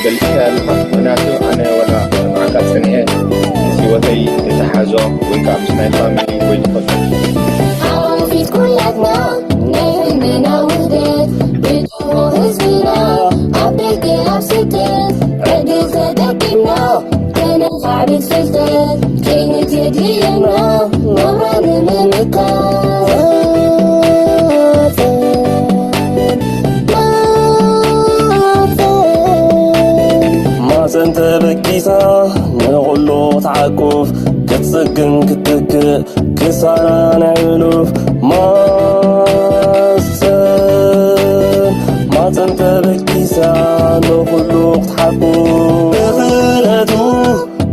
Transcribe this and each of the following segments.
ፈልጥካ ኣለኻ። ምኽንያቱ ኣነ ወላ ሰምዓካ ጸኒሐ ምስ ህይወተይ እተሓዞ ወይ ከዓ ምስ ናይ ፋሚሊ ወይ ትፈልጦ ኣዋፊት ኩላትና ናይ ህልምና ውህደት ብድሆ ህዝብና ኣብ ደገ ኣብ ስደት ዕድል ተጠቂምና ከነኻዕብት ፍልጠት ከይንትድየና ናብራ ንምምካት ማፀን ተበጊሳ ንኹሉ ክትዓቁፍ ክትፅግን ክትትክእ ክሳራ ናይ ሕሉፍ ማፀን ማፀን ተበጊሳ ንኹሉ ክትሓቁፍ ብኽእለቱ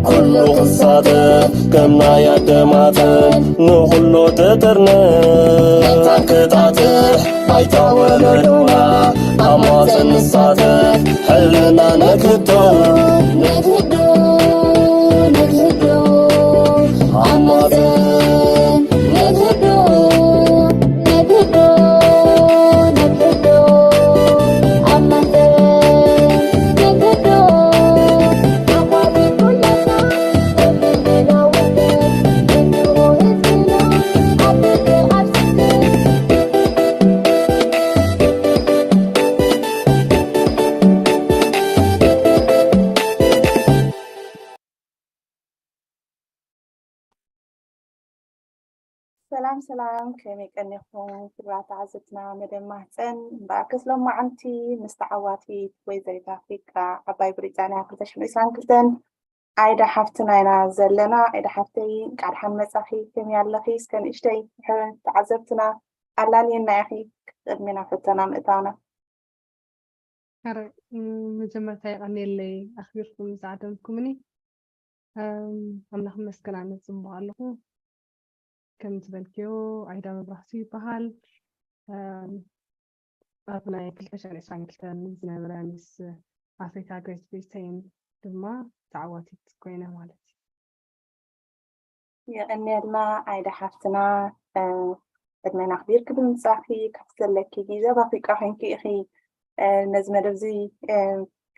ኩሉ ክሳተፍ ከም ናይ ኣደማተን ንኹሉ ትጥርነፍ መታን ክጣጥሕ ባይታ ወለዶና ኣብ ማፀን ንሳተፍ ሕልና ነክቶ ነግህዶ ነግህዶ ኣብ ማፀን ነግህዶ ነግህዶ ነግህዶ ኣብ ማፀን ነግህዶ ኣዋፊት ኩላትና ሰላም ሰላም፣ ከመይ ቀኒኹም ክቡራት ተዓዘብትና መደብ ማህፀን? እምበኣርከስ ሎማዓንቲ ምስ ተዓዋቲት ወይዘሪት ኣፍሪቃ ዓባይ ብሪጣንያ ክልተ ሽሕን ዕስራን ክልተን ኣይዳ ሓፍትና ኢና ዘለና። ኣይዳ ሓፍተይ፣ እንቃዕ ደሓን መጻኺ። ከመይ ኣለኺ? እስከ ንእሽተይ ንተዓዘብትና ኣላልየና ኢኺ ቅድሚ ናብ ሕቶና ምእታውና። ሕራይ፣ መጀመርታ የቐንየለይ ኣኽቢርኩም ዝዓደምኩምኒ። ኣምላኽ ይመስገን ኣነ ጽቡቕ ኣለኹ። ከም ዝበልክዮ ኣይዳ መብራህቱ ይበሃል። ኣብ ናይ ክልተ ሽሕን ዕስራን ክልተን ዝነበረ ሚስ ኣፍሪካ ግሬት ብሪተይን ድማ ተዓዋቲት ኮይነ ማለት እዩ። የቐንየልና ኣይዳ ሓፍትና፣ ዕድመና ኣኽቢርኪ ብምምጻእኪ፣ ካብቲ ዘለኪ ግዜ ኣብ ኣፍሪቃ ኮይንኪ ኢኺ ነዚ መደብ እዚ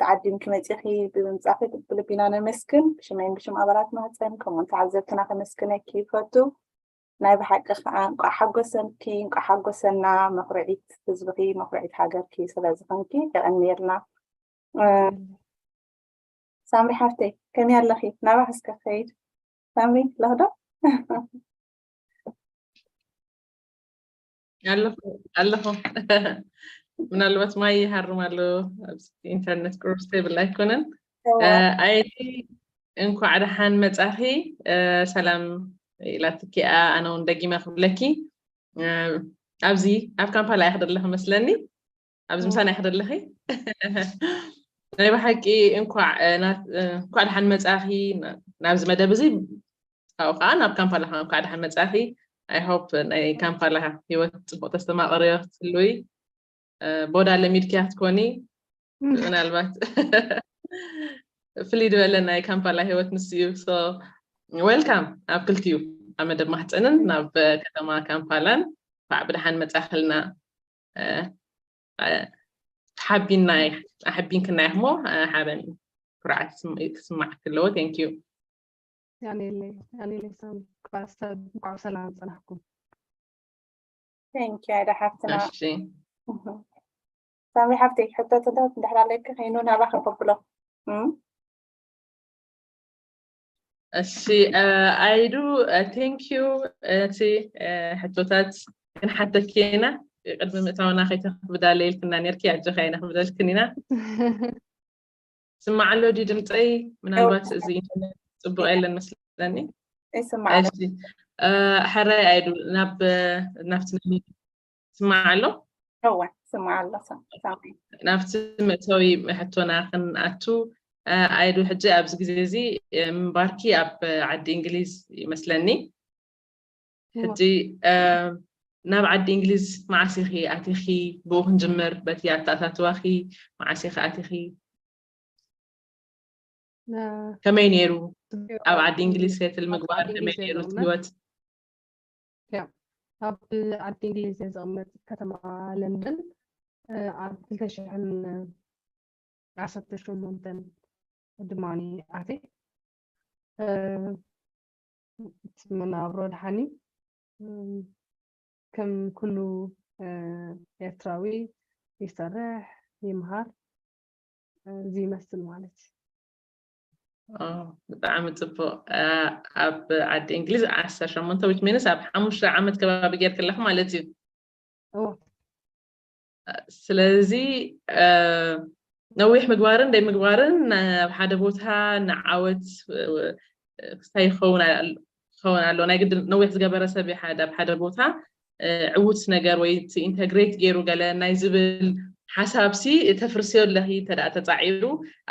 ተዓዲምኪ መጺኺ ብምምጻእኪ ብልቢ ኢና ነመስግን። ብሽመይን ብሽም ኣባላት ማህጸን ከምኡውን ተዓዘብትና ከመስግነኪ ይፈቱ። ናይ ብሓቂ ከኣ እንቋዕ ሓጎሰኪ፣ እንቋዕ ሓጎሰና። መኹርዒት ህዝብኺ፣ መኹርዒት ሃገርኪ ስለ ዝኾንኪ የቐንየልና። ሳምሪ ሓፍተይ ከመይ ኣለኺ? ናባኺ እስከ ክኸይድ። ሳምሪ ኣለኺ ዶ? ኣለኹ ኣለኹ። ምናልባት ማይ ይሃርም ኣሎ፣ ኣብዚ ኢንተርነት ቁሩብ ስቴብል ኣይኮነን። ኣየቲ እንኳዕ ደሓን መጻኺ። ሰላም ኢላትኪ እያ፣ ኣነ እውን ደጊመ ክብለኪ። ኣብዚ ኣብ ካምፓላ ኢኺ ዘለኺ መስለኒ፣ ኣብዚ ምሳና ኢኺ ዘለኺ። ናይ ብሓቂ እንኳዕ ደሓን መጻኺ ናብዚ መደብ እዚ። ካብኡ ከዓ ናብ ካምፓላ ከዓ እንኳዕ ደሓን መጻኺ። I hope ናይ ካምፓላ ህይወት ጽቡቕ ተስተማቕርዮ ትህልዊ። ቦዳ ለሚድክያ ክትኮኒ ምናልባት ፍልይ ዝበለ ናይ ካምፓላ ህይወት ንሱ እዩ። So welcome ኣብ ክልቲኡ ኣብ መደብ ማህፀንን ናብ ከተማ ካምፓላን። እንኳዕ ብደሓን መጻኽልና። ተሓቢና ኣሕቢንክና ኢኽሞ ሓበን ኩርዓት ክስማዓክ ኣለዎ። Thank you። ያኔለይ ያኔለይ ሳሚ እንኳዕ ሰላም ጸናሕኩም። Thank you ኣይዳ ሓፍትና። እሺ ሳሚ ሓፍተይ ሕቶታት እንድሕር ኣለኪ ከይኑ ናባኺ ከብሎ። እሺ ኣይዱ፣ thank you። እቲ ሕቶታት ክንሓተኪ ኢና። ቅድሚ ምእታውና ከይተኽብዳለ ኢልክና ነርኪ፣ ኣጆኻ ኢና ክብደልክን ኢና። ስማዕ ኣሎ ድዩ ድምፀይ? ምናልባት እዚ ኢንተርኔት ፅቡቅ የለን መስለኒ። ይስማዕ ኣሎ። እሺ፣ ሕራይ ኣይዱ ናብ ናብቲ ናይ ስማዕ ኣሎ። እወ ስማዕ ኣሎ። ሳሚ ናብቲ መእተዊ ሕቶና ክንኣቱ፣ ኣይዱ ሕጂ ኣብዚ ግዜ እዚ ምንባርኪ ኣብ ዓዲ እንግሊዝ ይመስለኒ። ሕጂ ናብ ዓዲ እንግሊዝ መዓስ ኢኺ ኣቲኺ? ብኡ ክንጅምር፣ በቲ ኣተኣታትዋኺ መዓስ ኢኺ ኣቲኺ? ከመይ ነይሩ ኣብ ዓዲ እንግሊዝ ሴትል ምግባር? ከመይ ነይሩ እቲ ህይወት? ኣብ ዓዲ እንግሊዝ እየ ዝቕመጥ፣ ከተማ ለንደን። ኣብ ክልተ ሽሕን ዓሰርተ ሸሞንተ ድማ ኣትየ። እ፣ እቲ መነባብሮ ደሓን እዩ። እ፣ ከም ኩሉ፣ እ፣ ኤርትራዊ ይሰርሕ፣ ይምሃር፣ እ፣ እዚ ይመስል ማለት እዩ። ኦ፣ ብጣዕሚ ጽቡቕ። እ፣ ኣብ ዓዲ እንግሊዝ ዓሰርተ ሸሞንተ፣ which means ኣብ ሓሙሽተ ዓመት ከባቢ ጌርክለኺ ማለት እዩ። እዎ። ስለዚ፣ እ፣ ነዊሕ ምግባርን ደይ ምግባርን፣ እ፣ ኣብ ሓደ ቦታ ንዓወት፣ እ፣ ክስታይ ይኸውን ኣል-፣ ክኸውን ኣለዎ። ናይ ግድን ነዊሕ ዝገበረ ሰብ እዩ ሓደ፣ ኣብ ሓደ ቦታ፣ እ፣ ዕዉት ነገር ወይ እቲ ኢንተግሬት ገይሩ ገለ ናይ ዝብል ሓሳብሲ ተፍርስዮ ኣለኺ። እንተ ደኣ ተጻዒሩ፣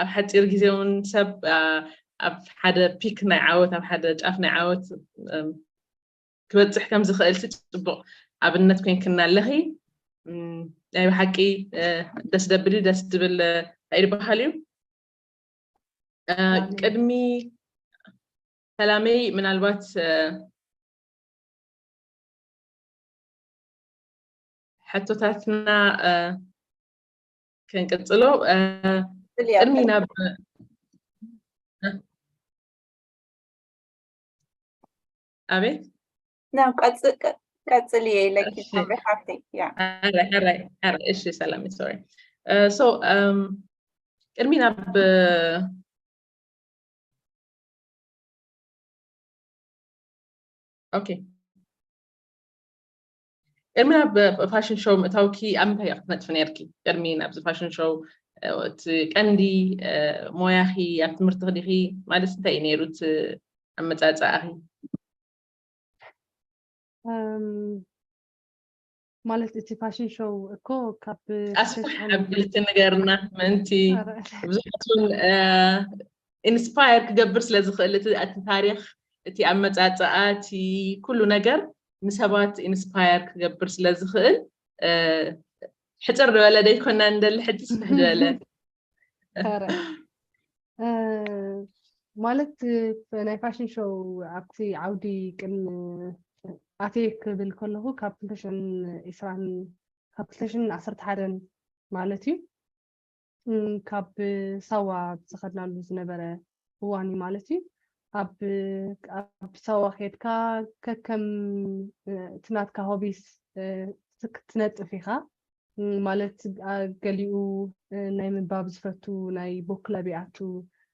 ኣብ ሓጺር ግዜ እውን ሰብ፣ እ፣ ኣብ ሓደ ፒክ ናይ ዓወት፣ ኣብ ሓደ ጫፍ ናይ ዓወት፣ እ፣ ክበጽሕ ከም ዝኽእል ጽቡቕ ኣብነት ኮይንክና ኣለኺ። እም፣ ናይ ብሓቂ፣ እ፣ ደስ ደብል እዩ፣ ደስ ዝብል፣ እ፣ እንታይ ዝበሃል እዩ? እ፣ ሰላመይ። ቅድሚ ሰላመይ፣ ምናልባት፣ እ፣ ሕቶታትና፣ እ፣ ክንቅጽሎ፣ እ፣ ቀጽል እያ። ቅድሚ ናብ፣ ኣቤት? ነው ቀጽ-፣ ቀ-፣ ቀጽል እየ ኢለኪ እሺ። ሳምሪ ሓፍተይ። ያ። ሕራይ፣ ሕራይ፣ ሕራይ። እሺ፣ ሰላም፣ ሶሪ። እ፣ so፣ እም፣ ቅድሚ ናብ፣ ኦኬ። ቅድሚ ናብ ፋሽን ሾው ምእታውኪ ኣብ ምንታይ ኢኻ ክትነጥፊ ነርኪ? ቅድሚ ናብዚ ፋሽን ሾው፣ እ፣ እቲ ቀንዲ፣ እ፣ ሞያኺ ኣብ ትምህርቲ ዲኺ? ማለት እንታይ እዩ ነይሩ እቲ ኣመጻጽኣኺ? እም፣ ማለት እቲ ፋሽን ሾው እኮ ካብ ኣስፍሕ ኣቢልኪ ንገርና፣ ምእንቲ ብዙሓት እውን፣ እ፣ ኢንስፓየር ክገብር ስለ ዝኽእል፣ እቲ፣ እቲ ታሪኽ፣ እቲ ኣመጻጽኣ፣ እቲ ኩሉ ነገር ንሰባት ኢንስፓየር ክገብር ስለ ዝኽእል፣ እ፣ ሕጽር ዝበለ ደይኮና እንደሊ፣ ሕጂ ስፍሕ ዝበለ። ኧረ፣ እ፣ ማለት፣ እ፣ ናይ ፋሽን ሾው ኣብቲ ዓውዲ ቅድሚ ኣትየ ክብል ከለኹ ካብ ክልተ ሽሕን ዕስራን፣ ካብ ክልተ ሽሕን ዓሰርተ ሓደን ማለት እዩ። እም፣ ካብ ሳዋ ዝኸድናሉ ዝነበረ እዋን እዩ ማለት እዩ። ኣብ፣ ኣብ ሳዋ ከድካ ከከም፣ እ፣ እቲ ናትካ ሆቢስ፣ እ፣ ክትነጥፍ ኢኻ። እም፣ ማለት፣ አ፣ ገሊኡ፣ እ፣ ናይ ምንባብ ዝፈቱ ናይ ቦክ ክለብ ይኣቱ፣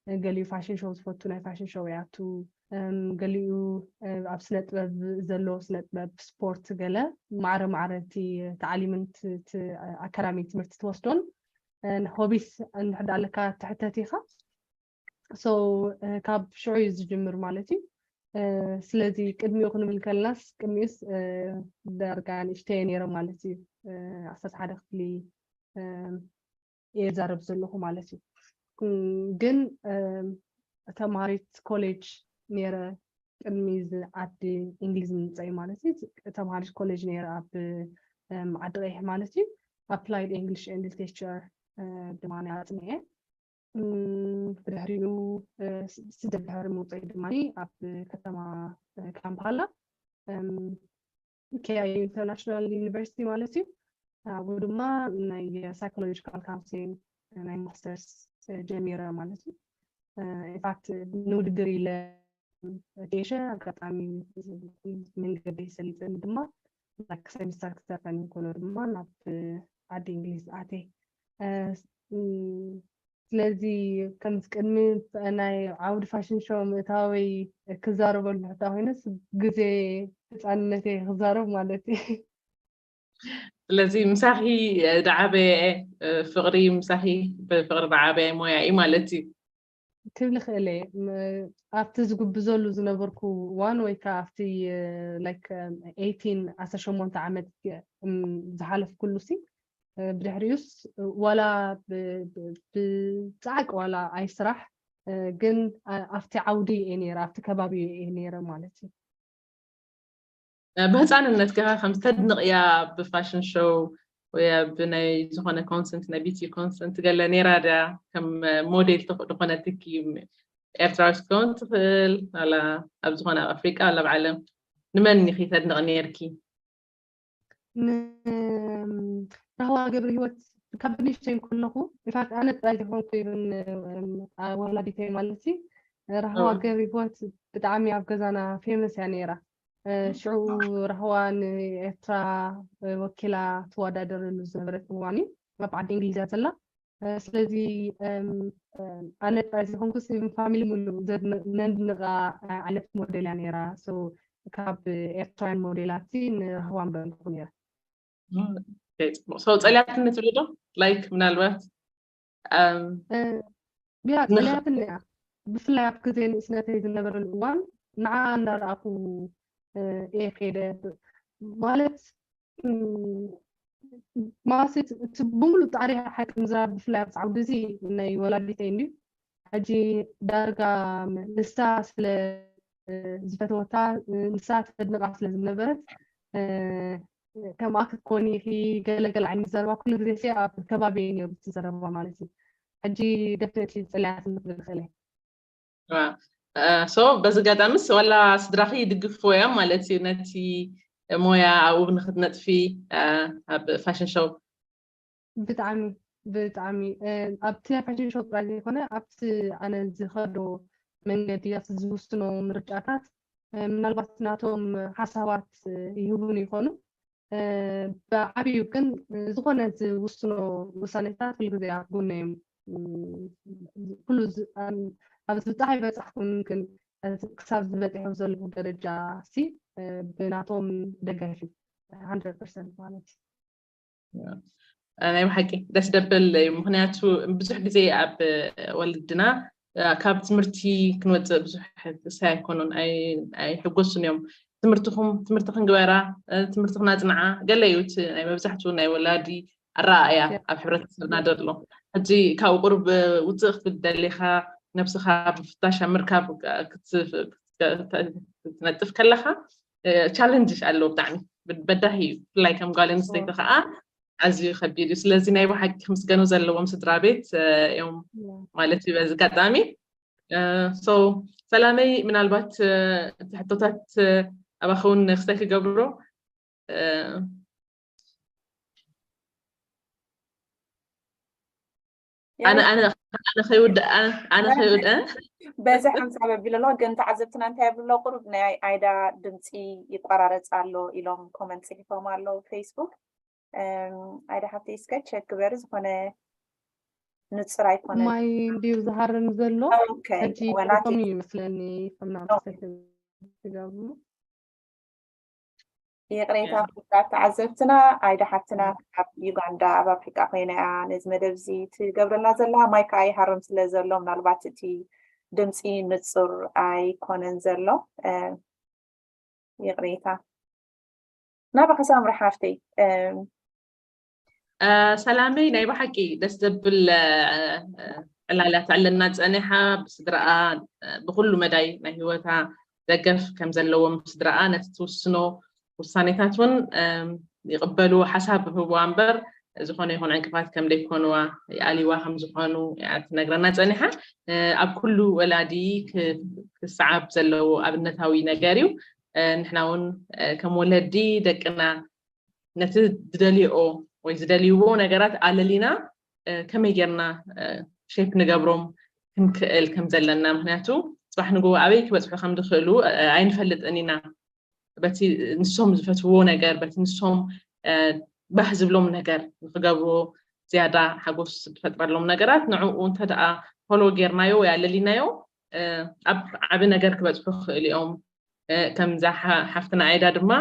እ፣ ገሊኡ ፋሽን ሾው ዝፈቱ ናይ ፋሽን ሾው ይኣቱ፣ እም፣ ገሊኡ፣ እ፣ ኣብ ስነ ጥበብ ዘሎ ስነ ጥበብ፣ ስፖርት፣ ገለ ማዕረ ማዕረ እቲ ታዕሊምን ት-፣ ት-፣ ኣካዳሚ ትምህርቲ ትወስዶን፣ እ፣ ሆቢስ እንድሕር ደኣ ኣለካ ትሕተት ኢኻ። So፣ እ፣ ካብ ሽዑ እዩ ዝጅምር ማለት እዩ። እ፣ ስለዚ ቅድሚኡ ክንብል ከለናስ፣ ቅድሚኡስ፣ እ፣ ዳርጋ ንእሽተየ ነይረ ማለት እዩ። እ፣ ዓሰርተ ሓደ ክፍሊ፣ እ፣ እየ ዛረብ ዘለኹ ማለት እዩ። እም፣ ግን፣ እ፣ ተምሃሪት ኮሌጅ ነይረ ቅድሚ እዚ ዓዲ እንግሊዝ ምምፀይ ማለት እዩ። ተምሃሪት ኮሌጅ ነይረ ኣብ፣ እም፣ ዓዲ ቀይሕ ማለት እዩ። ኣፕላይድ ኢንግሊሽ ኤንድ ሊትሬቸር፣ እ፣ ድማ ኣጽንዐ። እም፣ ብድሕሪኡ፣ እ፣ ስ-፣ ስደት ድሕሪ ምውፀይ ድማ ኣብ ከተማ፣ እ፣ ካምፓላ፣ እም፣ ኬኣይዩ ኢንተርናሽናል ዩኒቨርሲቲ ማለት እዩ። ኣብኡ ድማ ናይ ሳይኮሎጂካል ካውንስሊንግ ናይ ማስተርስ፣ እ፣ ጀሚረ ማለት እዩ። እ፣ ኢንፋክት ንውድድር ኢለ ጌሸ ኣጋጣሚ መንገዲ ሰሊጠኒ ድማ ላይክ ሴሚስተር ክተርፈኒ እንከሎ ድማ ናብ ዓዲ እንግሊዝ ኣትየ። እ፣ እም፣ ስለዚ ከምዚ ቅድሚ ናይ ዓውዲ ፋሽን ሾው ምእታወይ ክዛረበሉ ሕታ ኮይነስ ግዜ ህፃንነተይ ክዛረብ ማለት እዩ። ስለዚ ምሳኺ፣ እ፣ ዝዓበየ፣ እ፣ ፍቕሪ፣ ምሳኺ ብፍቕሪ ዝዓበየ ሞያ እዩ ማለት እዩ። ክብል ይኽእል እየ። ም-፣ ኣብቲ ዝጉብዘሉ ዝነበርኩ እዋን ወይ ከዓ ኣብቲ፣ እ፣ ላይክ፣ እ፣ ኤይቲን፣ ዓሰርተ ሸሞንተ ዓመት፣ እ፣ ም-፣ ዝሓለፍኩሉ ሲ፣ እ፣ ብድሕሪኡስ ዋላ ብ-፣ ብ-፣ ብጻዕቂ ዋላ ኣይስራሕ፣ እ፣ ግን፣ እ፣ ኣብቲ ዓውዲ እየ ነይረ፣ ኣብቲ ከባቢ እየ ነይረ ማለት እዩ። ብህፃንነትካ ከም ዝተድንቕያ ብፋሽን ሾው ወይ ኣብ ናይ ዝኾነ ኮንሰርት፣ ናይ ቢቲ ኮንሰርት ገለ ነይራ ድያ? ከም ሞዴል ትኽ-፣ ዝኾነትኪ ኤርትራዊት ክትከውን ትኽእል፣ ዋላ ኣብ ዝኾነ ኣብ ኣፍሪቃ፣ ዋላ ኣብ ዓለም ንመን ኢኺ ተድንቕ ነይርኪ? ን-፣ ራህዋ ገብረ ህይወት ካብ ንእሽተይ ከለኹ ኢንፋክት ኣነ ጥራይ ዘይኮንኩ ይብን ወላዲተይ ማለት እዩ ራህዋ ገብሪ ህይወት ብጣዕሚ ኣብ ገዛና ፌመስ እያ ነይራ። ሽዑ ራህዋ ንኤርትራ ወኪላ ትወዳደረሉ ዝነበረት እዋን እዩ ኣብ ዓዲ እንግሊዝ እያ ዘላ። ስለዚ ኣነ ጥራይ ዘይኮንኩስ ፋሚሊ ሙሉ ነድንቃ ዓይነት ሞዴል እያ ነይራ። ካብ ኤርትራውያን ሞዴላት ንራህዋ ንበንኩ ነይራ። ሰው ጸልያትኒ ትብሉ ዶ? ላይክ ምናልባት ያ ጸልያትኒ እያ። ብፍላይ ኣብ ግዜ ንእስነተይ ዝነበረሉ እዋን ንዓ እናረኣኹ እየ ከይደ ማለት ማለትሲ እቲ ብምሉእ ጣዕሪ ሓቂ ምዝራብ ብፍላይ ኣብዚ ዓውዲ እዚ ናይ ወላዲተይ እንድዩ። ሕጂ ዳርጋ ንሳ ስለ ዝፈተወታ ንሳ ተድንቃ ስለ ዝነበረት ከምኣ ክትኮኒ ኢኺ ገለገለ ዓይነት ዘረባ ኩሉ ግዜ ሲ ኣብ ከባቢ እዩ ነይሩ እቲ ዘረባ ማለት እዩ። ሕጂ ደፍነትሊ ዝጸልያትኒ ክብል ይኽእል እየ። ሶ በዚ ኣጋጣሚስ ዋላ ስድራኺ ይድግፍዎ እዮም ማለት እዩ ነቲ ሞያ ኣብኡ ንክትነጥፊ ኣብ ፋሽን ሾው? ብጣዕሚ ብጣዕሚ ኣብቲ ናይ ፋሽን ሾው ጥራይ ዘይኮነ ኣብቲ ኣነ ዝኸዶ መንገዲ ኣብቲ ዝውስኖ ምርጫታት ምናልባት ናቶም ሓሳባት ይህቡን ይኾኑ። ብዓብዩ ግን ዝኾነ ዝውስኖ ውሳኔታት ኩሉ ግዜ ኣብ ጎነ እዮም። ኩሉ ኣብ ዝብጣሕ ይበጻሕኩም ግን ክሳብ ዝበጽሑ ዘለኹ ደረጃ ሲ ብናቶም ደጋፊ ሓንድረድ ፐርሰንት ማለት እዩ። ናይ ብሓቂ ደስ ደብል እዩ። ምክንያቱ ብዙሕ ግዜ ኣብ ወለድና ካብ ትምህርቲ ክንወፅእ ብዙሕ ክሳይ ኣይኮኑን ኣይሕጎሱን እዮም። ትምህርትኹም ትምህርትኽን ግበራ፣ ትምህርትኽን ኣፅንዓ ገለ እዩ እቲ ናይ መብዛሕትኡ ናይ ወላዲ ኣረኣእያ ኣብ ሕብረተሰብና ዘሎ። ሕጂ ካብኡ ቁሩብ ውፅእ ክትብል ደሊኻ ነብስኻ ብፍታሻ ምርካብ ክትነጥፍ ከለኻ ቻለንጅ ኣለዎ ብጣዕሚ በዳሂ እዩ። ብፍላይ ከም ጓል ኣንስተይቲ ከዓ ኣዝዩ ከቢድ እዩ። ስለዚ ናይ ብሓቂ ክምስገኑ ዘለዎም ስድራ ቤት እዮም ማለት እዩ በዚ ኣጋጣሚ። ሶ ሰላመይ ምናልባት እቲ ሕቶታት ኣባኸውን ክስታይ ክገብሮ ኣነ ኣነ ኣነ ከይውድእ ኣነ ከይውድእ በዚ ሓንሳብ ኣቢሉ ኣሎ ግን ተዓዘብትና እንታይ ኣብሉ ኣሎ ቁሩብ ናይ ኣይዳ ድምፂ ይቆራረፅ ኣሎ ኢሎም ኮመንት ፅሒፎም ኣለዉ ፌስቡክ ኣይዳ ሓፍቲ እስከ ቸክ ግበሪ ዝኾነ ንፅር ኣይኮነ ማይ እንድዩ ዝሃርም ዘሎ ሕጂ ወላቲ ይመስለኒ ከምና ትገብሩ ይቕሬታ ክቡራት ተዓዘብትና ኣይዳ ሓፍትና ካብ ዩጋንዳ ኣብ ኣፍሪቃ ኮይና እያ ነዚ መደብ እዚ ትገብረልና ዘላ ማይ ከዓ ይሃርም ስለ ዘሎ ምናልባት እቲ ድምፂ ንፁር ኣይኮነን ዘሎ ይቕሬታ ናባኺ ሳምሪ ሓፍተይ ሰላመይ ናይ ብሓቂ ደስ ዘብል ዕላላት ኣለና ፀኒሓ ብስድራኣ ብኩሉ መዳይ ናይ ህይወታ ደገፍ ከም ዘለዎም ስድራኣ ነቲ ትውስኖ ውሳኔታት እውን ይቕበሉ ሓሳብ ህዋ እምበር ዝኾነ ይኹን ዕንቅፋት ከም ደይኮንዋ ይኣልዋ ከም ዝኾኑ ትነግረና ፀኒሓ ኣብ ኩሉ ወላዲ ክሰዓብ ዘለዎ ኣብነታዊ ነገር እዩ ንሕና እውን ከም ወለዲ ደቅና ነቲ ዝደልዮ ወይ ዝደልይዎ ነገራት ኣለሊና ከመይ ጌርና ሼፕ ንገብሮም ክንክእል ከም ዘለና ምክንያቱ ፅባሕ ንግሆ ኣበይ ክበፅሑ ከም ዝኽእሉ ኣይንፈልጥን ኢና በቲ ንሶም ዝፈትውዎ ነገር በቲ ንሶም ባህ ዝብሎም ነገር ንክገብርዎ ዝያዳ ሓጎስ ዝፈጥረሎም ነገራት ንዕኡ እንተ ደኣ ፎሎ ጌርናዮ ወይ ኣለሊናዮ ኣብ ዓቢ ነገር ክበፅሑ ክኽእል እዮም ከምዛ ሓፍትና ዓይዳ ድማ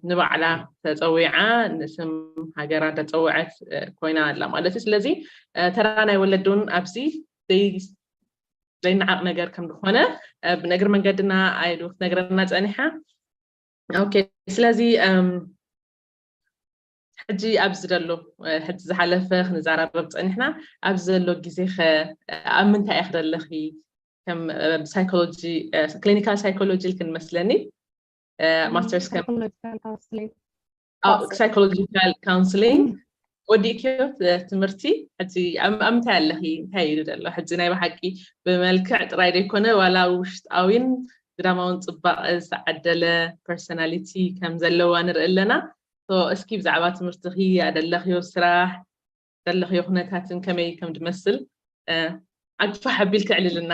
ንባዕላ ተፀዊዓ ንስም ሃገራ ተፀውዐት ኮይና ኣላ ማለት እዩ ስለዚ ተራ ናይ ወለዲ እውን ኣብዚ ዘይነዓቕ ነገር ከም ዝኾነ ብነግር መንገድና ኣይዱ ክትነግረና ፀኒሓ ኦኬ ስለዚ ሕጂ ኣብዚ ዘሎ ሕጂ ዝሓለፈ ክንዘራረብ ፀኒሕና ኣብዚ ዘሎ ግዜ ከ ኣብ ምንታይ እያ ክደለኺ ከም ሳይኮሎጂ ክሊኒካል ሳይኮሎጂ ልክን መስለኒ ማስተርስ ከም ሳይኮሎጂካል ካውንስሊንግ ወዲእክዮ ትምህርቲ ሕጂ ኣብ ምንታይ ኣለኺ እንታይ ኢሉ ዘሎ ሕጂ ናይ ብሓቂ ብመልክዕ ጥራይ ዘይኮነ ዋላ ውሽጣዊን ግዳማውን ፅባቐ ዝተዓደለ ፐርሶናሊቲ ከም ዘለዋ ንርኢ ኣለና እስኪ ብዛዕባ ትምህርትኺ ኣደለኽዮ ስራሕ ዘለኽዮ ኩነታትን ከመይ ከም ዝመስል ዓግፋ ሓቢል ክዕልልና።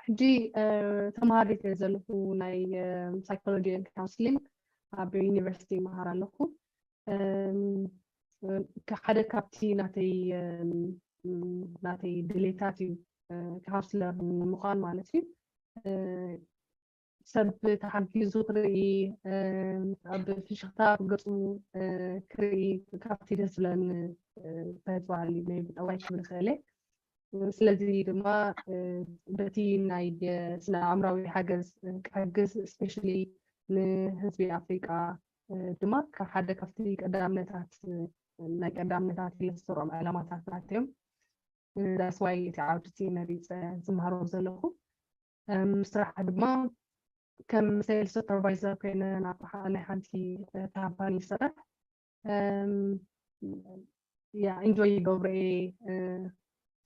ሕጂ ተምሃሪት እየ ዘለኹ፣ ናይ psychology and counseling ኣብ ዩኒቨርሲቲ ይመሃር ኣለኹ። ሓደ ካብቲ ናተይ ናተይ ድሌታት እዩ ካውንስለር ንምዃን ማለት እዩ። ሰብ ተሓጊዙ ክርኢ፣ ኣብ ፍሽኽታ ኣብ ገፁ ክርኢ፣ ካብቲ ደስ ዝብለኒ፣ እንታይ ዝበሃል እዩ፣ ናይ ጠባይ ክብል ይኽእል እየ። ስለዚ ድማ በቲ ናይ ስነ ኣእምራዊ ሓገዝ ክሕግዝ፣ especially ንህዝቢ ኣፍሪቃ ድማ ሓደ ካብቲ ቀዳምነታት፣ ናይ ቀዳምነታት ኢለ ዝሰርዖም ዕላማታት ናተዮም። That's why እቲ ዓውዲ እቲ መሪፀ ዝመሃሮ ዘለኹ። ስራሕ ድማ ከም sales supervisor ኮይነ ናብ ናይ ሓንቲ ካምፓኒ ይሰርሕ። ያ ኢንጆይ ይገብሮ እየ።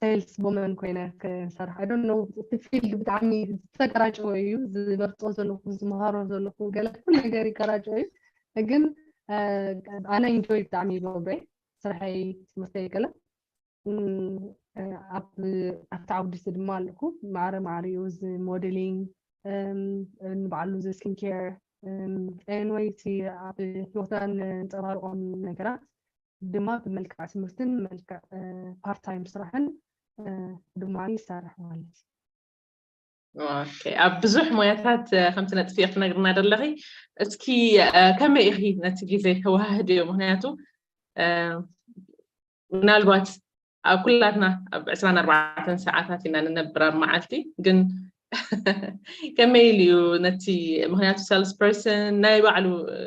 Sales woman ኮይነ ክሰርሕ፣ I don't know፣ እቲ ፊልድ ብጣዕሚ ዝተገራጨወ እዩ። ዝመርፆ ዘለኹ፣ ዝመሃሮ ዘለኹ፣ ገለ ኩሉ ነገር ይገራጨወ እዩ። ግን ኣነ ኢንጆይ ብጣዕሚ ይገብሮ እየ ስርሐይ፣ ትምህርተይ፣ ገለ ኣብቲ ዓውዲ እዚ ድማ ኣለኹ። ማዕረ ማዕሪኡ እዚ ሞዴሊንግ፣ ንባዕሉ እዚ ስኪን ኬር፣ ኤንወይ እቲ ኣብ ህይወትና ነንፀባርቆም ነገራት ድማ ብመልክዕ ትምህርትን መልክዕ ፓርት ታይም ስራሕን ድማ ይሰርሕ ማለት እዩ። ኣብ ብዙሕ ሞያታት ከም ትነጥፊ ክትነግርና ደለኺ። እስኪ ከመይ ኢኺ ነቲ ግዜ ተወሃህድዮ? ምክንያቱ ምናልባት ኣብ ኩላትና ኣብ ዕስራን ኣርባዕተን ሰዓታት ኢና ንነብር ኣብ መዓልቲ። ግን ከመይ ኢሉ እዩ ነቲ፣ ምክንያቱ ሰልስ ፐርሰን ናይ ባዕሉ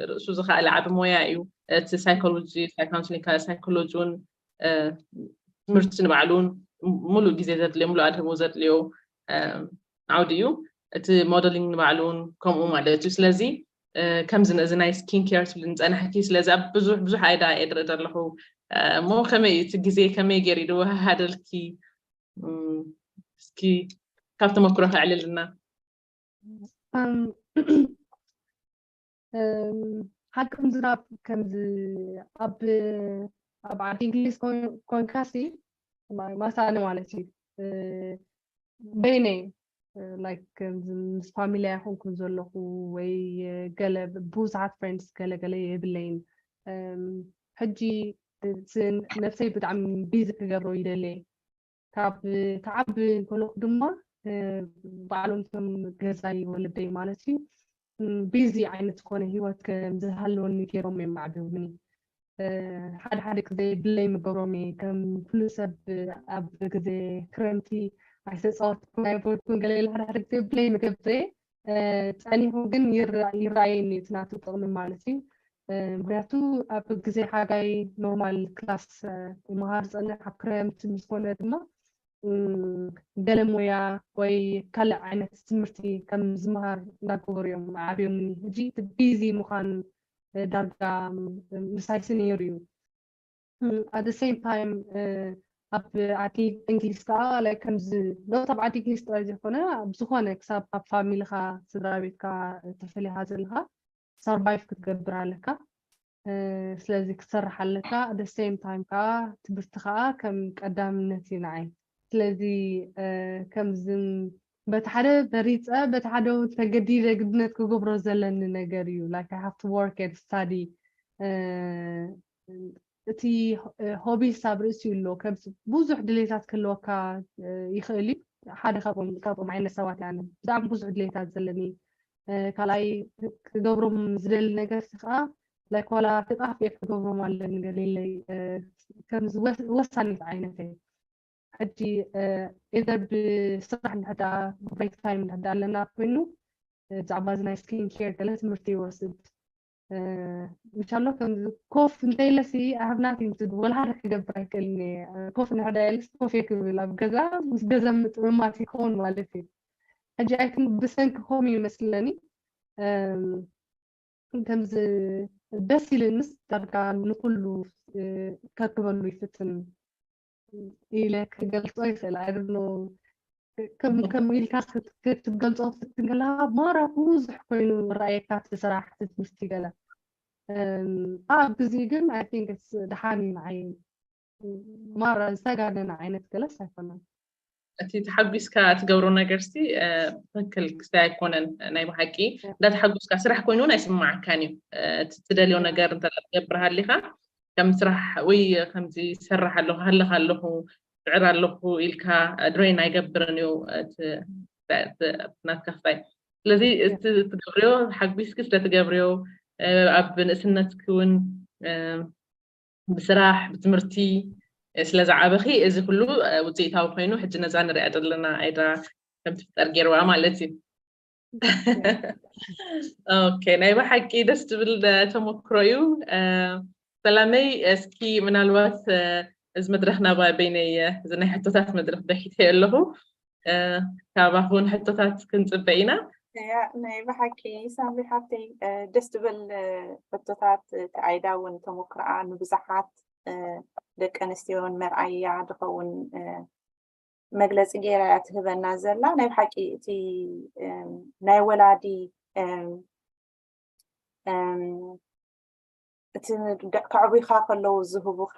ርእሱ ዝኸኣለ ዓቢ ሞያ እዩ። እቲ ሳይኮሎጂ፣ ካውንስሊንግ ሳይኮሎጂ እውን ትምህርቲ ንባዕሉ እውን ሙሉእ ግዜ ዘድልዮ፣ ሙሉእ ኣድህቦ ዘድልዮ ዓውዲ እዩ። እቲ ሞደሊንግ ንባዕሉ እውን ከምኡ ማለት እዩ። ስለዚ ከምዚ ነዚ ናይ ስኪን ኬር ትብል ንፀናሕኪ፣ ስለዚ ኣብ ብዙሕ ብዙሕ ኣይዳ እየ ዝርኢ ዘለኹ። እሞ ከመይ እዩ እቲ ግዜ፣ ከመይ ገይሩ ዝወሃሃደልኪ? እስኪ ካብ ተመክሮ ከዕልልና። ሓቂ ምዝራብ፣ ከምዚ ኣብ ኣብ ዓዲ እንግሊዝ ኮንካሲ ማሳነ ማለት እዩ። በይነይ ላይክ ምስ ፋሚልያ ይኹንኩን ዘለኹ ወይ ገለ ብዙሓት ፍሬንድስ ገለ ገለ የብለይን። ሕጂ ነብሰይ ብጣዕሚ ቢዚ ክገብሮ ይደለየ። ካብ ተዓቢ እንከለኹ ድማ ባዕሎም እቶም ገዛይ ወለደይ ማለት እዩ ቢዚ ዓይነት ዝኾነ ህይወት ከም ዝሃለወኒ ገይሮም እዮም ኣዕቢዮምኒ። ሓደ ሓደ ግዜ ብለይ ምገብሮም እየ። ከም ኩሉ ሰብ ኣብ ግዜ ክረምቲ ኣይተፃወትኩን ኣይበልኩን ገለ ኢለ ሓደ ሓደ ግዜ ብለይ ምገብር እየ። ፀኒሑ ግን ይረኣየኒ እቲ ናቱ ጥቕሚ ማለት እዩ። ምክንያቱ ኣብ ግዜ ሓጋይ ኖርማል ክላስ ይመሃር ዝፀንሕ፣ ኣብ ክረምቲ ምስ ኮነ ድማ ገለ ሞያ ወይ ካልእ ዓይነት ትምህርቲ ከም ዝመሃር እንዳገበሩ እዮም ዓብዮምኒ። ሕጂ እቲ ቢዚ ምዃን ዳርጋ ምሳይሲ ነይሩ እዩ። At the same time ኣብ ዓዲ እንግሊዝ ከዓ like ከምዚ ኖት ኣብ ዓዲ እንግሊዝ ጥራይ ዘይኮነ ኣብ ዝኾነ ክሳብ ኣብ ፋሚልኻ ስድራ ቤትካ ተፈሊኻ ዘለኻ ሰርቫይቭ ክትገብር ኣለካ። ስለዚ ክትሰርሕ ኣለካ። At the same time ከዓ ትምህርቲ ከዓ ከም ቀዳምነት እዩ ንዓይ። ስለዚ ከምዚ በቲ ሓደ መሪፀ በቲ ሓደ እውን ተገዲደ ግድነት ክገብሮ ዘለኒ ነገር እዩ። Like I have to work and study። እቲ ሆቢስ ኣብ ርእሲኡ ኣሎ። ከም ብዙሕ ድሌታት ክህልወካ ይኽእል እዩ። ሓደ ካብኦም ካብኦም ዓይነት ሰባት እየ ኣነ። ብጣዕሚ ብዙሕ ድሌታት ዘለኒ። ካልኣይ ክገብሮም ዝደሊ ነገር ከዓ like ዋላ ክጣፍ እየ ክገብሮም ኣለኒ ገለ ኢለይ ከም ወሳኒት ዓይነት እየ። ሕጂ ኢዘር ብስራሕ እንድሕዳ ብሬክ ታይም እንድሕዳ ኣለና ኮይኑ ብዛዕባ እዚ ናይ ስኪን ኬር ገለ ትምህርቲ ይወስድ። ምሻሎ ከምዚ ኮፍ እንተኢለሲ I have nothing to do፣ ወላ ሓደ ክገብር ኣይክእልን እየ። ኮፍ እንድሕዳ ኢለሲ ኮፍ እየ ክብል ኣብ ገዛ ምስ ገዛ ምጥምማት ይኸውን ማለት እዩ። ሕጂ I think ብሰንኪ ከምኡ ይመስለኒ። ከምዚ ደስ ኢልንስ ዳርጋ ንኩሉ ከክበሉ ይፍትን ኢለ ክገልጾ ይኽእል። I don't know ከም ከም ኢልካ ክትገልጾ ክትፍትን ከለካ ማራ ብዙሕ ኮይኑ ረኣየካ እቲ ስራሕ እቲ ትምህርቲ ገለ ኣብ ግዜ ግን I think it's ደሓን እዩ ንዓይ። ማራ ዝተጋነነ ዓይነት ገለስ ኣይኮነን። እቲ ተሓጒስካ ትገብሮ ነገር ሲ ትክክል ክስታይ ኣይኮነን። ናይ ብሓቂ እንዳተሓጒስካ ስራሕ ኮይኑ እውን ኣይስማዓካን እዩ። እቲ ትደልዮ ነገር እንተ ትገብር ሃሊካ ከም ስራሕ ወይ ከምዚ ይሰርሕ ኣለኹ ሃለኻ ኣለኹ ስዕር ኣለኹ ኢልካ ድሬን ኣይገብርን እዩ ናትካ ክስታይ። ስለዚ እቲ ትገብርዮ ሓጒስኪ ስለ ትገብርዮ ኣብ ንእስነትኪ እውን ብስራሕ ብትምህርቲ ስለ ዝዓበኺ እዚ ኩሉ ውፅኢታዊ ኮይኑ ሕጂ ነዛ ንሪኣ ዘለና ኣይዳ ከም ትፍጠር ገይርዋ ማለት እዩ። ኦኬ ናይ ብሓቂ ደስ ትብል ተሞክሮ እዩ። ሰላመይ እስኪ ምናልባት እዚ መድረኽ ናባ በይነየ እዚ ናይ ሕቶታት መድረኽ በሒተ ኣለኹ። ካባኹን ሕቶታት ክንፅበ ኢና። ናይ ብሓቂ ሳምሪ ሓብተይ ደስ ትብል ሕቶታት። እቲ ኣይዳ እውን ተሞክርኣ ንብዙሓት ደቂ ኣንስትዮን መርኣያ ዝኸውን መግለፂ ገይራ እያ ትህበና ዘላ። ናይ ብሓቂ እቲ ናይ ወላዲ እቲ ከዕቡኻ ከለዉ ዝህቡኻ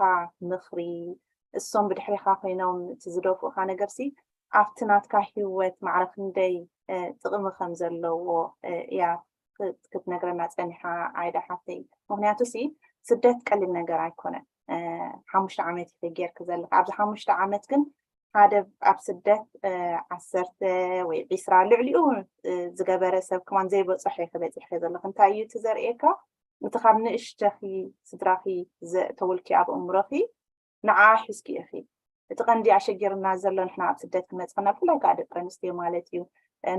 ምኽሪ እሶም ብድሕሪኻ ኮይኖም እቲ ዝደፍኡኻ ነገርሲ ኣብቲ ናትካ ሂወት ማዕረ ክንደይ ጥቕሚ ከም ዘለዎ እያ ክትነግረና ፀኒሓ። ኣይዳ ሓፍተይ ምክንያቱ ሲ ስደት ቀሊል ነገር ኣይኮነን። ሓሙሽተ ዓመት ኢኺ ጌርኪ ዘለካ ኣብዚ ሓሙሽተ ዓመት ግን ሓደ ኣብ ስደት ዓሰርተ ወይ ዒስራ ልዕሊኡ ዝገበረ ሰብ ከማን ዘይበፅሖ ኢኺ በፂሕኪ ዘለኺ እንታይ እዩ እቲ ዘርእየካ? እቲ ካብ ንእሽተኺ ስድራኺ ዘእተውልኪ ኣብ እምሮኺ ንዓ ሒዝኪ ኢኺ። እቲ ቀንዲ ኣሸጊርና ዘሎ ንሕና ኣብ ስደት ክመፅና ብፍላይ ከዓ ደቂ ኣንስትዮ ማለት እዩ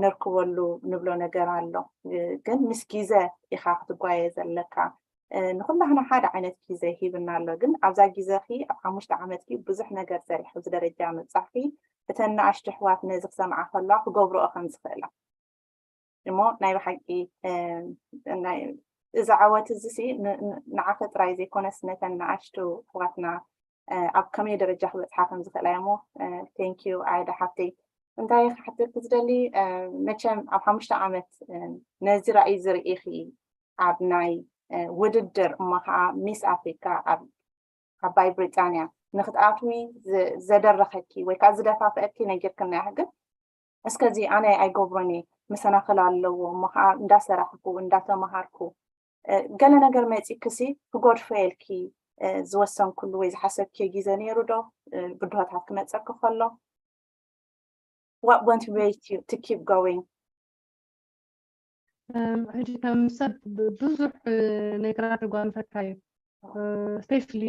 ነርክበሉ ንብሎ ነገር ኣሎ። ግን ምስ ግዜ ኢኻ ክትጓየ ዘለካ። ንኩላህና ሓደ ዓይነት ግዜ ሂብና ኣሎ። ግን ኣብዛ ግዜኺ ኣብ ሓሙሽተ ዓመትኪ ብዙሕ ነገር ሰሪሕ ኣብዚ ደረጃ ምብፃሕኪ እተን ንኣሽቱ ኣሕዋት ነዚ ክሰምዓ ከለዋ ክገብርኦ ከም ዝኽእላ እሞ ናይ ብሓቂ እዚ ዓወት እዚ ንዓኺ ጥራይ ዘይኮነስ ነተን ንኣሽቱ ኣሕዋትና ኣብ ከመይ ደረጃ ክበፅሓ ከም ዝኽእላ እሞ thank you ኣይዳ ሓፍተይ። እንታይ ክሓተልኪ ዝደሊ መቸም ኣብ ሓሙሽተ ዓመት ነዚ ራእይ ዝርኢኺ ኣብ ናይ ውድድር እሞ ከዓ ሚስ ኣፍሪካ ኣብ ዓባይ ብሪጣንያ ንክትኣትዊ ዘደረኸኪ ወይ ከዓ ዝደፋፍአኪ ነጊርክና ኢኺ ግን እስከዚ ኣነ ኣይገብሮን እየ መሰናኽል ኣለዎ እሞ ከዓ እንዳሰራሕኩ እንዳተምሃርኩ ገለ ነገር መፂክሲ ክጎድፎ የልኪ ዝወሰንኩሉ ወይ ዝሓሰብኪዮ ግዜ ነይሩ ዶ ብድሆታት ክመፀኪ ከሎ what motivate you to keep going? ሕጂ ከም ሰብ ብዙሕ ነገራት ተጓንፈካ እዩ። ስፔሻሊ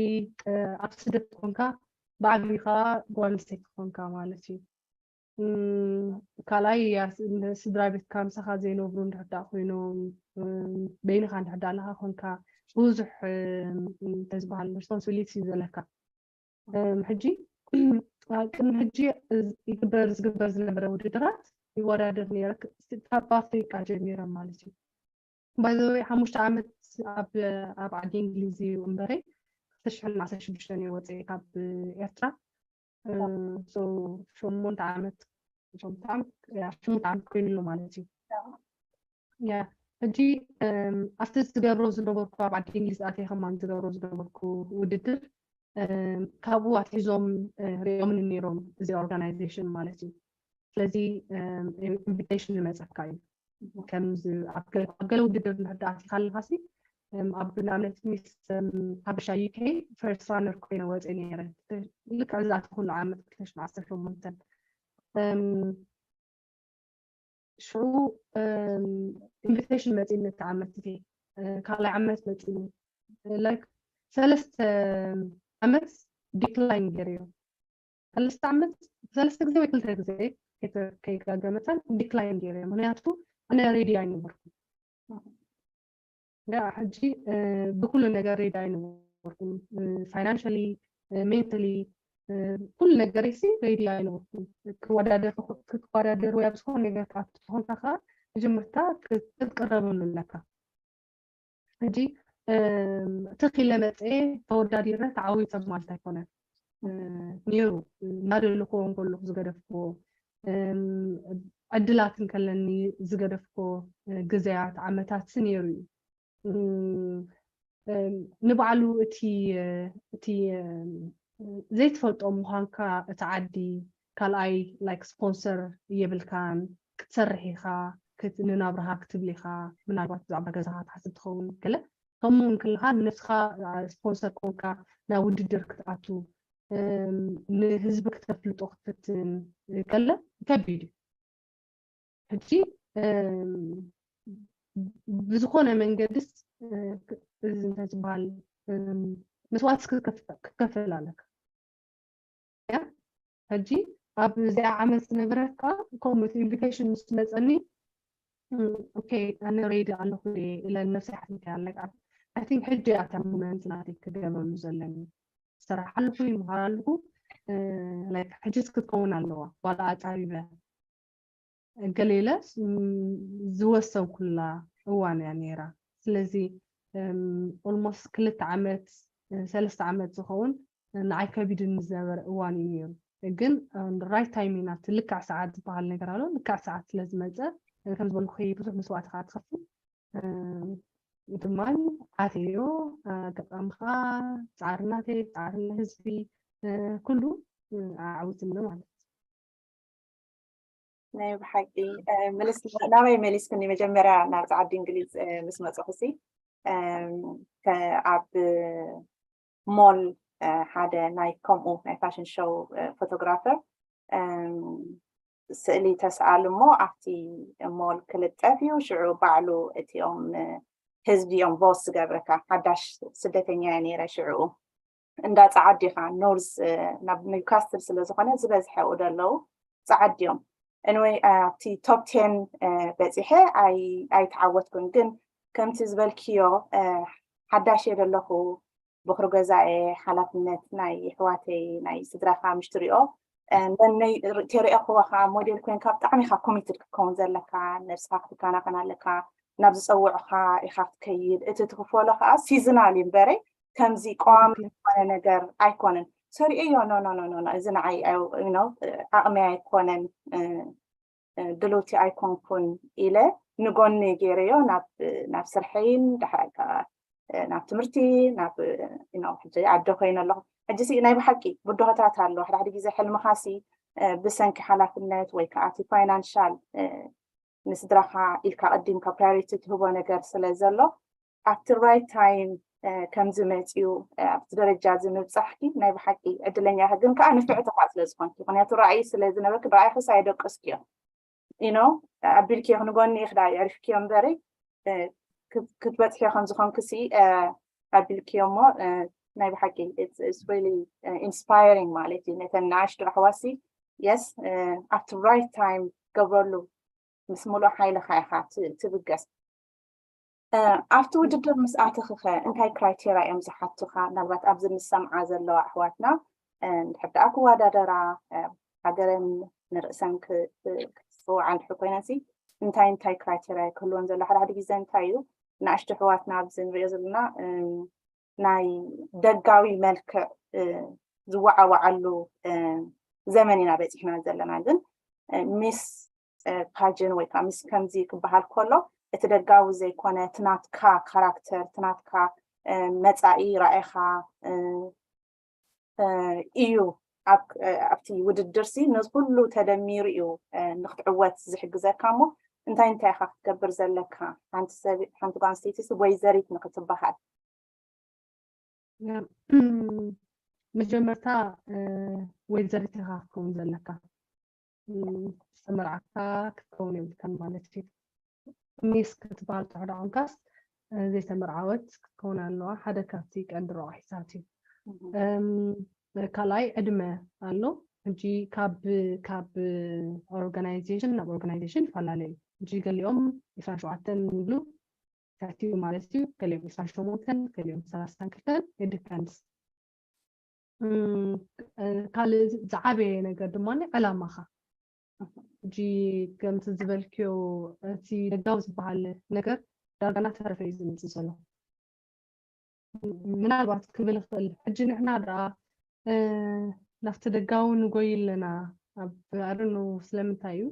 ኣብ ስደት ኮንካ ብዓብዩ ከዓ ጓል ኣንስተይቲ ኮንካ ማለት እዩ። ካልኣይ ስድራ ቤትካ ምሳኻ ዘይነብሩ እንድሕር ኮይኖም በይንኻ እንድሕር ኣለኻ ኮንካ ብዙሕ ተዝበሃል ሪስፖንሲቢሊቲ እዩ ዘለካ። ሕጂ ቅድሚ ሕጂ ይግበር ዝግበር ዝነበረ ውድድራት ይወዳደር ነረ ካብ ኣፍሪቃ ጀሚረ ማለት እዩ። ባይዘወይ ሓሙሽተ ዓመት ኣብ ዓዲ እንግሊዝ እዩ እምበረይ ክልተ ሽሕን ዓሰርተ ሽዱሽተን እየ ወፅአ ካብ ኤርትራ። ሸሞንተ ዓመት ሸሞንተ ዓመት ኮይኑ ኣሎ ማለት እዩ። ያ ሕጂ ኣብቲ ዝገብሮ ዝነበርኩ ኣብ ዓዲ እንግሊዝ ኣትየ ከማን ዝገብሮ ዝነበርኩ ውድድር ካብኡ ኣትሒዞም ሪኦምኒ ነይሮም እዚ ኦርጋናይዜሽን ማለት እዩ። ስለዚ ኢንቪቴሽን ዝመፀካ እዩ። ከምዚ ኣብ ገለ ውድድር እንድሕር ኣቲኻ ኣለኻሲ ኣብ ንኣብነት ሚስ ሓበሻ ዩኬ ፈርስት ራነር ኮይነ ወፅየ ነይረ። ልክዕ ዝኣተኹሉ ዓመት ክልተ ሽሕን ዓሰርተ ሸሞንተን ሽዑ ኢንቪቴሽን መፂኒ እቲ ዓመት እቲ ካልኣይ ዓመት መፂኒ ላይክ ሰለስተ ዓመት ዲክላይን ገይረዮ። ሰለስተ ዓመት ሰለስተ ግዜ ወይ ክልተ ግዜ ከይተጋገመታን ዲክላይን ገይረዮ። ምክንያቱ ኣነ ሬዲ ኣይነበርኩ። ሕጂ ብኩሉ ነገር ሬዲ ኣይነበርኩም። ፋይናንሻሊ፣ ሜንታሊ፣ ኩሉ ነገር ሲ ሬዲ ኣይነበርኩም። ክወዳደር ክትወዳደር ወይ ኣብ ዝኾነ ነገር ትኣቱ ተኾንካ ከዓ መጀመርታ ክትቅረበሉ ኣለካ። ሕጂ ትኽ ኢለ መፅኤ ተወዳዲረ ተዓዊተ ማለት ኣይኮነን ነይሩ። እናደለኹዎ እንከለኹ ዝገደፍኩዎ ዕድላት እንከለኒ ዝገደፍኩዎ ግዜያት ዓመታት ነይሩ እዩ። ንባዕሉ እቲ እቲ ዘይትፈልጦ ምዃንካ እቲ ዓዲ ካልኣይ like sponsor የብልካን፣ ክትሰርሕ ኢኻ፣ ንናብራኻ ክትብል ኢኻ፣ ምናልባት ብዛዕባ ገዛኻ ትሓስብ ትኸውን ገለ ከምኡ ከለኻ ንነብስኻ sponsor ኮንካ ናብ ውድድር ክትኣቱ ንህዝቢ ክተፍልጦ ክትፍትን ገለ ከቢድ እዩ። ሕጂ ብዝኾነ መንገድስ እዚ እንታይ ዝበሃል መስዋዕትስ ክትከፍል ኣለካ። ሕጂ ኣብ እዚኣ ዓመት ዝነበረካ ከምኡ እቲ invitation ምስ መፀኒ okay ኣነ ready ኣለኹ ኢለ ነብሰይ ሓቲተ ኣለካ። I think ሕጂ እያ እታ moment ናተይ ክገብረሉ ዘለኒ። ዝሰርሕ ኣለኹ፣ ይምሃር ኣለኹ፣ like ሕጂስ ክትከውን ኣለዋ ዋላ ኣፃቢበ ገለ ኢለ ዝወሰንኩላ እዋን እያ ነይራ። ስለዚ almost ክልተ ዓመት ሰለስተ ዓመት ዝኸውን ንዓይ ከቢድኒ ዝነበረ እዋን እዩ ነይሩ። ግን right time ኢና፣ እቲ ልክዕ ሰዓት ዝበሃል ነገር ኣሎ። ልክዕ ሰዓት ስለ ዝመፀ ከም ዝበልኩ ብዙሕ መስዋዕቲ ከዓ ትኸፍል ድማ ኣተዮ ኣጋጣሚ ከዓ ፃዕሪ ናተይ ፃዕሪ ህዝቢ ኩሉ ኣዓዊትኒ ማለት እዩ። ናይ ብሓቂ ናበይ መሊስክኒ? መጀመርያ ናብዚ ዓዲ እንግሊዝ ምስ መፅኹሲ ኣብ ሞል ሓደ ናይ ከምኡ ናይ ፋሽን ሾው ፎቶግራፈር ስእሊ ተስኣል እሞ ኣብቲ ሞል ክልጠፍ እዩ። ሽዑ ባዕሉ እቲኦም ህዝቢ እዮም ቮስ ዝገብረካ። ሓዳሽ ስደተኛ እየ ነይረ ሽዕኡ። እንዳ ፃዓዲ ኢኻ ኖርዝ ናብ ኒውካስትል ስለ ዝኾነ ዝበዝሐ ኡ ደለዉ ፃዓዲ እዮም። Anyway ኣብቲ ቶፕ ቴን በፂሐ ኣይተዓወትኩን፣ ግን ከምቲ ዝበልክዮ ሓዳሽ እየ ደለኹ፣ በኹሪ ገዛ እየ፣ ሓላፍነት ናይ ኣሕዋተይ ናይ ስድራኻ ምሽ ትሪኦ ነነይ ተሪኦ ክወኻ ሞዴል ኮይንካ ብጣዕሚ ኢኻ ኮሚትድ ክትከውን ዘለካ፣ ነብስኻ ክትከናኸን ኣለካ፣ ናብ ዝፀውዕኻ ኢኻ ክትከይድ። እቲ ትኽፈሎ ከዓ ሲዝናል እዩ እምበረ ከምዚ ቀዋሚ ዝኾነ ነገር ኣይኮነን። ሰሪኤዮ ኖ ኖ ኖ ኖ እዚ ንዓይ ዓቕሚ ኣይኮነን ድልውቲ ኣይኮንኩን ኢለ ንጎኒ ገይረዮ ናብ ስርሐይን ድሓር ከዓ ናብ ትምህርቲ ናብ ሕጂ ኣደ ኮይነ ኣለኹ። ሕጂ ናይ ብሓቂ ብድሆታት ኣሎ። ሓደ ሓደ ግዜ ሕልምኻሲ ብሰንኪ ሓላፍነት ወይ ከዓ እቲ ፋይናንሻል ንስድራኻ ኢልካ ቀዲምካ ፕራዮሪቲ ትህቦ ነገር ስለ ዘሎ ኣብቲ ራይት ታይም ከምዚ መፅዩ ኣብቲ ደረጃ እዚ ምብፃሕኪ ናይ ብሓቂ ዕድለኛ ኢኺ። ግን ከዓ ንፍዕቲ ከዓ ስለ ዝኾንኪ ምክንያቱ ራእይ ስለ ዝነበርኪ ራእይኽስ ኣየደቀስክዮ ኢኖ ኣቢልክዮ ክንጎኒ ኢኺ ዳ የዕሪፍክዮ እምበሪ ክትበፅሒ ከም ዝኾንክሲ ኣቢልክዮ እሞ ናይ ብሓቂ ኢንስፓይሪንግ ማለት እዩ። ነተን ንኣሽቱ ኣሕዋሲ የስ ኣብቲ ራይት ታይም ገብረሉ ምስ ሙሉእ ሓይልኻ ኢኻ ትብገስ። ኣብቲ ውድድር ምስ ኣተኽኸ እንታይ ክራይቴርያ እዮም ዝሓቱኻ? ምናልባት ኣብዚ ንሰምዓ ዘለዋ ኣሕዋትና እንድሕር ደኣ ክወዳደራ ሃገረን ንርእሰን ክፅውዓ እንድሕር ኮይነን ሲ እንታይ እንታይ ክራይቴርያ ክህልወን ዘሎ? ሓደ ሓደ ግዜ እንታይ እዩ ንኣሽቱ ኣሕዋትና ኣብዚ ንሪኦ ዘለና ናይ ደጋዊ መልክዕ ዝወዓወዓሉ ዘመን ኢና በፂሕና ዘለና። ግን ሚስ ፓጅን ወይ ከዓ ሚስ ከምዚ ክበሃል ከሎ እቲ ደጋዊ ዘይኮነ እቲ ናትካ ካራክተር እቲ ናትካ መፃኢ ራእይኻ እዩ ኣብቲ ውድድር ሲ ነዚ ኩሉ ተደሚሩ እዩ ንክትዕወት ዝሕግዘካ እሞ እንታይ እንታይ ኢካ ክትገብር ዘለካ ሓንቲ ጓል ኣንስተይቲ ወይዘሪት ንክትበሃል መጀመርታ ወይዘሪት ኢኻ ክትከውን ዘለካ ዝተመርዓካ ክትከውን የብልካን ማለት እዩ። ሚስ ክትበሃል ትሕዶ ኮንካስ ዘይተመርዓወት ክትከውን ኣለዋ ሓደ ካብቲ ቀንዲ ረቋሒታት እዩ። ካልኣይ ዕድመ ኣሎ። ሕጂ ካብ ካብ ኦርጋናይዜሽን ናብ ኦርጋናይዜሽን ይፈላለ እዩ። ሕጂ ገሊኦም ዕስራን ሸውዓተን ይብሉ ትሕቲኡ ማለት እዩ። ገሊኦም ዕስራን ሸሞንተን ገሊኦም ሰላሳን ክልተን it depends። ካልእ ዝዓበየ ነገር ድማ ዕላማኻ ሕጂ ከምቲ ዝበልክዮ እቲ ደጋዊ ዝበሃል ነገር ዳርጋ እናተረፈ እዩ ዝመፅእ ዘሎ። ምናልባት ክብል ይኽእል ሕጂ ንሕና ደኣ ናብቲ ደጋዊ ንጎይ ኣለና ኣብ ኣደኑ ስለምንታይ እዩ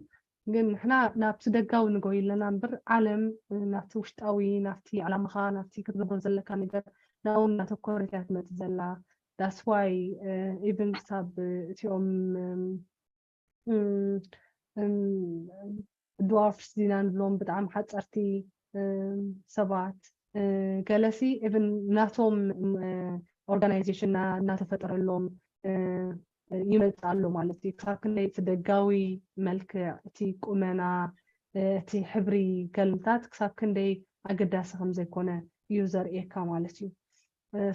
ግን ንሕና ናብቲ ደጋዊ ንጎይ ኣለና እምበር፣ ዓለም ናብቲ ውሽጣዊ፣ ናብቲ ዕላማኻ፣ ናብቲ ክትገብሮ ዘለካ ነገር፣ ናብኡ እናተኮረት እያ ትመጽእ ዘላ። That's why even ክሳብ እቲኦም dwarfs ዲና ንብሎም ብጣዕሚ ሓፀርቲ ሰባት፣ ገለሲ even ናቶም organization እናተፈጠረሎም ይመፅእ ኣሎ ማለት እዩ። ክሳብ ክንደይ እቲ ደጋዊ መልክዕ፣ እቲ ቁመና፣ እቲ ሕብሪ ገልምታት ክሳብ ክንደይ ኣገዳሲ ከም ዘይኮነ እዩ ዘርእየካ ማለት እዩ።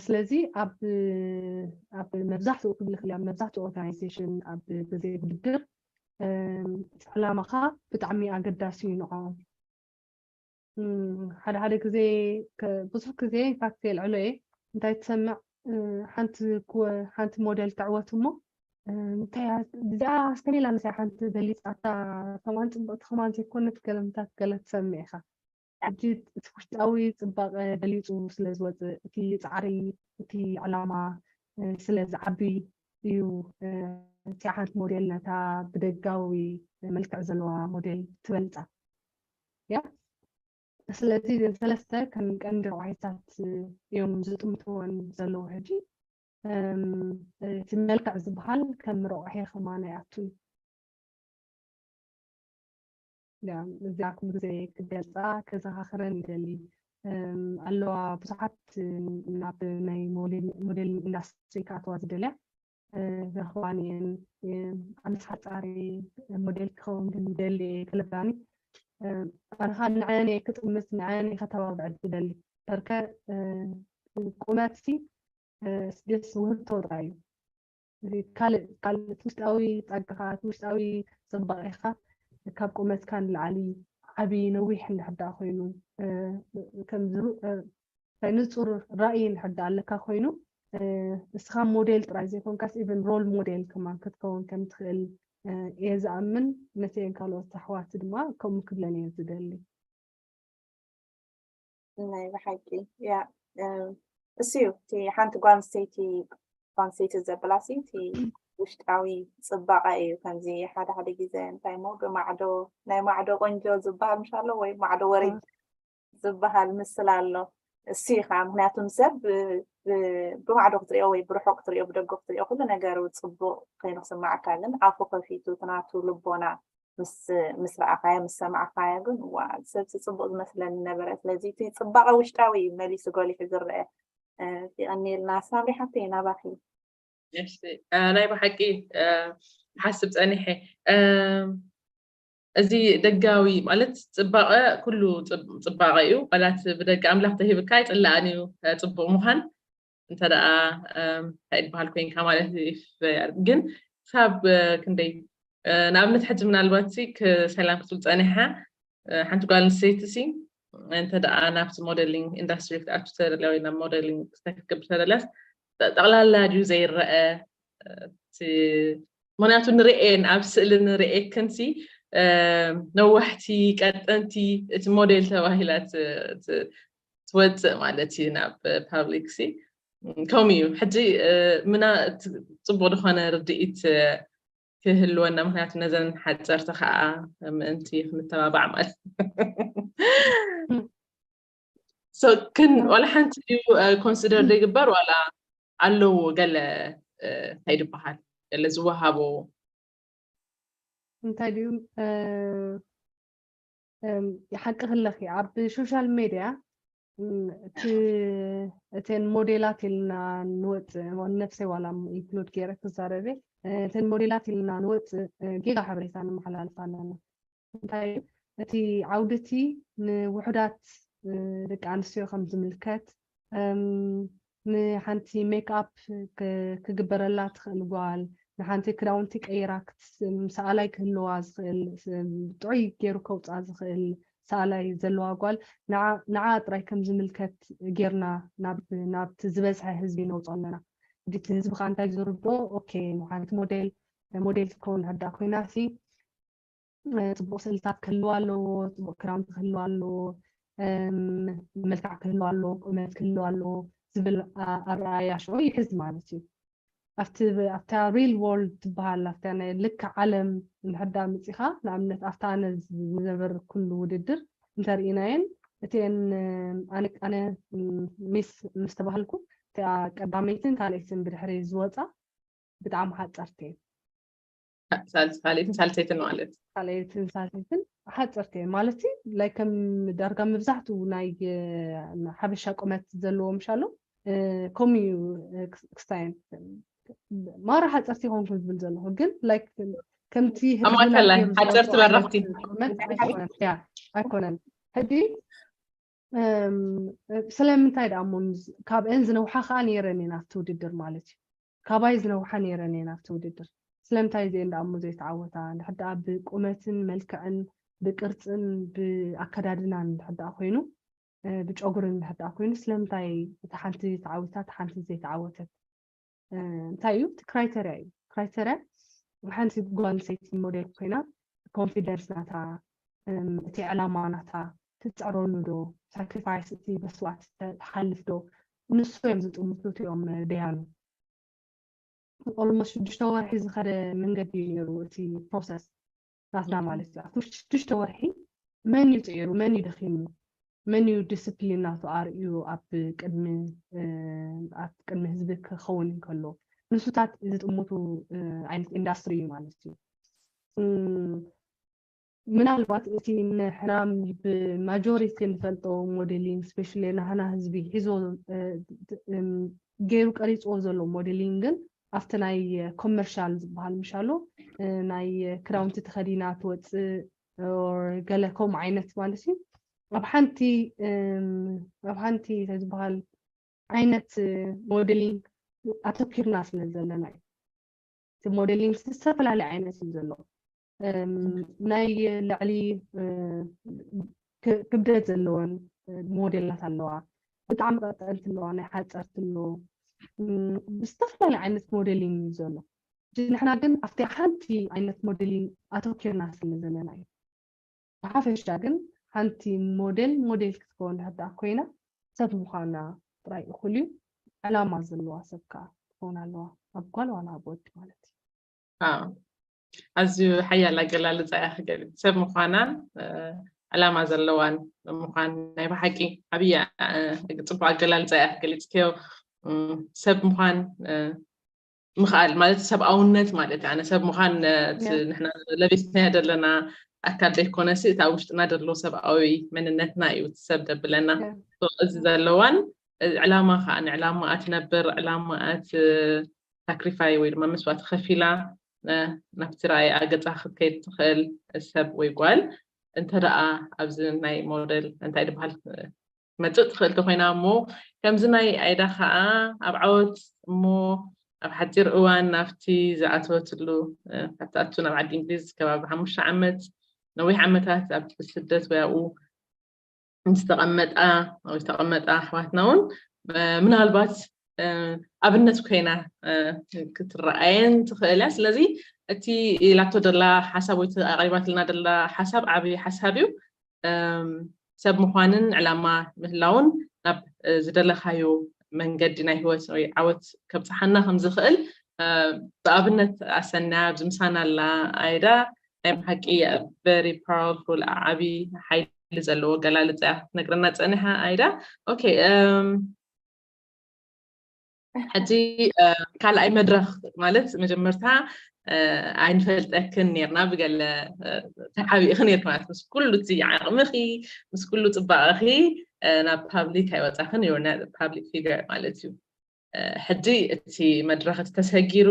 ስለዚ ኣብ ኣብ መብዛሕትኡ ክብል ይኽእል እየ፣ ኣብ መብዛሕትኡ organization ኣብ ግዜ ውድድር እቲ ዕላማኻ ብጣዕሚ ኣገዳሲ እዩ ንዕኦም። ሓደ ሓደ ግዜ ብዙሕ ግዜ ኢንፋክት የልዕሎ እየ። እንታይ ትሰምዕ፣ ሓንቲ ሓንቲ ሞዴል ትዕወት እሞ እንታይ እዚኣ ኣስተሌላ መሳይ ሓንቲ በሊፃታ፣ ከማን ፅብቕቲ ከማን ዘይኮነት ገለምታት ገለ ትሰምዕ ኢኻ። ሕጂ እቲ ውሽጣዊ ፅባቐ በሊፁ ስለ ዝወፅእ፣ እቲ ፃዕሪ፣ እቲ ዕላማ ስለ ዝዓቢ እዩ እቲ ሓንቲ ሞዴል ነታ ብደጋዊ መልክዕ ዘለዋ ሞዴል ትበልፃ። ያ ስለዚ እዘን ሰለስተ ከም ቀንዲ ረቋሒታት እዮም ዝጥምትወን ዘለዉ። ሕጂ እቲ መልክዕ ዝበሃል ከም ረቋሒ ከማን ኣይኣቱን። እዚኣ ኩሉ ግዜ ክገልፃ ከዘኻኽረን ይደሊ። ኣለዋ ብዙሓት ናብ ናይ ሞዴሊንግ ኢንዳስትሪ ክኣትዋ ዝደልያ ዝረኽባን እየን። ኣነስ ሓፃሪ ሞዴል ክኸውን ግን ይደሊ እየ ገለብላኒ። ኣነ ከዓ ንዐን እየ ክጥምት፣ ንዐን እየ ከተባብዐ ዝደሊ። በርከ ቁመት ሲ ደስ ውህብቶ ጥራይ እዩ። ካልእ ካልእ እቲ ውሽጣዊ ጸጋኻ፣ እቲ ውሽጣዊ ጽባቐኻ ካብ ቁመትካ ንላዕሊ ዓቢ ነዊሕ እንድሕር ደኣ ኮይኑ፣ ከምዚ ንጹር ራእይ እንድሕር ደኣ ኣለካ ኮይኑ፣ እስኻ ሞዴል ጥራይ ዘይኮንካስ ኢቨን ሮል ሞዴል ከማን ክትከውን ከም ትኽእል እየ ዝኣምን። ነተን ካልኦት ኣሕዋት ድማ ከምኡ ክብለን እየ ዝደሊ። ናይ ብሓቂ ያ እሱ እዩ እቲ ሓንቲ ጓል ኣንስተይቲ ጓል ኣንስተይቲ ዘበላሲ እቲ ውሽጣዊ ፅባቐ እዩ። ከምዚ ሓደ ሓደ ግዜ እንታይ ሞ ብማዕዶ ናይ ማዕዶ ቆንጆ ዝበሃል ምሽ ኣሎ ወይ ማዕዶ ወሪድ ዝበሃል ምስል ኣሎ። እሱ እዩ ከዓ ምክንያቱም ሰብ ብማዕዶ ክትሪኦ ወይ ብርሑቕ ክትሪኦ ብደጎ ክትሪኦ ኩሉ ነገሩ ፅቡቕ ከይኑ ክስማዓካ ግን ኣፉ ከፊቱ ትናቱ ልቦና ምስ ምስ ረኣኻያ ምስ ሰማዕኻያ ግን ዋ ሰብሲ ፅቡቅ ዝመስለኒ ነበረ። ስለዚ እቲ ፅባቐ ውሽጣዊ እዩ መሊሱ ጎሊሑ ዝረአ። የቐንየልና ሳምሪ ሓፍተይ ናባኺ። ናይ ብሓቂ ሓስብ ፀኒሐ እዚ ደጋዊ ማለት ፅባቐ ኩሉ ፅባቐ እዩ። ዋላት ብደቂ ኣምላኽ ተሂብካ ኣይፅላእን እዩ ፅቡቅ ምዃን እንተ ደኣ እንታይ ዝበሃል ኮይንካ ማለት ግን ክሳብ ክንደይ ንኣብነት ሕጂ ምናልባት ሲ ክሰላም ክትብል ፀኒሓ ሓንቲ ጓል ኣንስተይቲ ሲ እንተ ደኣ ናብቲ ሞደሊንግ ኢንዳስትሪ ክትኣቱ ተደልያ ወይ ናብ ሞደሊንግ ክትከድ ክትገብር ተደልያስ ጠቕላላ ድዩ ዘይረአ ምክንያቱ ንርእየን ኣብ ስእሊ ንርእየክን ሲ ነዋሕቲ ቀጠንቲ እቲ ሞዴል ተባሂላ ትወፅእ ማለት እዩ ናብ ፓብሊክ ሲ ከምኡ እዩ ሕጂ ምና ፅቡቅ ዝኾነ ርድኢት ክህልወና ምክንያቱ ነዘን ሓፀርቲ ከዓ ምእንቲ ክንተባባዕ ማለት ክን ዋላ ሓንቲ ድዩ ኮንሲደር ዘይግበር ዋላ ኣለዎ ገለ እንታይ ዝበሃል ገለ ዝወሃቦ እንታይ ድዩ ሓቂ ክለኺ ኣብ ሶሻል ሜድያ እተን ሞዴላት ኢልና ንወፅእ ነፍሰይ ዋላ ኢንክሉድ ገይረ ክዛረበ እተን ሞዴላት ኢልና ንወፅእ ጌጋ ሓበሬታ ንመሓላልፍ ኣለና እንታይ እቲ ዓውዲ እቲ ንውሑዳት ደቂ ኣንስትዮ ከም ዝምልከት ንሓንቲ ሜክኣፕ ክግበረላ ትኽእል ጓል ንሓንቲ ክዳውንቲ ቀይራ ሰኣላይ ክህልዋ ዝኽእል ጥዑይ ገይሩ ከውፅኣ ዝኽእል ሰኣላይ ዘለዋ ጓል ንዓ ጥራይ ከም ዝምልከት ጌርና ናብቲ ዝበዝሐ ህዝቢ ነውፅኦ ኣለና። ሕጂ እቲ ህዝቢ ከዓ እንታይ ዝርድኦ ኦኬ ንሓንቲ ሞዴል ሞዴል ክትከውን ንሕዳ ኮይና ሲ ፅቡቅ ስእልታት ክህልዋ ኣለዎ፣ ፅቡቅ ክዳውንቲ ክህልዋ ኣለዎ፣ መልክዕ ክህልዋ ኣለዎ፣ ቁመት ክህልዋ ኣለዎ ዝብል ኣረኣእያ ሽዑ ይሕዝ ማለት እዩ። ኣብቲ ኣብታ ሪል ወርልድ ትበሃል ኣብታ ናይ ልክዕ ዓለም እንድሕር ደኣ መፂኻ፣ ንኣብነት ኣብታ ኣነ ዝነበርኩሉ ውድድር እንተርኢናየን፣ እቲአን ኣነ ኣነ ሚስ ምስ ተባህልኩ፣ እቲኣ ቀዳመይትን ካልኣይትን ብድሕሪ ዝወፃ ብጣዕሚ ሓፀርቲ እየን። ሳልስ ካልኣይትን ሳልሰይትን ማለት ካልኣይትን ሳልሰይትን ሓፀርቲ እየን ማለት ሲ፣ ላይክ ከም ዳርጋ መብዛሕትኡ ናይ ሓበሻ ቁመት ዘለዎ ምሻሎ ከምኡ እዩ። ክስታየን ማራ ሓፀርቲ ይኾንኩ ዝብል ዘለኹ፣ ግን ላይክ ከምቲ ኣብ ማእከል ላይ ሓፀርቲ በረኽቲ ቁመት ኣይኮነን። ሕጂ ስለምንታይ ደኣ እሞ ካብአን ዝነውሓ ከዓ ነይረን እየን ኣብቲ ውድድር ማለት እዩ። ካባይ ዝነውሓ ነይረን እየን ኣብቲ ውድድር። ስለምንታይ እዚአን ደኣ እሞ ዘይተዓወታ? እንድሕር ደኣ ብቁመትን መልክዕን ብቅርፅን ብኣከዳድናን እንድሕር ደኣ ኮይኑ፣ ብጨጉርን እንድሕር ደኣ ኮይኑ፣ ስለምንታይ እታ ሓንቲ ተዓዊታ እታ ሓንቲ ዘይተዓወተት? እንታይ እዩ? እቲ ክራይተርያ እዩ። ክራይተርያ ሓንቲ ጓል ኣንስተይቲ ሞዴል ኮይና ኮንፊደንስ ናታ፣ እቲ ዕላማ ናታ ትፅዕረሉ ዶ፣ ሳክሪፋይስ እቲ መስዋእቲ ትሓልፍ ዶ፣ ንሱ እዮም ዝጥምቱ እቲኦም ደያኑ። ኦልሞስት ሽዱሽተ ወርሒ ዝኸደ መንገዲ እዩ ነይሩ እቲ ፕሮሰስ ናትና ማለት እዩ። ኣብቲ ሽዱሽተ ወርሒ መን እዩ ፅዒሩ፣ መን እዩ ደኺሙ፣ መን እዩ ዲስፕሊን ናቱ ኣርእዩ ኣብ ቅድሚ ኣብ ቅድሚ ህዝቢ ክኸውን እንከሎ፣ ንሱታት ዝጥምቱ ዓይነት ኢንዳስትሪ እዩ ማለት እዩ። ምናልባት እቲ ንሕና ብማጆሪቲ ንፈልጦ ሞዴሊንግ ስፔሻሊ ናህና ህዝቢ ሒዞ ገይሩ ቀሪፅዎ ዘሎ ሞዴሊንግ ግን ኣብቲ ናይ ኮመርሻል ዝበሃል ምሻሎ ናይ ክዳውንቲ ተኸዲና ትወፅእ ገለ ከምኡ ዓይነት ማለት እዩ። ኣብ ሓንቲ ኣብ ሓንቲ ዝበሃል ዓይነት ሞዴሊንግ ኣተኪርና ስለ ዘለና እዩ። እቲ ሞዴሊንግ ዝተፈላለዩ ዓይነት እዩ ዘሎ። ናይ ልዕሊ ክብደት ዘለወን ሞዴላት ኣለዋ፣ ብጣዕሚ ቀጠንቲ ኣለዋ፣ ናይ ሓፀርቲ ኣሎ፣ ብዝተፈላለየ ዓይነት ሞዴሊንግ እዩ ዘሎ። ንሕና ግን ኣብቲ ሓንቲ ዓይነት ሞዴሊንግ ኣተኪርና ስለ ዘለና እዩ። ብሓፈሻ ግን ሓንቲ ሞዴል ሞዴል ክትከውን እንድሕር ኮይና ሰብ ምዃና ጥራይ እኹል እዩ። ዕላማ ዘለዋ ሰብ ከዓ ትኸውን ኣለዋ፣ ኣብ ጓል ዋላ ኣብ ወዲ ማለት እዩ። ኣዝዩ ሓያል ኣገላልፃ እያ ክገልፅ። ሰብ ምዃናን ዕላማ ዘለዋን ምዃን ናይ ብሓቂ ዓብያ ፅቡቅ ኣገላልፃ እያ ክገልፅክዮ። ሰብ ምዃን ምኽኣል ማለት ሰብኣውነት ማለት ኣነ ሰብ ምዃን ንሕና ለቢስናዮ ዘለና ኣካል ዘይኮነሲ እታ ውሽጥና ዘሎ ሰብኣዊ መንነትና እዩ ሰብ ደብለና። እዚ ዘለዋን ዕላማ ከዓ ንዕላማኣ ትነብር፣ ዕላማኣ ሳክሪፋይ ወይ ድማ መስዋእቲ ከፊላ ናብቲ ራእያ ገፃ ክትከይድ ትኽእል ሰብ ወይ ጓል እንተ ደኣ ኣብዚ ናይ ሞዴል እንታይ ዝበሃል መፅእ ትኽእል ተኮይና እሞ ከምዚ ናይ ኣይዳ ከዓ ኣብ ዓወት እሞ ኣብ ሓፂር እዋን ናብቲ ዝኣተወትሉ ካብቲ ኣቱ ናብ ዓዲ እንግሊዝ ከባቢ ሓሙሽተ ዓመት ነዊሕ ዓመታት ኣብ ስደት ወይ ኣብኡ ምስ ተቐመጣ ወይ ዝተቐመጣ ኣሕዋትና እውን ምናልባት ኣብነት ኮይና ክትረኣየን ትኽእል እያ። ስለዚ እቲ ኢላቶ ደላ ሓሳብ ወይ ኣቕሪባትልና ደላ ሓሳብ ዓብዪ ሓሳብ እዩ። ሰብ ምዃንን ዕላማ ምህላውን ናብ ዝደለኻዮ መንገዲ ናይ ህይወት ወይ ዓወት ከብፅሓና ከም ዝኽእል ብኣብነት ኣሰንያ ኣብዚ ምሳና ኣላ ኣይዳ ናይ ብሓቂ very powerful ዓቢ ሓይሊ ዘለዎ ኣገላልፃ እያ ክትነግረና ፀኒሓ ኣይዳ። ኦኬ ሕጂ ካልኣይ መድረኽ ማለት መጀመርታ ኣይንፈልጠክን ኔርና ብገለ ተሓቢእኺ ኔርኪ ማለት ምስ ኩሉ እቲ ዓቕምኺ ምስ ኩሉ ፅባቐኺ ናብ ፓብሊክ ኣይወፃኽን ዩ ፓብሊክ ፊገር ማለት እዩ። ሕጂ እቲ መድረኽ እቲ ተሰጊሩ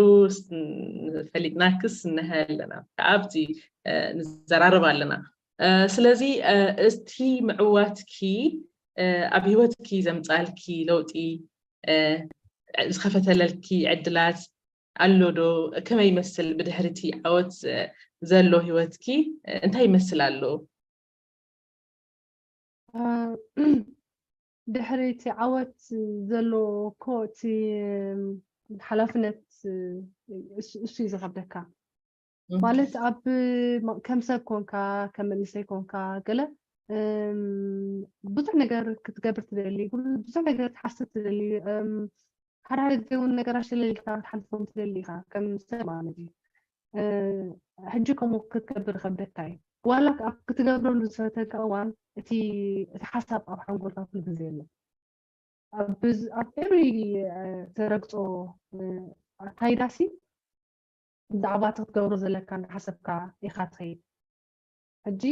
ፈሊጥናክስ እነሀ ኣለና ኣብቲ ንዘራረብ ኣለና። ስለዚ እቲ ምዕዋትኪ ኣብ ህይወትኪ ዘምፃልኪ ለውጢ ዝኸፈተለልኪ ዕድላት ኣሎ ዶ? ከመይ ይመስል ብድሕሪ እቲ ዓወት ዘሎ ህይወትኪ እንታይ ይመስል ኣሎ? ድሕሪ እቲ ዓወት ዘሎ እኮ እቲ ሓላፍነት እሱ እዩ ዝኸብደካ። ማለት ኣብ ከም ሰብ ኮንካ ከም መንእሰይ ኮንካ ገለ ብዙሕ ነገር ክትገብር ትደሊ፣ ብዙሕ ነገር ክትሓስብ ትደሊ። ሓደ ሓደ ግዜ እውን ነገራት ሸለል ኢልካ ክትሓልፎም ትደሊ ኢኻ፣ ከም ሰብ ማለት እዩ። ሕጂ ከምኡ ክትገብር ይኸብደካ እዩ። ዋላ ኣብ ክትገብረሉ ዝፈተካ እዋን እቲ እቲ ሓሳብ ኣብ ሓንጎልካ ኩሉ ግዜ ኣሎ። ኣብ every ተረግጾ ኣካይዳሲ ብዛዕባ እቲ ክትገብሮ ዘለካ እናሓሰብካ ኢኻ ትኸይድ። ሕጂ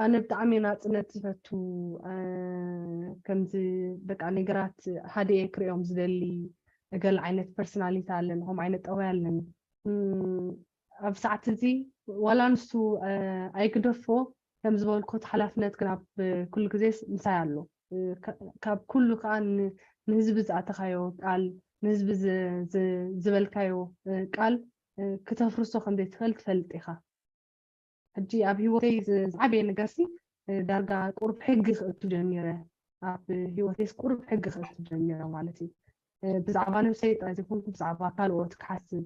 ኣነ ብጣዕሚ ናፅነት ዝፈቱ፣ ከምዚ በቃ ነገራት ሃዲኤ ክሪኦም ዝደሊ፣ ገለ ዓይነት ፐርሶናሊቲ ኣለኒ፣ ከምኡ ዓይነት ጠባይ ኣለኒ። ኣብ ሰዓት እዚ ዋላ ንሱ ኣይግደፎ፣ ከም ዝበልኩ እቲ ሓላፍነት ግን ኣብ ኩሉ ግዜ ምሳይ ኣሎ። ካብ ኩሉ ከዓ ንህዝቢ ዝኣተኻዮ ቃል፣ ንህዝቢ ዝበልካዮ ቃል ክተፍርሶ ከም ዘይትኽእል ትፈልጥ ኢኻ። ሕጂ ኣብ ሂወተይ ዝዓበየ ነገርሲ ዳርጋ ቁሩብ ሕጊ ክእቱ ጀሚረ። ኣብ ሂወተይስ ቁሩብ ሕጊ ክእቱ ጀሚረ ማለት እዩ። ብዛዕባ ነብሰይ ጥራይ ዘይኮንኩ ብዛዕባ ካልኦት ክሓስብ፣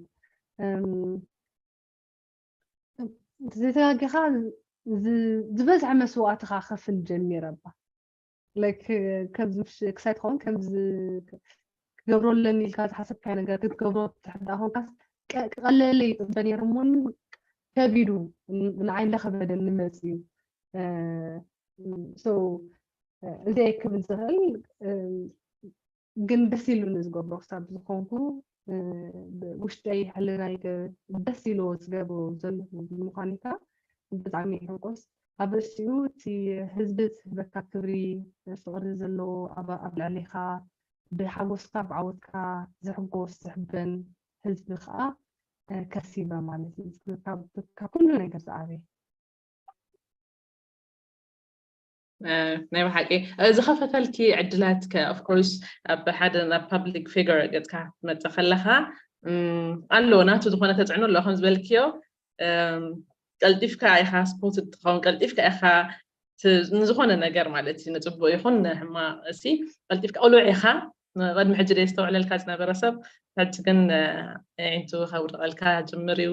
ዘይተጋጊኻ ዝበዝሐ መስዋእትኻ ከፍል ጀሚረ እባ። ላይክ ከምዚ ምሽ ክሳይ ትኸውን ከምዚ ክገብሮ ኣለኒ ኢልካ ዝሓሰብካዮ ነገር ክትገብሮ ትሕዳ ኮንካስ ክቐለለይ ይፅበ ነይረ እሞ ከቢዱ ንዓይ እንዳኸበደ ንመፅ እዩ። So እዚ ክብል ዝኽእል ግን ደስ ኢሉኒ ዝገብሮ ክሳብ ዝኾንኩ ውሽጠይ ሕልናይ ደስ ኢልዎ ዝገብሮ ዘለኹ ብምዃኑ ብጣዕሚ ይሕንቆስ። ኣብ ርእሲኡ እቲ ህዝቢ ዝህበካ ክብሪ ፍቕሪ ዘለዎ ኣብ ልዕሌኻ ብሓጎስካ ብዓወትካ ዝሕጎስ ዝሕበን ህዝቢ ከዓ ከሲበ ማለት እዩ። ካብ ኩሉ ነገር ዝዓበየ ናይ ብሓቂ ዝኸፈተልኪ ዕድላት ከ of course ኣብ ሓደ ናብ ፓብሊክ ፊገር ገፅካ ክትመፅእ ከለኻ ኣሎ ናቱ ዝኾነ ተፅዕኖ ኣሎ ከም ዝበልክዮ ቀልጢፍካ ኢኻ ስፖትድ ትኸውን ቀልጢፍካ ኢኻ ንዝኾነ ነገር ማለት እዩ ንፅቡቅ ይኹን ንሕማቅ እሲ ቀልጢፍካ ቅሉዕ ኢኻ ቅድሚ ሕጂ ደይ ዝተውዕለልካ ዝነበረ ሰብ ሕጂ ግን ዒንቱ ከውድቐልካ ጅምር እዩ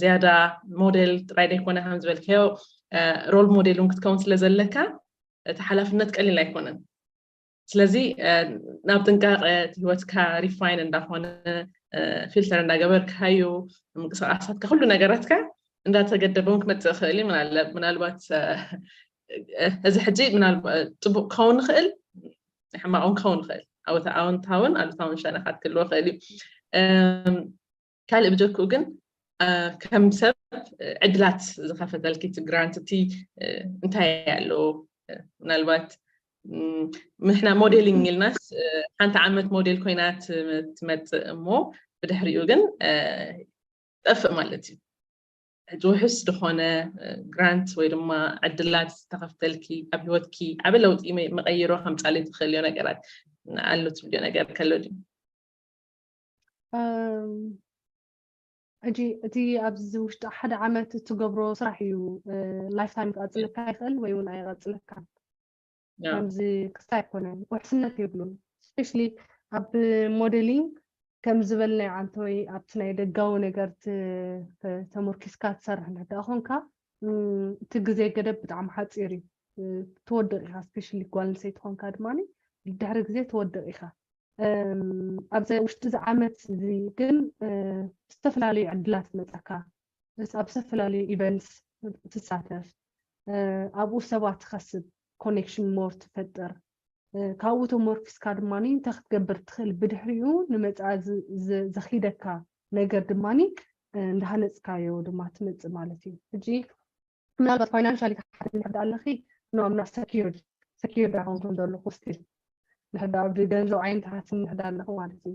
ዝያዳ ሞዴል ጥራይ ደይኮነ ከም ዝበልከዮ ሮል ሞዴል እውን ክትከውን ስለ ዘለካ እቲ ሓላፍነት ቀሊል ኣይኮነን ስለዚ ናብ ጥንቃቐ ህይወትካ ሪፋይን እንዳኾነ ፊልተር እንዳገበርካዩ ምንቅስቃሳትካ ኩሉ ነገራትካ እንዳተገደበውን ክመፅእ ይኽእል እዩ ምናልባት እዚ ሕጂ ጽቡቅ ክኸውን ይኽእል ሕማቅ እውን ክኸውን ይኽእል ኣወንታውን ኣሉታውን ሸነኻት ክህልዎ ይኽእል እዩ ካልእ ብጀክኡ ግን ከም ሰብ ዕድላት ዝኸፈተልኪ እቲ ግራንት እቲ እንታይ ኣለዎ ምናልባት ምሕና ሞዴሊንግ ኢልናስ ሓንቲ ዓመት ሞዴል ኮይና ትመፅእ እሞ ብድሕሪኡ ግን ጠፍእ ማለት እዩ ሕጂ ውሕስ ዝኾነ ግራንት ወይ ድማ ዕድላት ዝተኸፍተልኪ ኣብ ህይወትኪ ዓበ ለውጢ መቐይሮ ከምፃለይ ትኽእልዮ ነገራት ኣሎ ትብልዮ ነገር ከሎ ድዩ ሕጂ እቲ ኣብዚ ውሽጢ ሓደ ዓመት እትገብሮ ስራሕ እዩ ላይፍ ታይም ክቐፅለካ ይኽእል ወይ እውን ኣይቐፅለካን ከምዚ ክስታይ ኣይኮነን ውሕስነት የብሉን ስፔሻሊ ኣብ ሞዴሊንግ ከም ዝበልናዮ ዓንተወይ ኣብቲ ናይ ደጋዊ ነገር ተመርኪስካ ትሰርሕ እንድሕር ደኣ ኮንካ እቲ ግዜ ገደብ ብጣዕሚ ሓፂር እዩ ትወድቕ ኢኻ ስፔሻሊ ጓል ኣንስተይቲ ኮንካ ድማ ድሕሪ ግዜ ትወድቕ ኢኻ ኣብዚ ውሽጢ እዚ ዓመት እዚ ግን ዝተፈላለዩ ዕድላት መፀካ ኣብ ዝተፈላለዩ ኢቨንትስ ትሳተፍ ኣብኡ ሰባት ትኸስብ ኮኔክሽን ሞር ትፈጥር ካብኡ ተሞርኪስካ ድማ እንታይ ክትገብር ትኽእል ብድሕሪኡ ንመፃ ዘኺደካ ነገር ድማ እንዳሃነፅካዮ ድማ ትመፅእ ማለት እዩ ሕጂ ምናልባት ፋይናንሻሊ ትሓትን እንድሕር ኣለኺ no I'm not secured secured ኣይኮንኩን ዘለኹ still እንድሕር ብገንዘብ ዓይነት ትሓትን እንድሕር ኣለኹ ማለት እዩ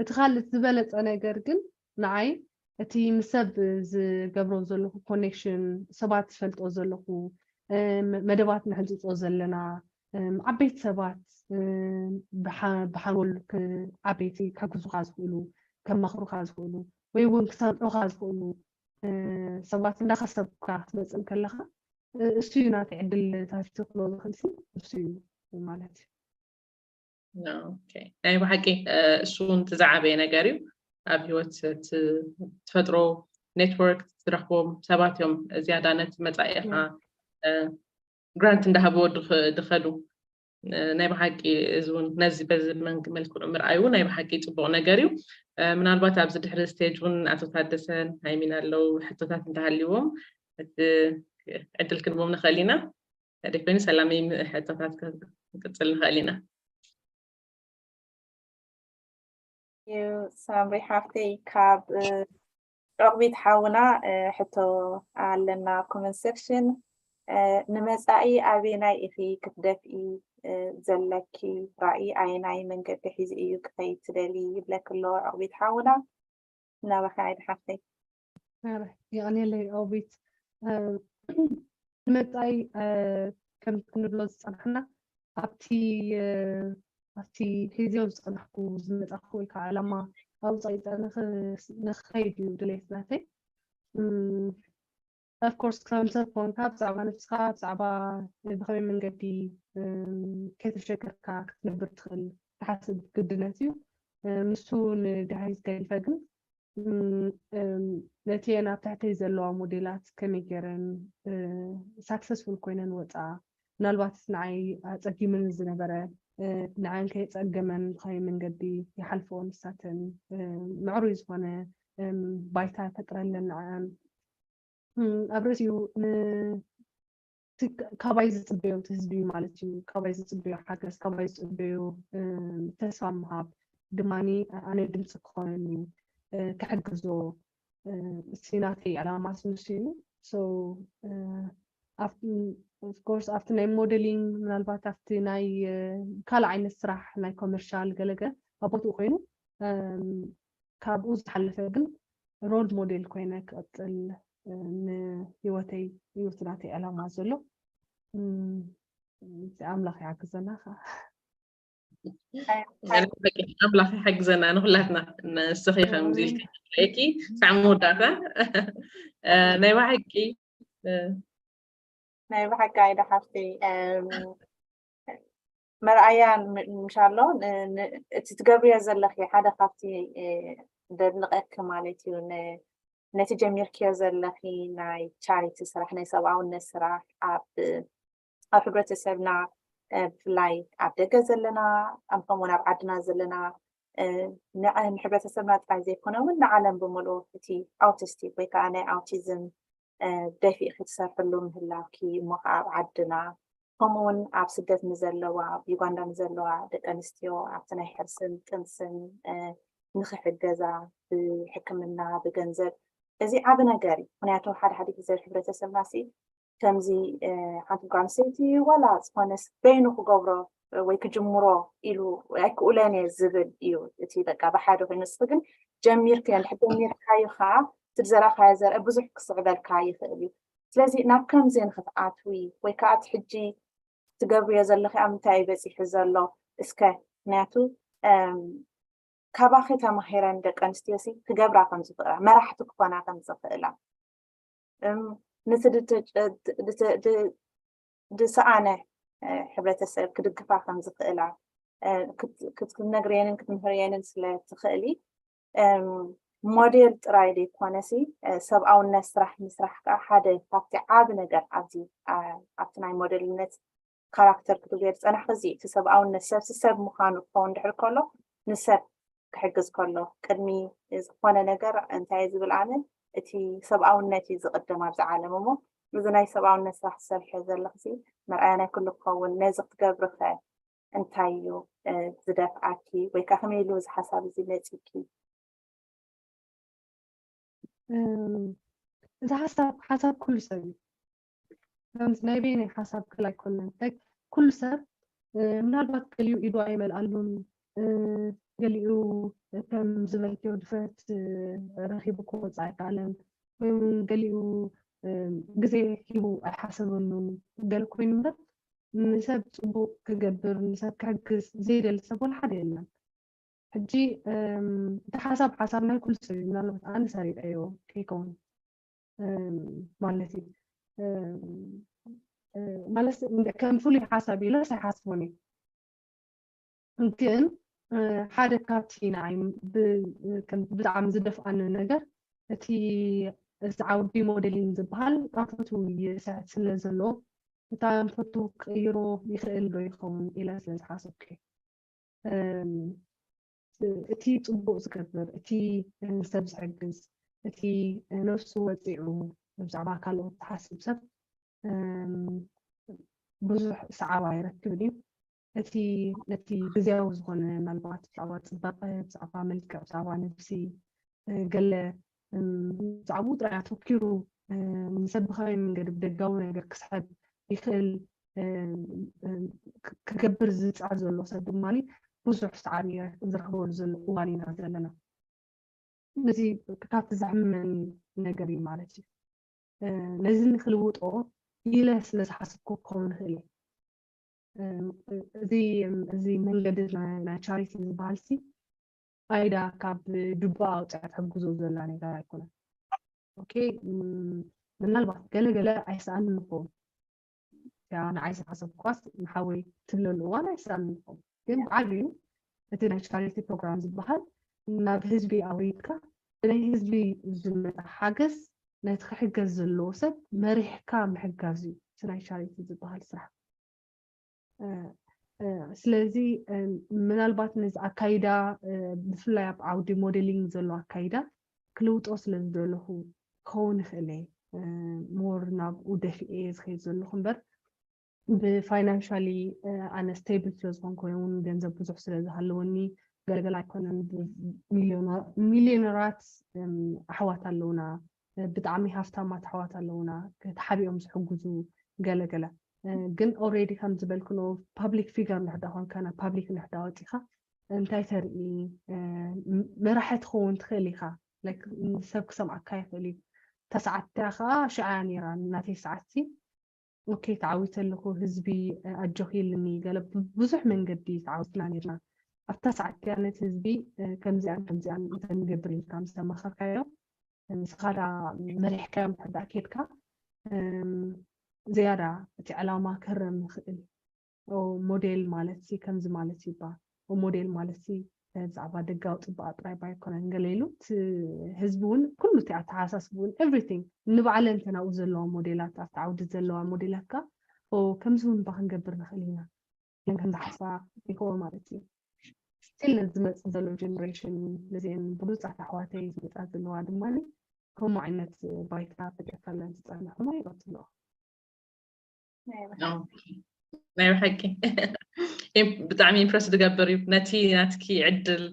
እቲ ካልእ ዝበለፀ ነገር ግን ንዓይ እቲ ምስ ሰብ ዝገብሮ ዘለኹ ኮኔክሽን ሰባት ዝፈልጦ ዘለኹ መደባት ንሕንፅፆ ዘለና ዓበይቲ ሰባት ብሓንጎል ዓበይቲ ከግዙኻ ዝኽእሉ ከማኽሩኻ ዝኽእሉ ወይ እውን ክሰምዑኻ ዝኽእሉ ሰባት እንዳኸሰብካ ክትመፅእ ከለኻ እሱ እዩ ናተይ ዕድል ታፊቲ ክሎ ዝኽእል እሱ እዩ ማለት እዩ ናይ ብሓቂ እሱ እውን ዝዓበየ ነገር እዩ ኣብ ህይወት ትፈጥሮ ኔትወርክ ትረኽቦም ሰባት እዮም ዝያዳ ነቲ መፃኢኻ ግራንት እንዳሃብዎ ድኸዱ ናይ ብሓቂ እዚ እውን ነዚ በዚ መልክዑ ምርኣዩ ናይ ብሓቂ ፅቡቕ ነገር እዩ። ምናልባት ኣብዚ ድሕሪ ስቴጅ እውን ኣቶ ታደሰን ሃይሚን ኣለዉ ሕቶታት እንተሃልዎም እቲ ዕድል ክንቦም ንኽእል ኢና። ደይ ኮይኑ ሰላመይ ሕቶታት ክንቅፅል ንኽእል ኢና። ሳምሪ ሓፍተይ ካብ ዕቕቢት ሓውና ሕቶ ኣለና ኮመንት ሴክሽን። ንመፃኢ ኣበየናይ ኢኺ ክትደፍኢ ዘለኪ ራእይ ኣየናይ መንገዲ ሒዙ እዩ ክኸይድ ትደሊ ይብለክ ኣሎ ዕቕቢት ሓውና። እናበኸ ኣይደ ሓፍተይ። የቐንየለይ ኦቢት። ንመፃኢ ከምቲ ክንብሎ ዝፀናሕና ኣብቲ ኣብቲ ሒዝዮ ዝፀናሕኩ ዝመፃኹ ወይ ከዓ ዕላማ ኣውፃኢፀ ንኽኸይድ እዩ ድሌት ናተይ። ኦፍኮርስ ከም ሰብ ኮንካ ብዛዕባ ነብስኻ ብዛዕባ ብኸመይ መንገዲ ከይተሸገርካ ክትነብር ትኽእል ትሓስብ ግድነት እዩ። ንሱ ንድሕሪት ገዲፈ ግን ነቲአን ኣብ ትሕተይ ዘለዋ ሞዴላት ከመይ ገይረን ሳክሰስፉል ኮይነን ወፃ ምናልባት ንዓይ ኣፀጊምን ዝነበረ ንዓን ከየፀገመን ብኸመይ መንገዲ ይሓልፈኦ ንሳተን ምዕሩይ ዝኾነ ባይታ ይፈጥረለን ንዓን ኣብ ርእሲኡ ካባይ ዝፅበዮ እቲ ህዝቢ ማለት እዩ ካባይ ዝፅበዮ ሓገዝ ካባይ ዝፅበዮ ተስፋ ምሃብ ድማ ኣነ ድምፂ ክኾነኒ ክሕግዞ እቲ ናተይ ዕላማ ንሱ እዩ ኦፍኮርስ ኣብቲ ናይ ሞዴሊንግ ምናልባት ኣብቲ ናይ ካልእ ዓይነት ስራሕ ናይ ኮመርሻል ገለገ ኣብ ቦትኡ ኮይኑ ካብኡ ዝሓለፈ ግን ሮል ሞዴል ኮይነ ክቐፅል ንህይወተይ ህይወት ናተይ ዕላማ ዘሎ ኣምላኽ ይሓግዘና ከዓ ኣምላኽ ይሓግዘና ንኩላትና ንስኺ ከምዚ ኢልኪ ሳዕ መወዳእታ ናይ ብሓቂ ናይ ብሓቂ ኣይደ ሓፍቲ መርኣያ ምሻሎ እቲ ትገብርዮ ዘለኺ ሓደ ካብቲ ደድንቀኪ ማለት እዩ ነቲ ጀሚርክዮ ዘለኺ ናይ ቻሪቲ ስራሕ ናይ ሰብኣውነት ስራሕ ኣብ ኣብ ሕብረተሰብና ብፍላይ ኣብ ደገ ዘለና ከምኡውን ኣብ ዓድና ዘለና ንሕብረተሰብና ጥራይ ዘይኮነ እውን ንዓለም ብምልኡ እቲ ኣውቲስቲክ ወይ ከዓ ናይ ኣውቲዝም ደፊእኺ ትሰርሕሉ ምህላውኪ እሞ ከዓ ኣብ ዓድና ከምኡውን ኣብ ስደት ንዘለዋ ኣብ ዩጋንዳ ንዘለዋ ደቂ ኣንስትዮ ኣብቲ ናይ ሕርስን ጥንስን ንክሕገዛ ብሕክምና ብገንዘብ እዚ ዓብ ነገር እዩ ምክንያቱ ሓደ ሓደ ግዜ ሕብረተሰብና ሲ ከምዚ ሓንቲ ጓል ኣንስተይቲ ዋላ ዝኾነስ በይኑ ክገብሮ ወይ ክጅምሮ ኢሉ ኣይክእሎን እየ ዝብል እዩ እቲ በቃ ብሓደ ኮይኑ ንስኺ ግን ጀሚርክዮ እንድሕር ጀሚርካዮ ከዓ እቲ ዝዘራእካዮ ዘርአ ብዙሕ ክስዕበልካ ይኽእል እዩ ስለዚ ናብ ከምዚ ንክትኣትዊ ወይ ከዓ እቲ ሕጂ ትገብርዮ ዘለኺ ኣብ ምንታይ እዩ በፂሑ ዘሎ እስከ ምክንያቱ ካባኺ ተማሂረን ደቂ ኣንስትዮ ሲ ክገብራ ከም ዝኽእላ መራሕቲ ክኾና ከም ዝኽእላ ነቲ ዝሰኣነ ሕብረተሰብ ክድግፋ ከም ዝኽእላ ክትነግርየንን ክትምህርየንን ስለ ትኽእሊ ሞዴል ጥራይ ዘይኮነሲ ሰብኣውነት ስራሕ ምስራሕ ከዓ ሓደ ካብቲ ዓብ ነገር ኣብዚ ኣብቲ ናይ ሞዴልነት ካራክተር ክትብልዮ ዝፀናሕኺ እዚ እቲ ሰብኣውነት ሰብሲ ሰብ ምዃኑ ክኸውን ድሕሪ ከሎ ንሰብ ክሕግዝ ከሎ ቅድሚ ዝኾነ ነገር እንታይ ዝብል ኣነ እቲ ሰብኣውነት እዩ ዝቕድም ኣብዚ ዓለም እሞ እዚ ናይ ሰብኣውነት ስራሕ ትሰርሒ ዘለኽሲ መርኣያ ናይ ኩሉ ክኸውን ነዚ ክትገብርኸ እንታይ እዩ ዝደፍኣኪ ወይ ከዓ ከመይ ኢሉ እዚ ሓሳብ እዚ መፂኪ እዚ ሓሳብ ሓሳብ ኩሉ ሰብ እዩ ከምዚ ናይ በይነይ ሓሳብ ክል ኣይኮነን ኩሉ ሰብ ምናልባት ገሊኡ ኢዱ ኣይመልኣሉን ገሊኡ ከም ዝበልክዮ ድፍረት ረኪቡ ክወፅእ ኣይከኣለን ወይ እውን ገሊኡ ግዜ ሂቡ ኣይሓሰበሉን ገለ ኮይኑ እምበር ንሰብ ፅቡቅ ክገብር ንሰብ ክሕግዝ ዘይደሊ ሰብ ወላ ሓደ የለን ሕጂ እቲ ሓሳብ ሓሳብ ናይ ኩሉ ሰብ እዩ ምናልባት ኣነ ሰሪጠዮ ከይከውን ማለት እዩ ማለት ከም ፍሉይ ሓሳብ ኢለ ኣይሓስቦን እዩ ግን ሓደ ካብቲ ንዓይ ብጣዕሚ ዝደፍኣኒ ነገር እቲ እዚ ዓውዲ ሞዴሊንግ ዝበሃል ኣፈቱ ይስሕት ስለ ዘሎ እታ ንፈቱ ክቕይሮ ይኽእል ዶ ይኸውን ኢለ ስለ ዝሓሰብኩ እየ። እም፣ እቲ ጽቡቕ ዝገብር፣ እቲ ንሰብ ዝሕግዝ፣ እቲ ነፍሱ ወጺዑ ብዛዕባ ካልኦት ዝሓስብ ሰብ እም፣ ብዙሕ ሰዓባ ኣይረክብን እዩ። እቲ ነቲ ግዝያዊ ዝኾነ ምናልባት ብዛዕባ ጽባቐ፣ ብዛዕባ መልክዕ፣ ብዛዕባ ነብሲ እ፣ ገለ እም፣ ብዛዕባኡ ጥራይ ኣተኪሩ እ፣ ንሰብ ብኸመይ መንገዲ ብደጋዊ ነገር ክስሕብ ይኽእል እ፣ እ፣ ክ- ክገብር ዝፅዕር ዘሎ ሰብ ድማ ብዙሕ ሰዓቢ ዝረኽበሉ ዘሎ እዋን ኢና ዘለና። እዚ ካብቲ ዘሕምመኒ ነገር እዩ ማለት እዩ። እ፣ ነዚ ንክልውጦ ኢለ ስለ ዝሓሰብኩ ክኸውን ይኽእል እዩ። እም፣ እዚ እም፣ እዚ መንገዲ ናይ ናይ ቻሪቲ ዝበሃል ሲ ኣይዳ ካብ ዱባ ኣውፅኣ ትሕግዞ ዘላ ነገር ኣይኮነን። ኦኬ፣ እም፣ ምናልባት ገለ ገለ ኣይሰኣንን ይኸውን። ያ ንዓይ ዝሓሰብኳስ ንሓወይ ትብለሉ እዋን ኣይሰኣንን ይኸውን። ግን ብዓብዩ እቲ ናይ ቻሪቲ ፕሮግራም ዝበሃል ናብ ህዝቢ ኣውሪድካ ብናይ ህዝቢ ዝመጣ ሓገዝ ነቲ ክሕገዝ ዘለዎ ሰብ መሪሕካ ምሕጋዝ እዩ እቲ ናይ ቻሪቲ ዝበሃል ስራሕ። እ፣ እ፣ ስለዚ እ፣ ምናልባት ነዚ ኣካይዳ እ፣ ብፍላይ ኣብ ዓውዲ ሞዴሊንግ ዘሎ ኣካይዳ ክልውጦ ስለ ዝደለኹ ክኸውን ይኽእል እየ። ሞር ናብኡ ደፊኤ ዝኸይድ ዘለኹ እምበር ብፋይናንሻሊ ኣነ ስቴብል ስለ ዝኾንኩ ወይ እውን ገንዘብ ብዙሕ ስለ ዝሃለወኒ ገለገለ ኣይኮነን። ሚሊዮነራት ኣሕዋት ኣለውና፣ ብጣዕሚ ሃፍታማት ኣሕዋት ኣለውና ተሓቢኦም ዝሕግዙ ገለገለ። ግን ኦልሬዲ ከም ዝበልክኖ ፓብሊክ ፊገር ንሕዳ ኮንካ ናብ ፓብሊክ ንሕዳ ወፂኻ እንታይ ተርኢ? መራሒ ትኸውን ትኽእል ኢኻ። ሰብ ክሰምዓካ ይኽእል እዩ። እታ ሰዓት እቲኣ ከዓ ሽዓ ነይራ ናተይ ሰዓት ሲ ኦኬ ተዓዊተ ኣለኹ ህዝቢ ኣጆኺ ኢልኒ ገለ ብዙሕ መንገዲ ተዓዊትና ነርና። ኣብታ ሰዓት እቲኣ ነቲ ህዝቢ ከምዚኣን ከምዚኣን እንተንገብር ኢልካ ምስ ተማኸርካዮ ንስኻ ዳ መሪሕካዮም ሕዳ ኬድካ ዝያዳ እቲ ዕላማ ክህረም ይኽእል። ሞዴል ማለት ሲ ከምዚ ማለት ይባ ሞዴል ማለት ሲ ብዛዕባ ደጋዊ ፅባቐ ጥራይ ባይኮነን ገለ ኢሉ ህዝቢ እውን ኩሉ እቲ ኣተሓሳስብ እውን ኤቭሪቲንግ ንባዕለን ተናብኡ ዘለዋ ሞዴላት ኣብቲ ዓውዲ ዘለዋ ሞዴላት ከዓ ከምዚ እውን ባ ክንገብር ንኽእል ኢና ኢለን ከም ዝሓስባ ይኮ ማለት እዩ። ስቲል ዝመፅእ ዘሎ ጀነሬሽን ነዚአን ብሉፃት ኣሕዋተይ ዝመፃ ዘለዋ ድማ ከምኡ ዓይነት ባይታ ፈጢርካለን ዝፀንሕሞ ይቐፅሎ። ናይ ብሓቂ ብጣዕሚ ኢምፕረስ ዝገብር እዩ። ነቲ ናትኪ ዕድል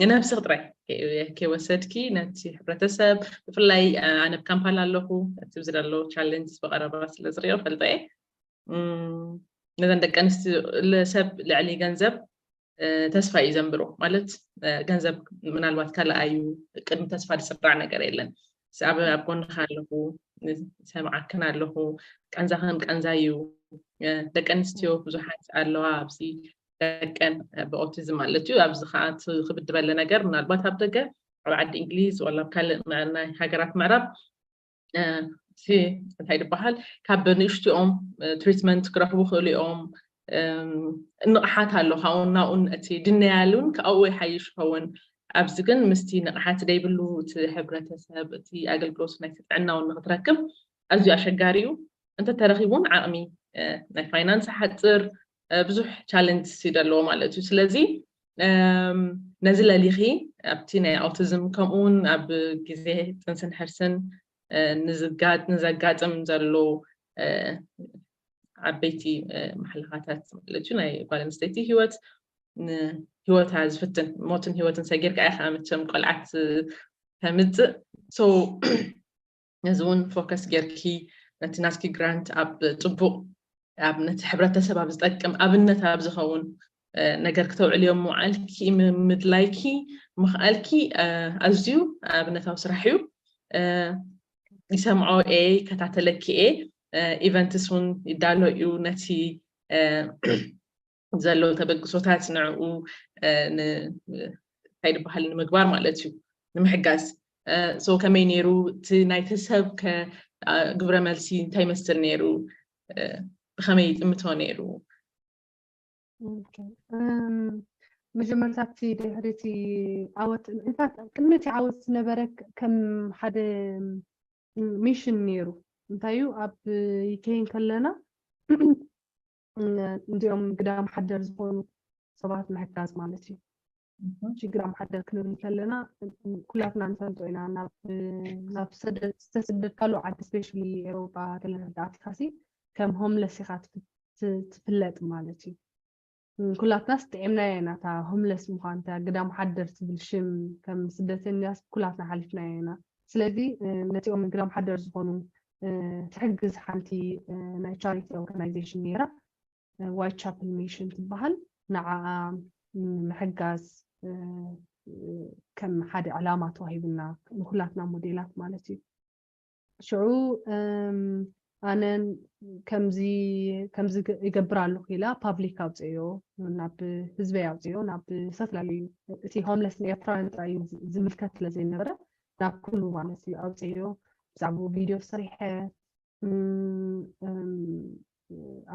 ንነብስኽ ጥራይ ከይወሰድኪ ነቲ ሕብረተሰብ ብፍላይ ኣነ ኣብ ካምፓላ ኣለኹ እቲ ዝደሎ ቻለንጅስ ብቐረባ ስለ ዝሪኦ ፈልጠ እየ። ነዘን ደቂ ኣንስትዮ ሰብ ልዕሊ ገንዘብ ተስፋ እዩ ዘንብሮ። ማለት ገንዘብ ምናልባት ካልኣዩ ቅድሚ ተስፋ ዝስራዕ ነገር የለን። ኣብ ጎንኻ ኣለኹ፣ ሰምዓክን ኣለኹ፣ ቃንዛኽን ቃንዛይ እዩ። ደቂ ኣንስትዮ ብዙሓት ኣለዋ ኣብዚ ደቀን ብኦቲዝም ማለት እዩ። ኣብዚ ከዓ ክብድ ዝበለ ነገር ምናልባት ኣብ ደገ ኣብ ዓዲ እንግሊዝ ወላ ኣብ ካልእ ናይ ሃገራት ምዕራብ እቲ እንታይ ዝበሃል ካብ ንእሽትኦም ትሪትመንት ክረኽቡ ክእሉ እዮም። ንቕሓት ኣሎ ካብኡ ናብኡን እቲ ድነያሉን ካብኡ ይሓይሽ ይኸውን። ኣብዚ ግን ምስቲ ንቕሓት ደይብሉ እቲ ሕብረተሰብ እቲ ኣገልግሎት ናይ ጥዕናውን ንክትረክብ ኣዝዩ ኣሸጋሪ እዩ። እንተተረኺቡን ዓቕሚ ናይ ፋይናንስ ሓፅር ብዙሕ ቻለንጅ ይደለዎ ማለት እዩ። ስለዚ ነዚ ለሊኺ ኣብቲ ናይ ኣውቲዝም ከምኡውን ኣብ ግዜ ጥንስን ሕርስን ንዘጋጥም ዘሎ ዓበይቲ ማሕለኻታት ማለት እዩ ናይ ጓል ኣንስተይቲ ህይወት ንህይወታ ዝፍትን ሞትን ህይወትን ሰጊርካ ኢኻ መቸም ቆልዓት ተምፅእ so ነዚ እውን ፎከስ ጌርኪ ነቲ ናትኪ ግራንት ኣብ ፅቡቕ ኣብ ነቲ ሕብረተሰብ ኣብ ዝጠቅም ኣብነት ኣብ ዝኸውን ነገር ክተውዕልዮም ምዓልኪ ምድላይኪ ምኽኣልኪ ኣዝዩ ኣብነታዊ ስራሕ እዩ። ይሰምዖ እየ ይከታተለኪ እየ። ኢቨንትስ እውን ይዳሎ እዩ ነቲ ዘሎ ተበግሶታት ንዕኡ እንታይ ዝበሃል ንምግባር ማለት እዩ ንምሕጋዝ so ከመይ ነይሩ እቲ ናይቲ ሰብ ግብረ መልሲ እንታይ ይመስል ነይሩ ብኸመይ ይጥምቶ ነይሩ? መጀመርታ እቲ ድሕሪቲ ዓወት ቅድሚ እቲ ዓወት ዝነበረ ከም ሓደ ሚሽን ነይሩ እንታይ እዩ ኣብ ዩኬ ከለና እንዲኦም ግዳም ሓደር ዝኾኑ ሰባት ምሕጋዝ ማለት እዩ። ሽግር ኣምሓደር ክንብል ከለና ኩላትና ንፈልጦ ኢና። ናብ ዝተሰደድካሉ ዓዲ ስፔሻሊ ኤሮጳ ገለ ኣቲኻሲ ከም ሆምለስ ኢኻ ትፍለጥ ማለት እዩ። ኩላትናስ ጥዒምናያ ኢና እታ ሆምለስ ምዃን፣ እታ ግዳም ሓደር ትብል ሽም ከም ስደተኛስ ኩላትና ሓሊፍናያ ኢና። ስለዚ ነቲኦም ግዳም ሓደር ዝኾኑ ትሕግዝ ሓንቲ ናይ ቻሪቲ ኦርጋናይዜሽን ነይራ። ዋይት ቻፕል ሚሽን ትበሃል። ንዓኣ ምሕጋዝ ከም ሓደ ዕላማ ተዋሂብና ንኩላትና ሞዴላት ማለት እዩ። ሽዑ ኣነን ከምዚ ከምዚ ይገብር ኣለኹ ኢላ ፓብሊክ ኣውፅዮ፣ ናብ ህዝበይ ኣውፅዮ፣ ናብ ዝተፈላለዩ፣ እቲ ሆምለስ ንኤርትራውያን ጥራይ እዩ ዝምልከት ስለ ዘይነበረ ናብ ኩሉ ማለት እዩ ኣውፅዮ። ብዛዕባኡ ቪድዮ ሰሪሐ፣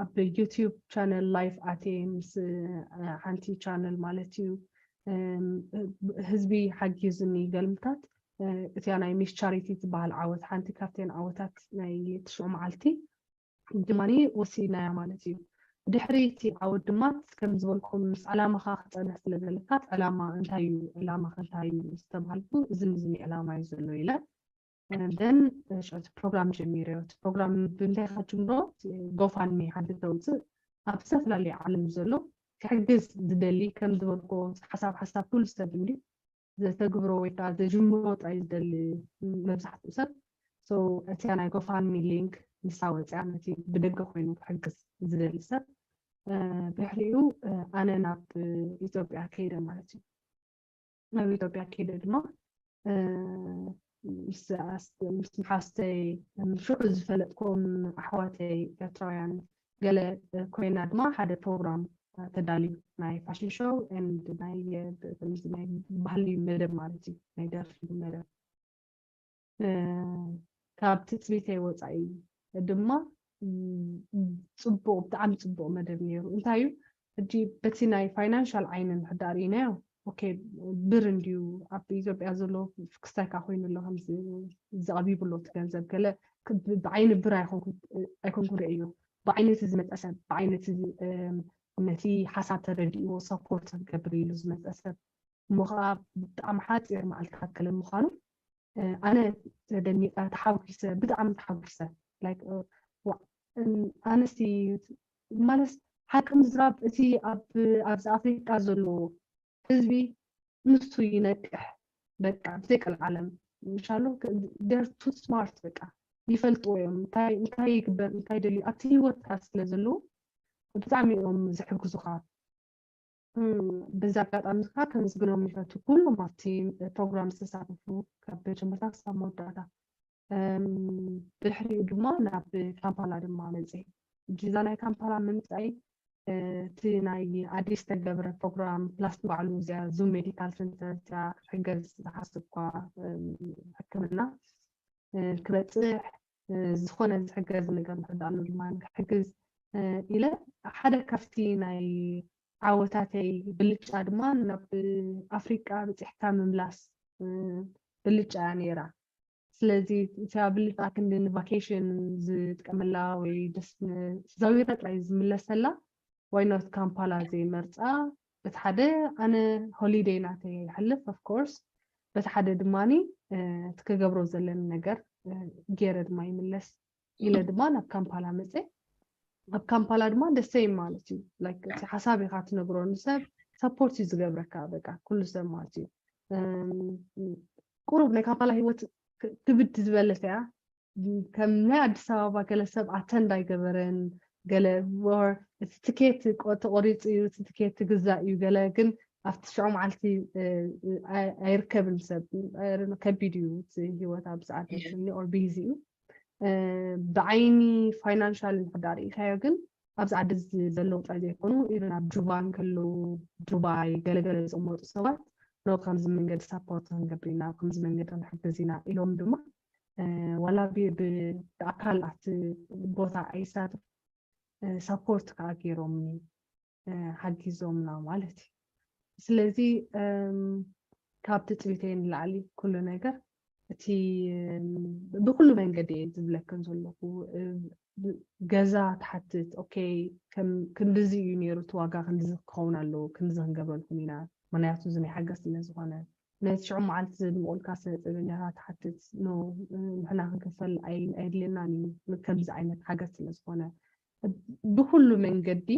ኣብ ዩቲዩብ ቻነል ላይፍ ኣትየ ምስ ሓንቲ ቻነል ማለት እዩ ህዝቢ ሓጊዙኒ ገልምታት። እቲያ ናይ ሚስ ቻሪቲ ትበሃል ዓወት ሓንቲ ካብተን ዓወታት ናይ ትሽዑ መዓልቲ ድማ ወሲድናያ ማለት እዩ። ድሕሪ እቲ ዓወት ድማ ከም ዝበልኩም ምስ ዕላማኻ ክፀንሕ ስለ ዘለካ ዕላማ እንታይ እዩ ዕላማኻ እንታይ እዩ ዝተባሃልኩ እዝን እዝን ዕላማ እዩ ዘሎ ኢለ then ፕሮግራም ጀሚረ። እቲ ፕሮግራም ብምንታይ ካ ጅምሮ ጎፋንሚ ሓንቲ ተውፅእ ኣብ ዝተፈላለዩ ዓለም ዘሎ ክሕግዝ ዝደሊ ከም ዝበልኮ ሓሳብ ሓሳብ ኩሉ ሰብ እንዲ ዘተግብሮ ወይ ከዓ ዘጅምሮ ጥራይ ዝደሊ መብዛሕትኡ ሰብ። እቲ ናይ ጎፋንሚ ሊንክ ንሳ ወፅያ ነቲ ብደገ ኮይኑ ክሕግዝ ዝደሊ ሰብ። ድሕሪኡ ኣነ ናብ ኢትዮጵያ ከይደ ማለት እዩ። ናብ ኢትዮጵያ ከይደ ድማ ምስ መሓዝተይ ሽዑ ዝፈለጥኩም ኣሕዋተይ ኤርትራውያን ገለ ኮይና ድማ ሓደ ፕሮግራም ተዳልዩ ናይ ፋሽን ሾው ናይ ባህሊ መደብ ማለት እዩ ናይ ደርፊ መደብ ካብ ትፅቢተይ ወፃኢ ድማ ፅቡቕ ብጣዕሚ ፅቡቕ መደብ ነይሩ። እንታይ እዩ ሕጂ በቲ ናይ ፋይናንሻል ዓይኒ እንድሕር ዳርኢናዮ ኦኬ ብር እንድዩ ኣብ ኢትዮጵያ ዘሎ ክስታይካ ኮይኑ ኣሎ ከም ዘቐቢቡ ኣሎ እቲ ገንዘብ ገለ ብዓይኒ ብር ኣይኮንኩን ርእዮ ብዓይነቲ ዝመፀ ሰብ ብዓይነቲ ነቲ ሓሳብ ተረዲእዎ ሰፖርት ክገብር ኢሉ ዝመፀ ሰብ እሞ ከዓ ብጣዕሚ ሓፂር መዓልትታት ገለ ምዃኑ ኣነ ተደኒቀ ተሓጒሰ ብጣዕሚ ተሓጒሰ ኣነስቲ ማለት ሓቂ ምዝራብ እቲ ኣብዚ ኣፍሪቃ ዘሎ ህዝቢ ንሱ ይነቅሕ በቃ ብዘይ ቀልዓለም ምሻሎ they're too smart በቃ ይፈልጥዎ እዮም እንታይ ይግበር እንታይ ደልዩ ኣብቲ ህይወትካ ስለ ዘለዉ ብጣዕሚ እዮም ዝሕግዙኻ በዚ ኣጋጣሚ ከዓ ከመስግኖም ይፈቱ ኩሎም ኣብቲ ፕሮግራም ዝተሳተፉ ካብ መጀመርታ ክሳብ መወዳእታ ድሕሪኡ ድማ ናብ ካምፓላ ድማ መፅእ እዛ ናይ ካምፓላ ምምፃይ እቲ ናይ ኣዲስ ተገብረ ፕሮግራም ፕላስ ባዕሉ እዚኣ ዙም ሜዲካል ሰንተር እዚኣ ክሕገዝ ዝሓስብኳ ሕክምና ክበፅሕ ዝኾነ ዝሕገዝ ነገር ንክዳሉ ድማ ክሕግዝ ኢለ ሓደ ካብቲ ናይ ዓወታተይ ብልጫ ድማ ናብ ኣፍሪቃ ብፅሕካ ምምላስ ብልጫ እያ ነይራ ስለዚ እቲያ ብልጫ ክንዲ ንቫኬሽን ዝጥቀመላ ወይ ደስ ዘዊረ ጥራይ ዝምለሰላ ዋይኖት ካምፓላ ዘይመርፃ እቲ ሓደ ኣነ ሆሊደይ ናተይ ይሓልፍ of course በቲ ሓደ ድማ እቲ ክገብሮ ዘለኒ ነገር ገይረ ድማ ይምለስ ኢለ ድማ ናብ ካምፓላ መፀ ኣብ ካምፓላ ድማ ደሰይ ማለት እዩ እቲ ሓሳብ ኢካ ትነግሮ ንሰብ ሰፖርት እዩ ዝገብረካ በቃ ኩሉ ሰብ ማለት እዩ ቁሩብ ናይ ካምፓላ ህይወት ክብድ ዝበለት እያ ከም ናይ ኣዲስ ኣበባ ገለ ሰብ ኣተንድ ኣይገበረን ገለ እቲ ትኬት ተቆሪፁ እዩ እቲ ትኬት ትግዛእ እዩ ገለ ግን ኣብቲ ሽዑ መዓልቲ ኣይርከብን ሰብ ከቢድ እዩ እቲ ህይወት ኣብዚ ዓዲ or ቢዚ እዩ ብዓይኒ ፋይናንሻል እንድሕር ርኢኻዮ ግን ኣብዚ ዓዲ ዘለዉ ጥራይ ዘይኮኑ ኢቨን ኣብ ጁባ እንከለዉ ዱባይ ገለገለ ዝቕመጡ ሰባት ኖ ከምዚ መንገዲ ሳፖርት ክንገብር ኢና ከምዚ መንገዲ ክንሕግዝ ኢና ኢሎም ድማ ዋላ ብኣካል ኣብቲ ቦታ ኣይሳተፍ ሳፖርት ከዓ ገይሮምኒ ሓጊዞምና ማለት እዩ ስለዚ ካብ ትፅቢተይ ንላዕሊ ኩሉ ነገር እቲ ብኩሉ መንገዲ እየ ዝብለክን ዘለኹ ገዛ ትሓትት። ኦኬ፣ ከም ክንድዚ እዩ ነይሩ እቲ ዋጋ፣ ክንድዚ ክኸውን ኣለዎ፣ ክንድዚ ክንገብረልኩም ኢና፣ ምክንያቱ እዚ ናይ ሓገዝ ስለ ዝኾነ። ነቲ ሽዑ መዓልቲ ዘድምቑልካ ስነ ጥበበኛታት ትሓትት። ኖ፣ ንሕና ክንክፈል ኣይ- ኣየድልየናን እዩ፣ ከምዚ ዓይነት ሓገዝ ስለ ዝኾነ። ብኩሉ መንገዲ፣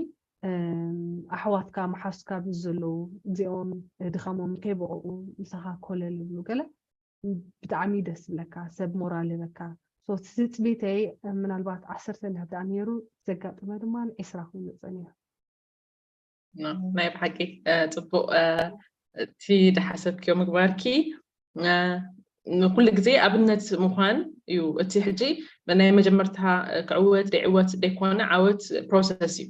እም፣ ኣሕዋትካ መሓዙትካ ብዘለዉ፣ እዚኦም ድኻሞም ከይበቕዑ ምሳኻ ኮለል ይብሉ ገለ፣ ብጣዕሚ ደስ ዝብለካ፣ ሰብ ሞራል ይህበካ። So፣ እቲ ትጽቢተይ ምናልባት ዓሰርተ እንድሕር ደኣ ነይሩ፣ ዘጋጠመ ድማ ዒስራ ክመጸ ነይሩ። ናይ ብሓቂ ጽቡቕ። እቲ ዝሓሰብክዮ ምግባርኪ ንኩሉ ግዜ ኣብነት ምዃን እዩ። እቲ ሕጂ ናይ መጀመርታ ክዕወት ደይዕወት ደይኮነ፣ ዓወት ፕሮሰስ እዩ።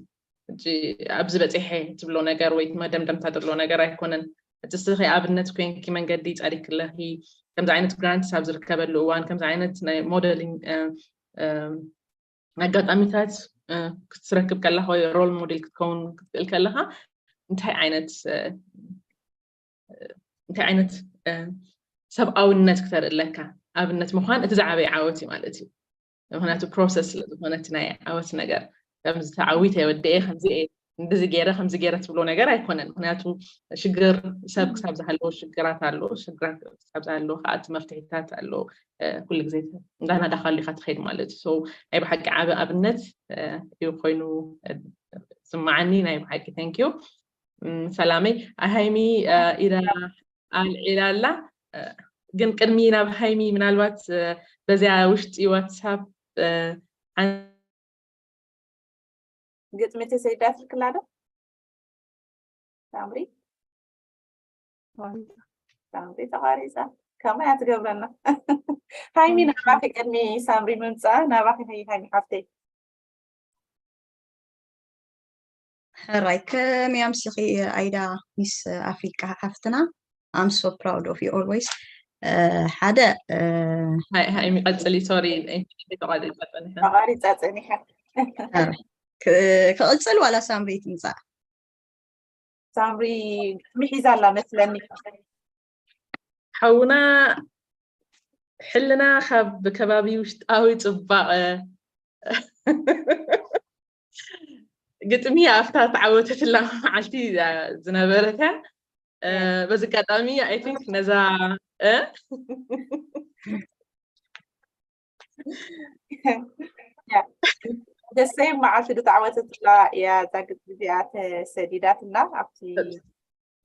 ኣብዚ በፂሐ ትብሎ ነገር ወይ መደምደምታ ትብሎ ነገር ኣይኮነን። እቲ ስኺ ኣብነት ኮይንኪ መንገዲ ፀሪክ ኣለኺ። ከምዚ ዓይነት ግራንት ኣብ ዝርከበሉ እዋን፣ ከምዚ ዓይነት ናይ ሞደሊንግ ኣጋጣሚታት ክትረክብ ከለካ ወይ ሮል ሞዴል ክትከውን ክትክእል ከለካ እንታይ ዓይነት እንታይ ዓይነት ሰብኣውነት ክተርኢ ኣለካ? ኣብነት ምኳን እቲ ዝዓበየ ዓወት እዩ ማለት እዩ። ምክንያቱ ፕሮሰስ ስለዝኮነ እቲ ናይ ዓወት ነገር ከምዚ ተዓዊተ ወደኤ ከምዚ እንደዚ ገይረ ከምዚ ገይረ ትብሎ ነገር ኣይኮነን። ምክንያቱ ሽግር ሰብ ክሳብ ዝሃለዎ ሽግራት ኣሎ፣ ሽግራት ክሳብ ዝሃለዎ ከዓ እቲ መፍትሒታት ኣሎ። ኩሉ ግዜ እንዳናዳካሉ ኢካ ትኸይድ ማለት እዩ። ናይ ብሓቂ ዓበ ኣብነት እዩ ኮይኑ ዝስማዓኒ። ናይ ብሓቂ thank you። ሰላመይ ኣሃይሚ ኢላ ኣልዒላ ኣላ። ግን ቅድሚ ናብ ሃይሚ ምናልባት በዚያ ውሽጢ ዋትሳፕ ግጥሚ ተሰይዳትልክላ ዶ ሳምሪ? ሳምሪ ተቋሪፃ። ከማይ ኣትገብረና ሃይሚ ናባኺ ቅድሚ ሳምሪ ምምፃኣ ናባኺ ሃይሚ ሓፍተይ። ሕራይ ከመይ ኣምሲኺ ኣይዳ ሚስ ኣፍሪቃ ሓፍትና? I'm so proud of you always። ሓደ ሃይሚ ቀፅሊ። ሶሪ ተቋሪፃ ፀኒሐ። ተቋሪፃ ፀኒሐ። ክቕፅል ዋላ ሳምሪ ትምፃእ? ሳምሪ ግጥሚ ሒዛ ኣላ መስለኒ። ሓውና ሕልና ካብ ከባቢ ውሽጣዊ ፅባቐ ግጥሚ ኣብታ ተዓወተትላ መዓልቲ ዝነበረት እያ። በዚ ኣጋጣሚ I think ነዛ ደሰይ መዓልቲ ዝተዓወተትላ እያ እዛ ግጥሚ እዚኣ ተሰዲዳትና ኣብቲ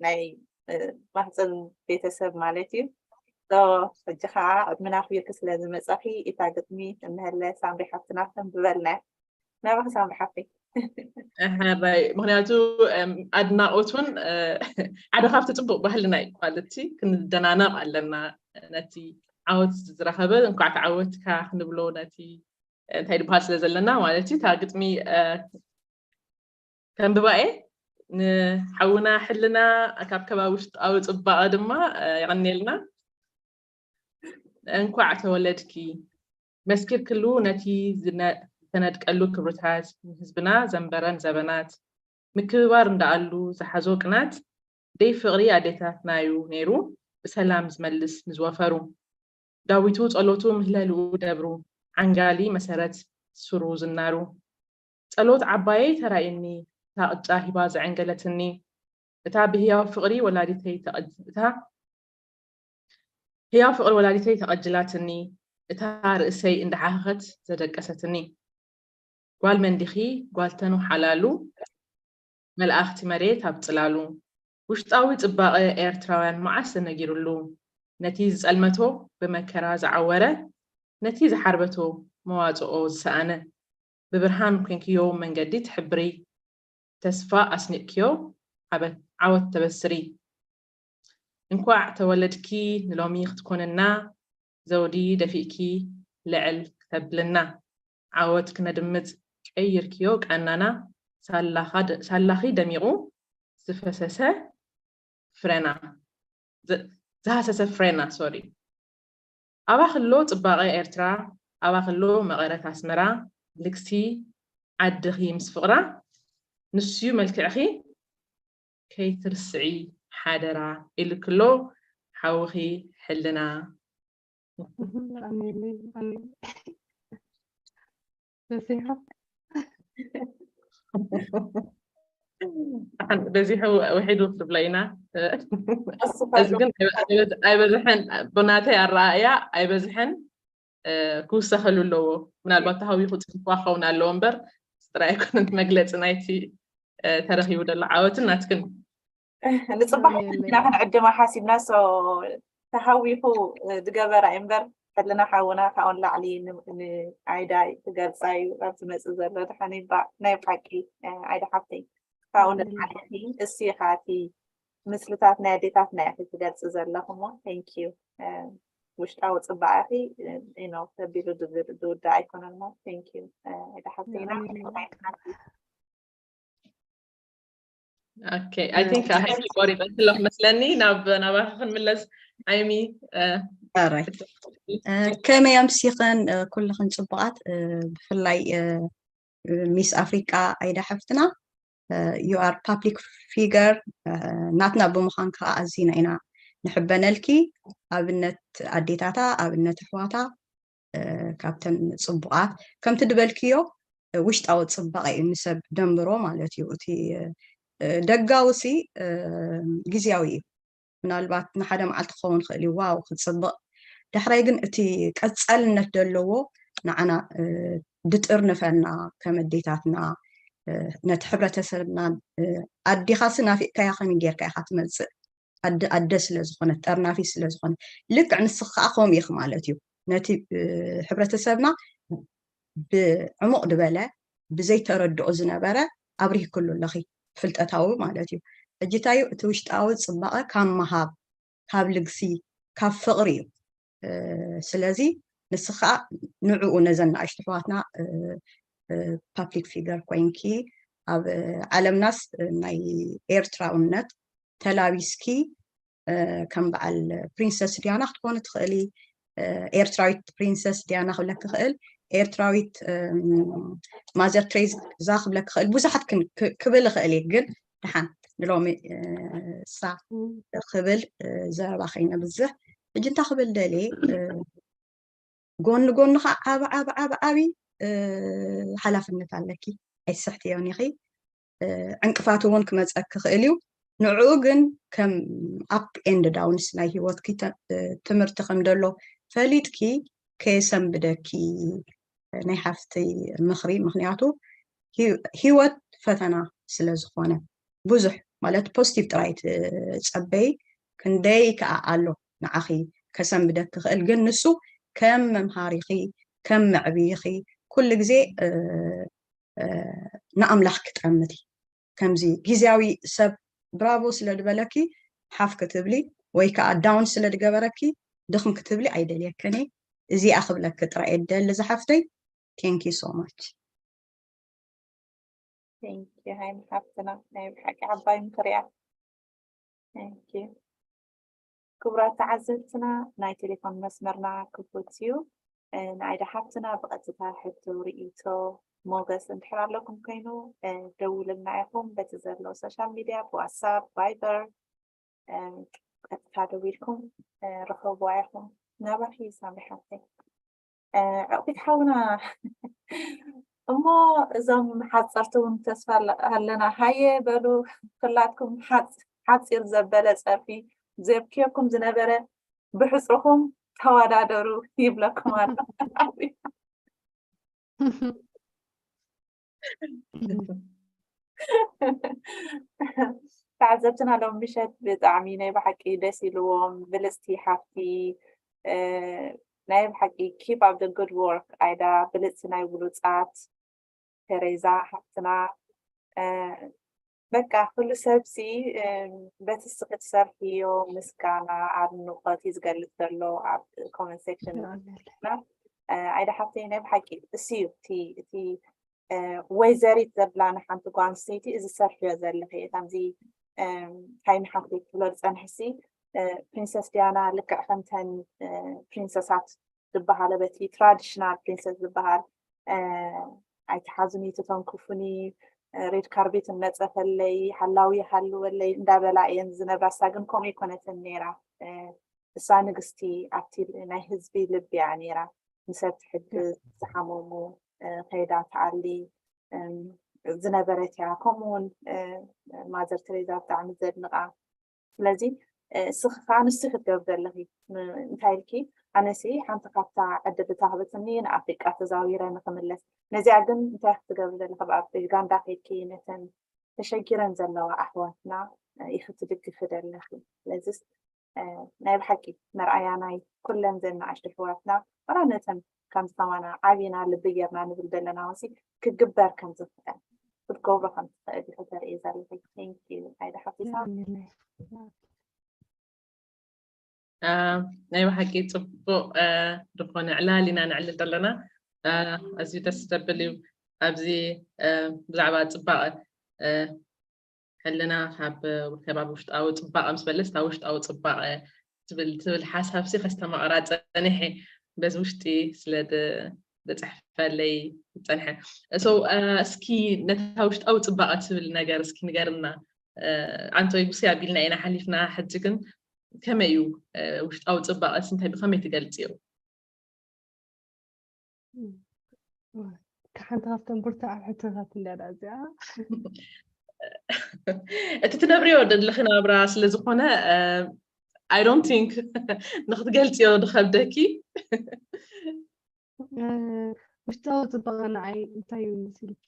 ናይ ማህፀን ቤተሰብ ማለት እዩ። ሕጂ ከዓ ዕድመና ክብርኪ ስለ ዝመፀኺ እታ ግጥሚ እንሀለ ሳምሪ ሓፍትና ተንብበልና። ናባኺ ሳምሪ ሓፍተይ። ሕራይ ምክንያቱ ኣድናቆት እውን ሓደ ካብቲ ፅቡቅ ባህልና እዩ ማለት ክንደናነቅ ኣለና። ነቲ ዓወት ዝረኸበ እንኳዕ ተዓወትካ ክንብሎ ነቲ እንታይ ድበሃል ስለ ዘለና ማለት እዩ። እታ ግጥሚ ከንብባ እየ። ንሓውና ሕልና ካብ ከባቢ ውሽጣዊ ፅባቐ ድማ የቐንየልና። እንኳዕ ተወለድኪ መስኪርክሉ ነቲ ዝተነድቀሉ ክብርታት ንህዝብና ዘንበረን ዘበናት ምክብባር እንዳኣሉ ዝሓዞ ቅናት ደይ ፍቕሪ ኣዴታትናዩ ነይሩ ብሰላም ዝመልስ ንዝወፈሩ ዳዊቱ ጸሎቱ ምህለልኡ ደብሩ ዓንጋሊ መሰረት ሱሩ ዝናሩ ጸሎት ዓባየይ ተራእየኒ እታ ቅጫ ሂባ ዘዐንገለትኒ እታ ብህያው ፍቕሪ ወላዲተይ እታ ህያው ፍቕሪ ወላዲተይ ተቐጅላትኒ እታ ርእሰይ እንዳሓኸኸት ዘደቀሰትኒ ጓል መንዲኺ ጓል ተኑ ሓላሉ መልኣኽቲ መሬት ኣብ ጽላሉ ውሽጣዊ ጽባቐ ኤርትራውያን መዓስ ተነጊሩሉ ነቲ ዝጸልመቶ ብመከራ ዝዓወረ ነቲ ዝሓርበቶ መዋጽኦ ዝሰኣነ ብብርሃን ኮንክዮ መንገዲ ትሕብሪ ተስፋ ኣስኒቕክዮ ዓወት ተበስሪ። እንኳዕ ተወለድኪ ንሎሚ ክትኮንና ዘውዲ ደፊእኪ ልዕል ክተብልና ዓወት ክነድምፅ ቀይርክዮ ቃናና ሳላኺ ደሚቑ ዝፈሰሰ ፍረና ዝሃሰሰ ፍረና ሶሪ ኣባኽሎ ፅባቐ ኤርትራ ኣባኽሎ መቐረት ኣስመራ ልግሲ ዓድኺ ምስ ፍቕራ ንሱዩ መልክዕኺ ከይትርስዒ ሓደራ ኢልክሎ ሓውኺ ሕልና። በዚሑ በዚሑ ውሒዱ ክትብሎ ኢና። እዚ ግን ኣይበዝሐን፣ ብናተይ ኣረኣእያ ኣይበዝሐን፣ ክውሰኸሉ ኣለዎ። ምናልባት ተሃዊኹ ፅሒፍዋ ክኸውን ኣለዎ እምበር ጥራይ ኣይኮነን መግለፂ ናይቲ ተረኺቡ ዘሎ ዓወትን ናትክን። ንፅባሕ ኢና ክንዕድማ ሓሲብና። ተሃዊኹ ዝገበራ እምበር ሕልና ሓውና ካብኡ ንላዕሊ ንዓይዳ ክገልፃ እዩ ኣብ ዝመፅእ ዘሎ። ድሓን ናይ ብሓቂ ዓይዳ ሓፍተይ ካብኡ ንላዕሊ እሲ ኢኻ እቲ ምስልታት ናይ ኣዴታትና ኢኺ ትገልፂ ዘለኹ እሞ thank you። ውሽጣዊ ፅባቐኺ ኢኖ ተቢሉ ዝውዳእ ኣይኮነን እሞ thank you። ዓይዳ ሓፍተይና Okay, I think ሃይሚ ቆሪጠትለኹ መስለኒ። ናብ ናባኺ ክንምለስ ሃይሚ። ከመይ ኣምሲኽን ኩልኽን ፅቡቓት፣ ብፍላይ ሚስ ኣፍሪቃ ኣይዳ ሓፍትና፣ you are public figure፣ ናትና ብምዃን ከዓ ኣዚና ኢና ንሕበነልኪ። ኣብነት ኣዴታታ፣ ኣብነት ኣሕዋታ ካብተን ፅቡቓት ከምቲ ድበልክዮ ውሽጣዊ ፅባቐ እዩ ንሰብ ደንብሮ ማለት እዩ። እቲ ደጋዊ ሲ ግዝያዊ እዩ። ምናልባት ንሓደ መዓልቲ ክኸውን ክእል እዩ፣ ዋው ክፅብቕ። ዳሕራይ ግን እቲ ቀፃልነት ዘለዎ ንዓና ድጥርንፈና ከም ኣዴታትና ነቲ ሕብረተሰብና ኣዲኻሲ ናፊቕካያ ከመይ ጌርካ ኢኻ ትመፅእ ኣደ ኣደ ስለ ዝኾነት ጠርናፊ ስለ ዝኾነት ልክዕ ንስኺ ከዓ ከምኡ ኢኺ ማለት እዩ። ነቲ ሕብረተሰብና ብዕሙቕ ዝበለ ብዘይተረድኦ ዝነበረ ኣብሪህክሉ ኣለኺ፣ ፍልጠታዊ ማለት እዩ። ሕጂ እንታይ እዩ እቲ ውሽጣዊ ፅባቐ ካብ ምሃብ ካብ ልግሲ ካብ ፍቕሪ እዩ። ስለዚ ንስኻ ንዕኡ ነዘን ንኣሽቱ ኣሕዋትና public figure ኮይንኪ ኣብ ዓለምናስ ናይ ኤርትራውነት ተላቢስኪ ከም በዓል ፕሪንሰስ ዲያና ክትኮኒ ትኽእሊ። ኤርትራዊት ፕሪንሰስ ዲያና ክብለኪ ክእል፣ ኤርትራዊት ማዘር ትሬዛ ክብለኪ ክእል፣ ብዙሓት ክብል ክእል እየ። ግን ደሓን ንሎሚ እሳ ክብል ዘረባ ከይነብዝሕ ሕጂ እንታይ ክብል ደልየ፣ ጎኒ ጎኒ ከዓ ዓብ ዓብ ዓብ ዓብይ ሓላፍነት ኣለኪ፣ ኣይትስሕትዮን ኢኺ። ዕንቅፋት እውን ክመፀኪ ክእል እዩ። ንዕኡ ግን ከም up and downs ናይ ሂወትኪ ትምህርቲ ከም ደሎ ፈሊጥኪ ከየሰንብደኪ ናይ ሓፍተይ ምኽሪ። ምክንያቱ ሂወት ፈተና ስለ ዝኾነ ብዙሕ ማለት positive ጥራይ ትፀበይ ክንደይ ከዓ ኣሎ ንዓኺ ከሰንብደኪ ክእል፣ ግን ንሱ ከም መምሃሪኺ ከም መዕብይኺ ኩሉ ግዜ ንኣምላኽ ክጠምቲ። ከምዚ ግዝያዊ ሰብ ብራቮ ስለ ዝበለኪ ሓፍ ክትብሊ ወይ ከዓ down ስለ ዝገበረኪ ድኽም ክትብሊ ኣይደልየክን እየ። እዚኣ ክብለኪ ጥራይ እየ ዝደሊ ዝሓፍተይ። Thank you so much። Thank you ሃይሚ ሓፍትና፣ ናይ ብሓቂ ዓባይ ምኽሪ እያ። Thank you። ክቡራት ተዓዘብትና ናይ ቴሌፎን መስመርና ክፉት እዩ። ንኣይዳ ሓፍትና ብቐጥታ ሕቶ፣ ርእይቶ፣ ሞገስ እንድሕር ኣለኩም ኮይኑ ደውልልና ኢኹም። በቲ ዘሎ social media ብዋትሳፕ፣ ቫይበር ቀጥታ ደዊልኩም ርኸብዋ ኢኹም። ናባኺ ሳምሪ ሓፍተይ። ዕቕቢት ሓውና እሞ እዞም ሓፀርቲ እውን ተስፋ ኣለና። ሃየ በሉ ኩላትኩም ሓፂር ዘበለ ፀርፊ ዘብክየኩም ዝነበረ ብሕፅርኹም ተወዳደሩ ይብለኩም ኣሎ። ተዓዘብትና ሎም ምሸት ብጣዕሚ ናይ ብሓቂ ደስ ኢልዎም። ብልፅቲ ሓፍቲ ናይ ብሓቂ keep up the good work። ኣይዳ ብልፅቲ ናይ ብሉፃት ቴሬዛ ሓፍትና በቃ ኩሉ ሰብሲ በቲ ስኺ ትሰርሕዮ ምስጋና ኣድንቆት እዩ ዝገልፅ ዘሎ ኣብ comment section። ኣይዳ ሓፍተይ ናይ ብሓቂ እሱ እዩ እቲ ወይዘሪት ዘብላና ሓንቲ ጓል ኣንስተይቲ እዚ ሰርሕዮ ዘለኺ እየ። ከምዚ ሃይሚ ሓፍተይ ክትብሎ ዝፀንሕሲ ፕሪንሰስ ዲያና ልክዕ ከምተን ፕሪንሰሳት ዝበሃለ በቲ traditional princess ዝበሃል ኣይትሓዙኒ ትተንክፉኒ red carpet እነፀፈለይ ሓላዊ ይሃልወለይ እንዳበላ እየን ዝነብራ። እሳ ግን ከምኡ ኣይኮነትን ነይራ። እሳ ንግስቲ ኣብቲ ናይ ህዝቢ ልቢ እያ ነይራ። ንሰብ ትሕግዝ፣ ዝሓመሙ ከይዳ ትዓሊ ዝነበረት እያ። ከምኡ እውን ማዘር ቴሬዛ ብጣዕሚ ዘድንቓ። ስለዚ እስኺ ከዓ ንሱ ክትገብሪ ዘለኺ እንታይ ኢልኪ? ኣነሲ ሓንቲ ካብታ ዕድል እታ ህበትኒ ንኣፍሪቃ ተዛዊረ ንክምለስ። ነዚኣ ግን እንታይ ክትገብሪ ዘለኺ? ኣብ ዩጋንዳ ከይድኪ ነተን ተሸጊረን ዘለዋ ኣሕዋትና ኢኺ ትድግፊ ዘለኺ። ስለዚስ ናይ ብሓቂ መርኣያ ናይ ኩለን ዘን ንኣሽቱ ኣሕዋትና፣ ዋላ ነተን ከምዚ ከማና ዓቢና ልቢ ጌርና ንብል ዘለና ወሲ ክግበር ከም ዝኽእል ክትገብሮ ከም ትኽእል ኢኺ ተርኢ ዘለኺ። Thank you። ኣይደ ሓፊሳ ናይ ብሓቂ ፅቡቅ ዝኾነ ዕላል ኢና ነዕልል ዘለና። ኣዝዩ ደስ ዘብል እዩ። ኣብዚ ብዛዕባ ፅባቐ ሕልና ካብ ከባቢ ውሽጣዊ ፅባቐ ምስ በለስ እታ ውሽጣዊ ፅባቐ ትብል ትብል ሓሳብ ሲ ከስተማቕራ ፀኒሐ በዚ ውሽጢ ስለ ዝፅሕፈለይ ፀንሐ። So እስኪ ነታ ውሽጣዊ ፅባቐ ትብል ነገር እስኪ ንገርና። ኣንቶይ ጉሲ ኣቢልና ኢና ሓሊፍና። ሕጂ ግን ከመይ እዩ ውሽጣዊ ፅባቐ ሲ እንታይ ብኸመይ ትገልፅዮ? ሓንቲ ካብተን ብርቱዓት ሕቶታት እንድያ እዚኣ። እቲ ትነብርዮ ዘለኺ ናብራ ስለ ዝኾነ I don't think ንክትገልፅዮ ዝኸብደኪ። ውሽጣዊ ፅባቐ ንዓይ እንታይ እዩ መሲልኪ?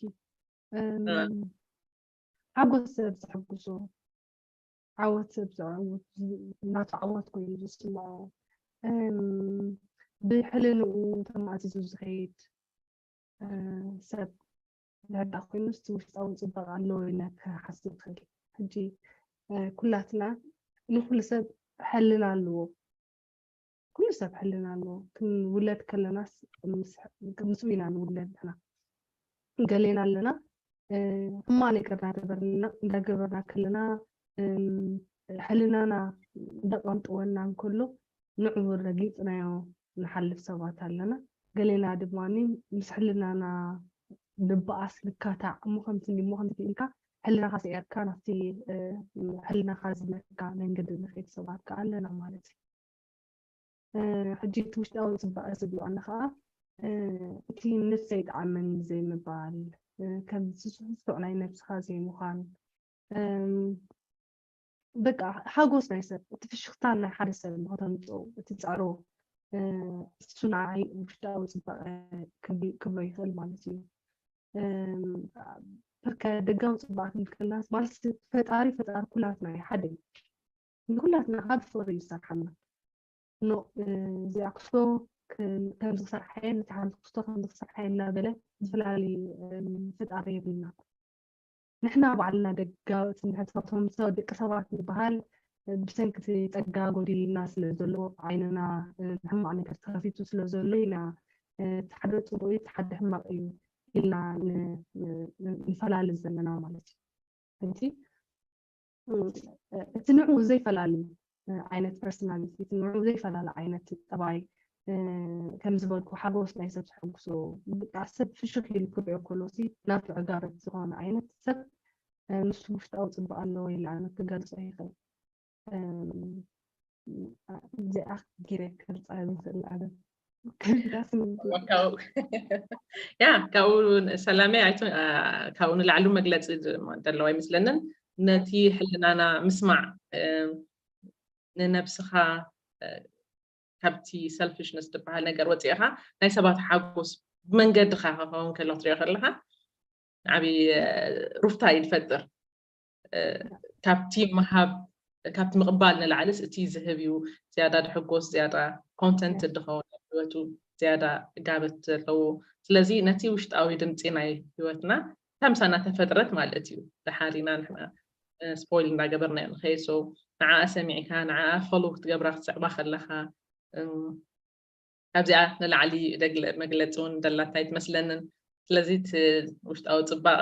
ሓጎስ ሰብ ዘሐጉሶ፣ ዓወት ሰብ ዘዐውት፣ ናቱ ዓወት ኮይኑ ዝስምዖ፣ ብሕልንኡ ተማእዚዙ ዝኸይድ ሰብ ዝሕዳ ኮይኑ እቲ ውሽጣዊ ፅባቐ ኣለዎ ኢለ ክሓስብ ይኽእል። ሕጂ ኩላትና ንኩሉ ሰብ ሕልና ኣለዎ። ኩሉ ሰብ ሕልና ኣለዎ። ክንውለድ ከለናስ ምስኡ ኢና ንውለድ ንሕና። ገሌና ኣለና ሕማቕ ነገር እንዳገበርና ከለና ሕልናና እንዳቐንጥወና እንከሎ ንዕኡ ረጊፅናዮ ንሓልፍ ሰባት ኣለና። ገሌና ድማ ምስ ሕልናና ንበኣስ ንካታዕ እሞ ከምቲ እሞ ከምቲ ኢልካ ሕልናኻ ሰይርካ ናብቲ ሕልናኻ ዝመካ መንገዲ ንኸይድ ሰባት ከዓ ኣለና ማለት እዩ። ሕጂ እቲ ውሽጣዊ ፅባቐ ዝብሎ ኣነ ከዓ እቲ ንፍሰይ ጠዓመኒ ዘይምባል፣ ከም ስሱዕ ናይ ነብስኻ ዘይምዃን፣ በቃ ሓጎስ ናይ ሰብ እቲ ፍሽኽታ ናይ ሓደ ሰብ ንክተምፅኦ እቲ ፃዕሮ እሱ ንዓይ ውሽጣዊ ፅባቐ ክብሎ ይኽእል ማለት እዩ። በቃ ደጋዊ ፅባቐ ክንብል ከለና ማለት ፈጣሪ ፈጣሪ ኩላትና እዩ ሓደ እዩ። ንኩላትና ካብ ፍቕሪ እዩ ዝሰርሓና። ኖ እዚኣ ክስቶ ከምዚ ክሰርሓ እየ፣ ነቲ ሓንቲ ክስቶ ከምዚ ክሰርሓ እየ እናበለ ዝፈላለዩ ፈጣሪ የብልና። ንሕና ባዕልና ደጋውቲ ንሕና ካብቶም ሰብ ደቂ ሰባት ንበሃል ብሰንኪ እቲ ፀጋ ጎዲልና ስለ ዘሎ ዓይንና ንሕማቕ ነገር ተኸፊቱ ስለ ዘሎ ኢና እቲ ሓደ ፅቡቕ እዩ እቲ ሓደ ሕማቕ እዩ ኢልና ንፈላለ ዘለና ማለት እዩ። ሕጂ እቲ ንዕኡ ዘይፈላለ ዓይነት ፐርሶናሊቲ እቲ ንዕኡ ዘይፈላለ ዓይነት ጠባይ ከም ዝበልኩ ሓጎስ ናይ ሰብ ዘሐጉሶ በቃ ሰብ ፍሽኽ ኢሉ ክሪኦ ከሎ ሲ ናቱ ዕጋበት ዝኾነ ዓይነት ሰብ ንሱ ውሽጣዊ ፅባቐ ኣለዎ ኢለ ኣነ ክገልፆ ይኽእል። እዚኣ ገይረ ክገልፃ ዝኽእል ኣነ ያ ካብኡ ሰላመይ ኣይቶ ካብኡ ንላዕሉ መግለፂ ዘለዎ ኣይመስለንን። ነቲ ሕልናና ምስማዕ ንነብስኻ ካብቲ ሰልፊሽነስ ዝበሃል ነገር ወፂእኻ ናይ ሰባት ሓጎስ ብመንገድኻ ክኸውን ከሎ ክትሪኦ ከለኻ ዓብዪ ሩፍታ እዩ ዝፈጥር። ካብቲ ምሃብ ካብቲ ምቕባል ንላዕልስ እቲ ዝህብ እዩ ዝያዳ ድሕጎስ ዝያዳ ኮንተንት ድኸውን ህይወቱ ዝያዳ ጋበት ዘለዎ። ስለዚ ነቲ ውሽጣዊ ድምፂ ናይ ህይወትና እታ ምሳና ተፈጥረት ማለት እዩ። ደሓሪና ንሕና ስፖይል እንዳገበርናዮ ንኸይድ። ንዓኣ ሰሚዕካ ንዓኣ ፎሎ ክትገብራ ክትስዕባ ከለኻ ካብዚኣ ንላዕሊ መግለፂ እውን ደላትና ኣይትመስለንን። ስለዚ እቲ ውሽጣዊ ፅባቐ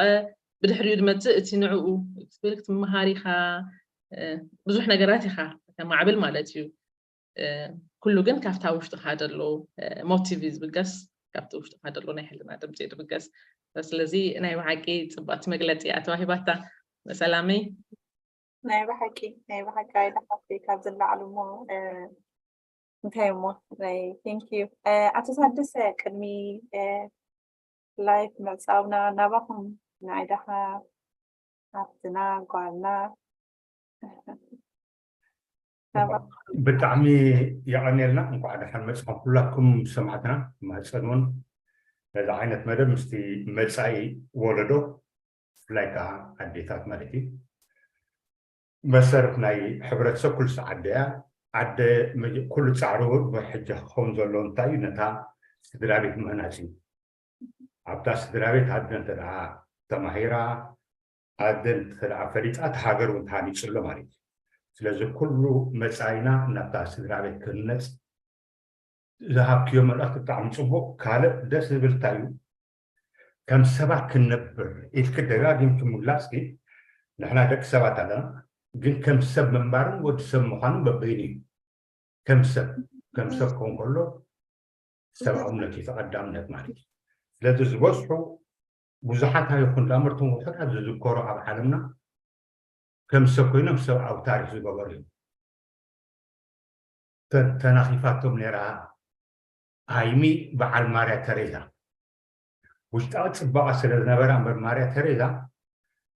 ብድሕሪኡ ዝመፅእ እቲ ንዕኡ ክትብል ክትመሃር ኢኻ፣ ብዙሕ ነገራት ኢኻ ተማዕብል ማለት እዩ። ኩሉ ግን ካብታ ውሽጥኻ ዘሎ ሞቲቭ እዩ ዝብገስ፣ ካብቲ ውሽጥኻ ዘሎ ናይ ሕልና ድምፂ እዩ ዝብገስ። ስለዚ ናይ ብሓቂ ፅብቕቲ መግለፂ እያ ተዋሂባታ ሰላመይ። ናይ ብሓቂ ናይ ብሓቂ ኣይደሓፍቲ ካብ ዝለዓሉ እሞ እንታይ እሞ ናይ ቴንክ ዩ ኣቶ ታደሰ ቅድሚ ላይፍ ምዕጻውና ናባኹም ንዓይ ደኻ ሓፍትና ጓልና ናባኹም ብጣዕሚ የቐንየልና። እንኳዕ ደሓን መጻኹም ኩላትኩም ሰማዕትና። ማህፀን እውን ነዚ ዓይነት መደብ ምስቲ መጻኢ ወለዶ ብፍላይ ከዓ ኣዴታት ማለት እዩ መሰረት ናይ ሕብረተሰብ ኩሉ ሰዓት ደያ ኣደ መጀ- ኩሉ ጻዕሩ እውን ሕጂ ክኸውን ዘሎ እንታይ እዩ ነታ ስድራ ቤት ምህናፅ እዩ። ኣብታ ስድራ ቤት ኣደ እንተ ደኣ ተማሂራ ኣደ እንተ ደኣ ፈሊጣ እቲ ሃገር እውን ተሃኒፁ ኣሎ ማለት እዩ። ስለዚ ኩሉ መጻኢና እናብታ ስድራ ቤት ክህነፅ ዝሃብክዮ መልእኽቲ ብጣዕሚ ፅቡቅ። ካልእ ደስ ዝብል እንታይ እዩ ከም ሰባት ክንነብር ኢልክ ደጋጊምክ ምላፅኪ ንሕና ደቂ ሰባት ኣለና፣ ግን ከም ሰብ ምንባርን ወዲ ሰብ ምዃንን በበይኑ እዩ። ከም ሰብ ከም ሰብ ክኸውን ከሎ ሰብኣውነት እዩ ተቐዳምነት ማለት እዩ። ስለዚ ዝበዝሑ ብዙሓት ኣይኹን ዳመርቶም ውሑዳት ዝዝከሩ ኣብ ዓለምና ከም ሰብ ኮይኖም ሰብኣዊ ታሪክ ዝገበሩ እዮም። ተ- ተናኺፋቶም ነይራ ሃይሚ በዓል ማርያ ተሬዛ ውሽጣዊ ፅባቐ ስለ ዝነበራ እምበር ማርያ ተሬዛ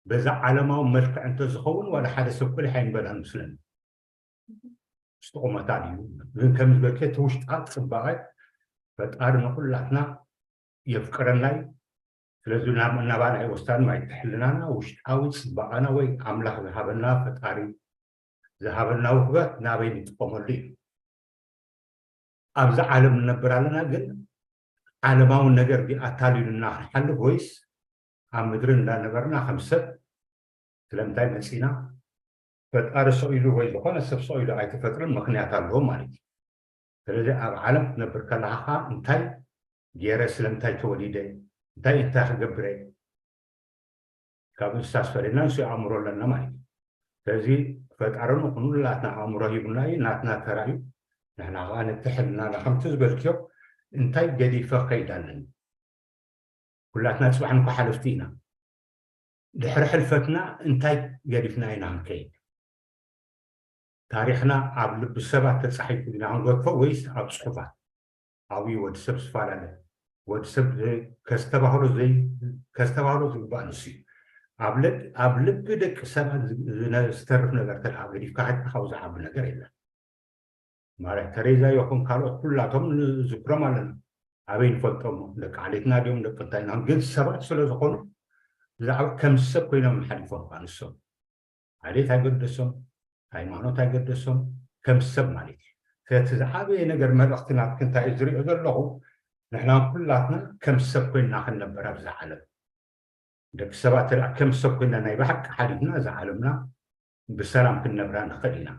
በዛ ዓለማዊ መልክዕ እንተዝኸውን ዋላ ሓደ ሰብ ቆሊሕ ኣይንበላን ምስለኒ። ውሽጢ ቁመታ ድዩ ግን ከም ዝበልከ እቲ ውሽጣዊ ፅባቐ ፈጣሪ ንኩላትና የፍቅረናይ። ስለዚ ናብ እናባና ኣይወስዳን ማይ ትሕልናና ውሽጣዊ ፅባቐና ወይ ኣምላኽ ዝሃበና ፈጣሪ ዝሃበና ውህበት ናበይ ንጥቀመሉ እዩ። ኣብዚ ዓለም ንነብር ኣለና፣ ግን ዓለማዊ ነገር ድዩ ኣታሊሉና ክንሓልፍ ወይስ ኣብ ምድሪ እንዳነበርና ከም ሰብ ስለምንታይ መፂና ፈጣሪ ሰኢሉ ወይ ዝኾነ ሰብ ሰኢሉ ኣይትፈጥርን ምክንያት ኣለዎ ማለት እዩ። ስለዚ ኣብ ዓለም ክትነብር ከለኻ እንታይ ገይረ ስለምንታይ ተወሊደ እንታይ እንታይ ክገብረ ካብ እንስሳ ዝፈለና ንሱ ኣእምሮ ኣለና ማለት እዩ። ስለዚ ፈጣሪ ንኹሉ ናትና ኣእምሮ ሂቡና እዩ ናትና ተራ እዩ። ንሕና ከዓ ነቲ ሕልና ከምቲ ዝበልክዮ እንታይ ገዲፈ ከይድ ኣለኒ ኩላትና ፅባሕ እንኳ ሓለፍቲ ኢና። ድሕሪ ሕልፈትና እንታይ ገዲፍና ኢና ክንከይድ? ታሪኽና ኣብ ልቢ ሰባት ተፃሒፉ ኢና ክንገድፎ ወይስ ኣብ ፅሑፋት? ኣብዩ ወዲ ሰብ ዝፈላለ ወዲ ሰብ ከስተባህሎ ዘይ ከስተባህሎ ዝግባእ ንሱ እዩ። ኣብ ልቢ ደቂ ሰባት ዝተርፍ ነገር ተደኣ ገዲፍካ ሓድካ ካብኡ ዝዓቢ ነገር የለን። ማርያም ተሬዛ ይኹን ካልኦት ኩላቶም ንዝክሮም ኣለና። ኣበይ ንፈልጦም ደቂ ዓሌትና ድዮም ደቂ እንታይና ግን ሰባት ስለ ዝኾኑ ብዛዕባ ከም ሰብ ኮይኖም ሓሊፎም ከዓ ንሶም ዓሌት ኣይገደሶም፣ ሃይማኖት ኣይገደሶም፣ ከም ሰብ ማለት እዩ። ስለቲ ዝዓበየ ነገር መልእኽቲ ናትክ እንታይ እዩ ዝሪኦ ዘለኹ ንሕና ኩላትና ከም ሰብ ኮይንና ክንነበር ኣብዚ ዓለም ደቂ ሰባት ተደኣ ከም ሰብ ኮይና ናይ ብሓቂ ሓሊፍና እዛ ዓለምና ብሰላም ክንነብራ ንኽእል ኢና።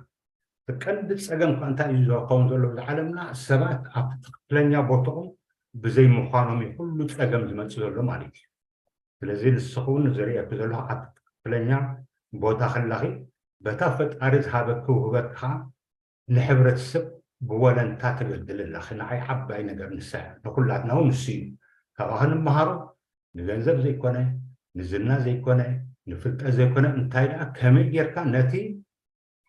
እቲ ቀንዲ ፀገም ከዓ እንታይ እዩ ዝኸውን ዘሎ እዚ ዓለምና ሰባት ኣብቲ ትክክለኛ ቦትኦም ብዘይምዃኖም እዩ ኩሉ ፀገም ዝመፅእ ዘሎ ማለት እዩ። ስለዚ ንስኹ እውን ዝርእየኩ ዘለኹ ኣብቲ ትክክለኛ ቦታ ከለኺ በታ ፈጣሪ ዝሃበኪ ውህበት ከዓ ንሕብረተሰብ ብወለንታ ተገልግል ኣለኺ። ንዓይ ዓባይ ነገር ንሳ እያ። ንኹላትና እውን ንሱ እዩ። ካባኺ ንመሃሮ ንገንዘብ ዘይኮነ ንዝና ዘይኮነ ንፍልጠት ዘይኮነ እንታይ ደኣ ከመይ ጌርካ ነቲ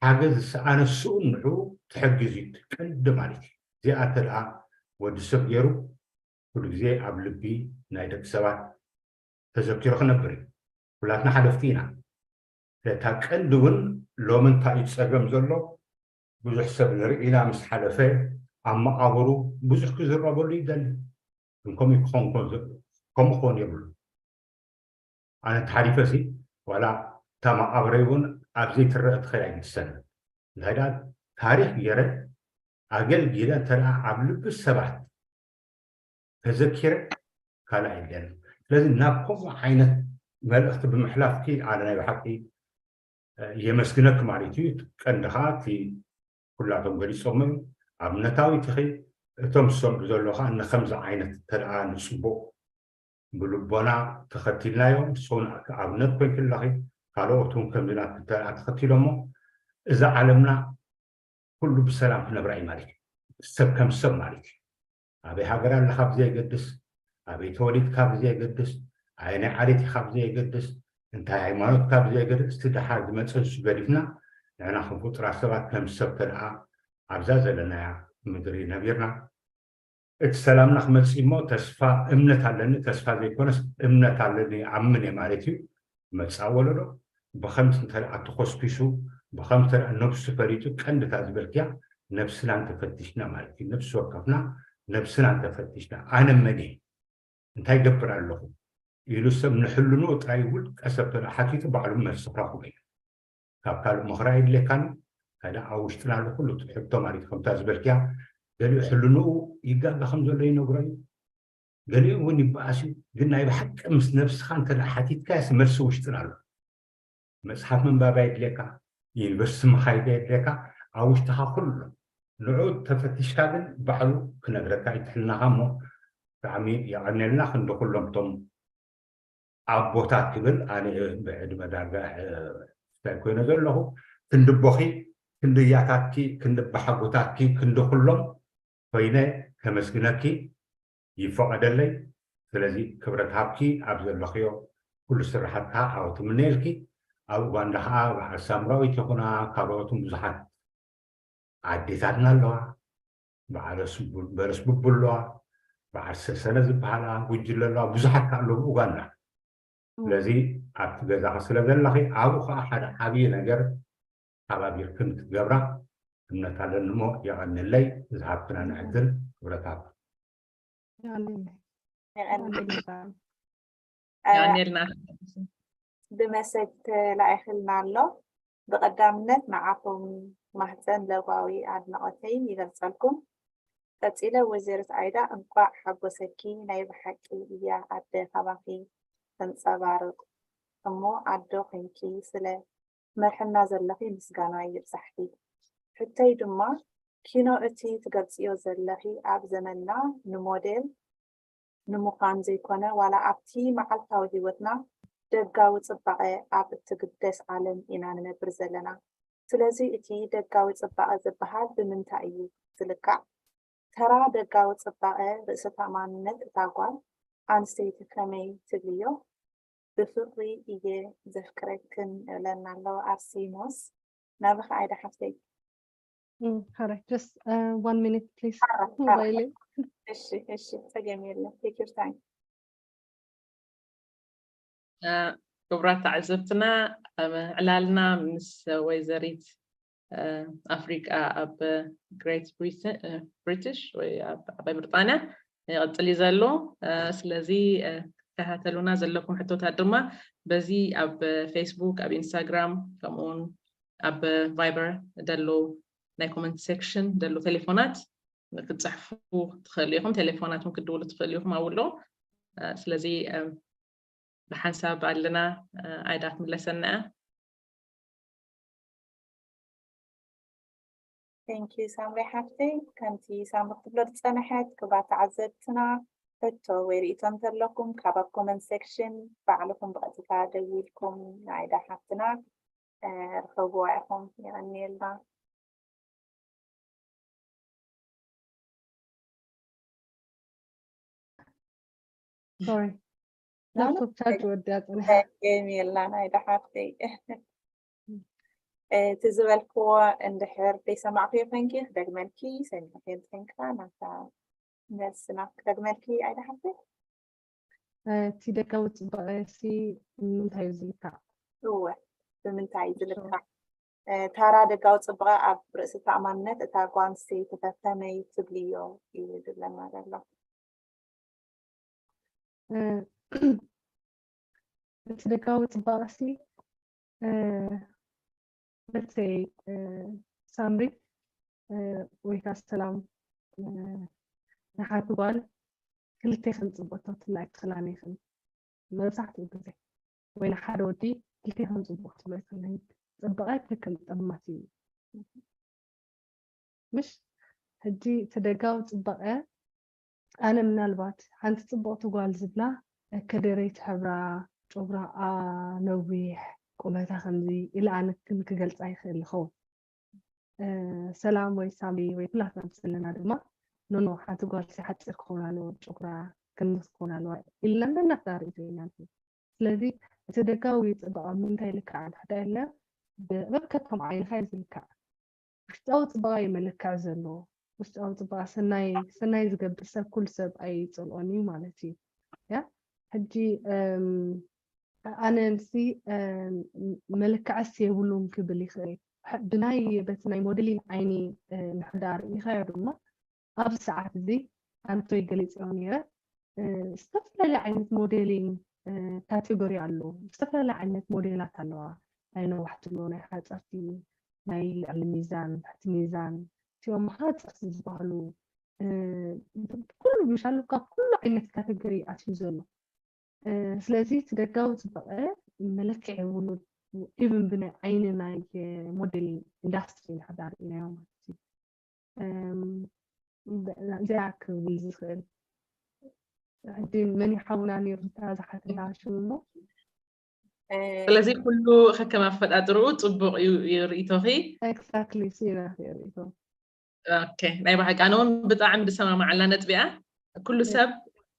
ሓገዝ ዝሰኣነ ስኡን ንዑ ትሕግዝ እዩ ቀንዲ ማለት እዩ። እዚኣ እንተ ደኣ ወዲ ሰብ ገይሩ ኩሉ ግዜ ኣብ ልቢ ናይ ደቂ ሰባት ተዘኪሩ ክነብር እዩ። ኩላትና ሓለፍቲ ኢና። እታ ቀንዲ እውን ሎሚ እንታይ እዩ ፀገም ዘሎ ብዙሕ ሰብ ንርኢ ኢና ምስ ሓለፈ ኣብ መቓብሩ ብዙሕ ክዝረበሉ ይደሊ። ግን ከምኡ ክኸውን ከምኡ ክኸውን የብሉ። ኣነ ተሓሊፈ ሲ ዋላ እታ መቓብረይ እውን ኣብ ዘይትረአ ትኸይድ ኣይግድሰን። እንታይ ደኣ ታሪክ ገይረ ኣገልጊለ እንተ ደኣ ኣብ ልቢ ሰባት ተዘኪረ ካልእ ኣይደልን። ስለዚ ናብ ከምኡ ዓይነት መልእኽቲ ብምሕላፍኪ ኣነ ናይ ብሓቂ የመስግነኪ ማለት እዩ። ቀንዲ ከዓ እቲ ኩላቶም ገሊፆሞ እዩ ኣብነታዊት ኢኺ። እቶም ዝሰምዑ ዘሎ ከዓ ንከምዚ ዓይነት ተደኣ ንፅቡቅ ብልቦና ተኸቲልናዮ ንስኹን ኣብነት ኮይንኪ ኣለኺ። ካልኦት እውን ከምዚ ናትኪ ተደኣ ተኸቲሎሞ እዛ ዓለምና ኩሉ ብሰላም ክነብራ እዩ ማለት እዩ። ሰብ ከም ሰብ ማለት እዩ። ኣበይ ሃገር ኣለካ ብዘየገድስ፣ ኣበይ ተወሊድካ ብዘየገድስ፣ ኣየናይ ዓሌት ኢካ ብዘየገድስ፣ እንታይ ሃይማኖትካ ብዘየገድስ፣ እቲ ደሓር ዝመፀ ንሱ ገዲፍና ንሕና ከም ፍጡራት ሰባት ከም ሰብ ተደኣ ኣብዛ ዘለናያ ምድሪ ነቢርና እቲ ሰላምና ክመፅእ እሞ ተስፋ እምነት ኣለኒ፣ ተስፋ ዘይኮነስ እምነት ኣለኒ፣ ይኣምን እየ ማለት እዩ። መፃእ ወለዶ ብኸምቲ እንተ ተኾስኪሱ፣ ብኸምቲ ነብሱ ፈሊጡ፣ ቀንድታ ዝበልክያ ነብስና እንተፈትሽና ማለት እዩ። ነብሲ ወከፍና ነብስና እንተፈትሽና፣ ኣነ መን እየ፣ እንታይ ገብር ኣለኹ ኢሉ ሰብ ንሕልንኡ ጥራይ ውልቀ ሰብ ተሓቲቱ ባዕሉ መልሲ ክረኽቦ እዩ። ካብ ካልእ ምኽሪ ኣይድልየካን። ካዳ ኣብ ውሽጥና ኣሎ ኩሉ እቲ ሕቶ ማለት እዩ። ከምታ ዝበልክያ ገሊኡ ሕልንኡ ይጋገ ከም ዘሎ ይነግሮ እዩ። ገሊኡ እውን ይበኣስ እዩ። ግን ናይ ብሓቂ ምስ ነብስኻ እንተ ሓቲትካያስ መልሲ ውሽጥና ኣሎ። መፅሓፍ ምንባብ ኣይድልየካ፣ ዩኒቨርሲቲ ምኻይድ ኣይድልየካ። ኣብ ውሽጥኻ ኩሉ ኣሎ። ንዑ ተፈቲሽካ ግን ባዕሉ ክነግረካ ይትሕልናኻ እሞ ብጣዕሚ የቐንየልና። ክንዲ ኩሎም እቶም ኣቦታት ክብል ኣነ ብዕድመ ዳርጋ እንታይ ኮይነ ዘለኹ፣ ክንዲ ኣቦኺ፣ ክንዲ ኣያታትኪ፣ ክንዲ ኣባሓጎታትኪ፣ ክንዲ ኩሎም ኮይነ ከመስግነኪ ይፈቐደለይ። ስለዚ ክብረት ሃብኪ ኣብ ዘለኽዮ ኩሉ ስራሓትካ ዓወት እምነየልኪ። ኣብ ኡጋንዳ ከዓ በዓል ሳምራዊት ይኹና ካልኦትን ብዙሓት ኣዴታትና ኣለዋ። በዓል በረስ ቡቡ ኣለዋ፣ በዓል ሰሰነ ዝበሃላ ጉጅለ ኣለዋ፣ ብዙሓት ከዓ ኣለዉ ኡጋንዳ። ስለዚ ኣብቲ ገዛኺ ስለ ዘለኺ ኣብኡ ከዓ ሓደ ዓብዪ ነገር ሓባቢርክን ክትገብራ እምነት ኣለኒ እሞ የቐንለይ። ዝሃብክና ንዕድል ክብረት ሃብ። የቐንልና። ብመሰጅ ተላኢኽልና ኣሎ። ብቐዳምነት ንዓኹም ማህፀን ለባዊ ኣድናቖተይ ይገልፀልኩም። ቀፂለ ወይዘሪት ኣይዳ እንቋዕ ሓጎሰኪ፣ ናይ ብሓቂ እያ ኣደ ካባኺ ተንፀባርቕ እሞ ኣዶ ኮይንኪ ስለ መርሕና ዘለኺ ምስጋና ይብፃሕኪ። ሕቶይ ድማ ኪኖ እቲ ትገልፅዮ ዘለኺ ኣብ ዘመንና ንሞዴል ንምዃን ዘይኮነ ዋላ ኣብቲ መዓልታዊ ህይወትና ደጋዊ ፅባቐ ኣብ እትግደስ ዓለም ኢና ንነብር ዘለና። ስለዚ እቲ ደጋዊ ፅባቐ ዝበሃል ብምንታይ እዩ ዝልካዕ? ተራ ደጋዊ ፅባቐ ርእሰ ተኣማንነት እታ ጓል ኣንስተይቲ ከመይ ትብልዮ? ብፍቕሪ እየ ዘፍቅረክን እብለና ኣሎ ኣርሲሞስ። ናብኺ ኣይዳ ሓፍተይ። Mm, correct. Just uh, one minute, please. Mobile. እሺ፣ እሺ፣ ጸገም የለን። Take your time. ክቡራት ተዓዘብትና፣ ዕላልና ምስ ወይዘሪት ኣፍሪቃ ኣብ ግሬት ብሪቲሽ ወይ ኣብ ዓባይ ብሪጣንያ ይቕፅል እዩ ዘሎ። ስለዚ ትከታተሉና ዘለኩም ሕቶታት ድማ በዚ ኣብ ፌስቡክ፣ ኣብ ኢንስታግራም፣ ከምኡውን ኣብ ቫይበር ደሎ ናይ ኮመንት ሴክሽን ደሎ ቴሌፎናት ክትፅሕፉ ትኽእሉ ኢኹም። ቴሌፎናት እውን ክትድውሉ ትኽእሉ ኢኹም ኣብኡ ኣሎ። ስለዚ ብሓንሳብ ኣለና። ኣይዳ ክትምለሰና እያ። Thank you ሳምሪ ሓፍተይ። ከምቲ ሳምሪ ክትብሎ ዝፀነሐት ክብራት ተዓዘብትና ሕቶ ወይ ርእይቶ እንተለኩም ካብ ኣብ ኮመንት ሴክሽን ባዕልኹም ብቐጥታ ደዊልኩም ንኣይዳ ሓፍትና ርኸብዋ ኢኹም። የቐንየልና። Sorry. ላፕቶፕ ቻርጅ ወዲያ ፀኒሓ። የሚ የላን ኣይዳ ሓፍተይ። እቲ ዝበልክዎ እንድሕር ዘይሰማዕክዮ ኮይንኪ ክደግመልኪ፣ ሰሚዕክዮ እንተኮይንካ ናታ መልስና ክደግመልኪ ኣይዳ ሓፍተይ። እቲ ደጋዊ ፅባቐ ሲ ንምንታይ እዩ ዝልካዕ? እወ ብምንታይ እዩ ዝልካዕ? ታራ ደጋዊ ፅባቐ ኣብ ርእሲ ተኣማንነት እታ ጓል ኣንስተይቲ ከ ከመይ ትብልዮ እዩ ዝብለና ዘሎ። እቲ ደጋዊ ፅባቐ ሲ let's say ሳምሪ ወይ ከዓ ሰላም ንሓንቲ ጓል ክልተ ኢኽን ፅብቕቲ ክትብላ ኣይትኽእላን ኢኽን መብዛሕትኡ ግዜ፣ ወይ ንሓደ ወዲ ክልተ ኢኽን ፅቡቕ ክትብሎ ኣይትኽእልን። ፅባቐ ትክክል ጠማት እዩ። ምሽ ሕጂ እቲ ደጋዊ ፅባቐ ኣነ ምናልባት ሓንቲ ፅብቕቲ ጓል ዝብላ ከደረይቲ ሕብራ፣ ጨጉራኣ ነዊሕ፣ ቁመታ ከምዚ ኢለ ኣነ ክገልፃ ይኽእል ይኸውን። ሰላም ወይ ሳሚ ወይ ኩላትና ምስ ዘለና ድማ ኖኖ ሓንቲ ጓል ሲ ሓፂር ክኸውን ኣለዎ፣ ጨጉራ ከምዚ ክኸውን ኣለዋ ኢልና ነናትና ርእይቶ ኢና ንህብ። ስለዚ እቲ ደጋዊ ፅባቐ ምንታይ ልክዕ እንድሕር ኢልና በብከቶም ዓይንኻ እዩ ዝልካዕ። ውሽጣዊ ፅባቐ እዩ መለክዒ ዘለዎ። ውሽጣዊ ፅባቐ ሰናይ ሰናይ ዝገብር ሰብ ኩሉ ሰብ ኣይፀልኦን እዩ ማለት እዩ። ያ ሕጂ እም፣ ኣነ ንሲ እም፣ መለክዐስ የብሉን ክብል ይኽእል። ሕ- ብናይ በቲ ናይ ሞዴሊን ዓይኒ እ፣ እንድሕር ደኣ ርኢኻዮ ድማ ኣብዚ ሰዓት እዚ ኣንቶይ ገሊፅዮ ነይረ እ፣ ዝተፈላለየ ዓይነት ሞዴሊን እ፣ ካቴጎሪ ኣሎ። ዝተፈላለየ ዓይነት ሞዴላት ኣለዋ። ናይ ነዋሕቲ ኣሎ፣ ናይ ሓፀርቲ፣ ናይ ልዕሊ ሚዛን፣ ትሕቲ ሚዛን፣ እቲኦም ሓፀርቲ ዝበሃሉ እ፣ ኩሉ ምሻሉ ካብ ኩሉ ዓይነት ካቴጎሪ ኣትዩ ዘሎ እ፣ ስለዚ እቲ ደጋዊ ፅባቐ መለክዒ የብሉን። ኢቭን ብናይ ዓይኒ ናይ ሞዴሊንግ ኢንዳስትሪ እንድሕር ርኢናዮ ማለት እዩ። እም፣ እዚኣ ክብል ዝኽእል ሕጂ መን ይሓውና ነይሩ እታ ዝሓተላ ሽሙ እሞ ስለዚ ኩሉ ከከም ኣፈጣጥርኡ ፅቡቕ እዩ እዩ ርእይቶኺ። ኤግዛክትሊ ሲና ርእይቶ ኦኬ፣ ናይ ብሓቂ ኣነ እውን ብጣዕሚ ዝሰማማዓላ ነጥቢ እያ። ኩሉ ሰብ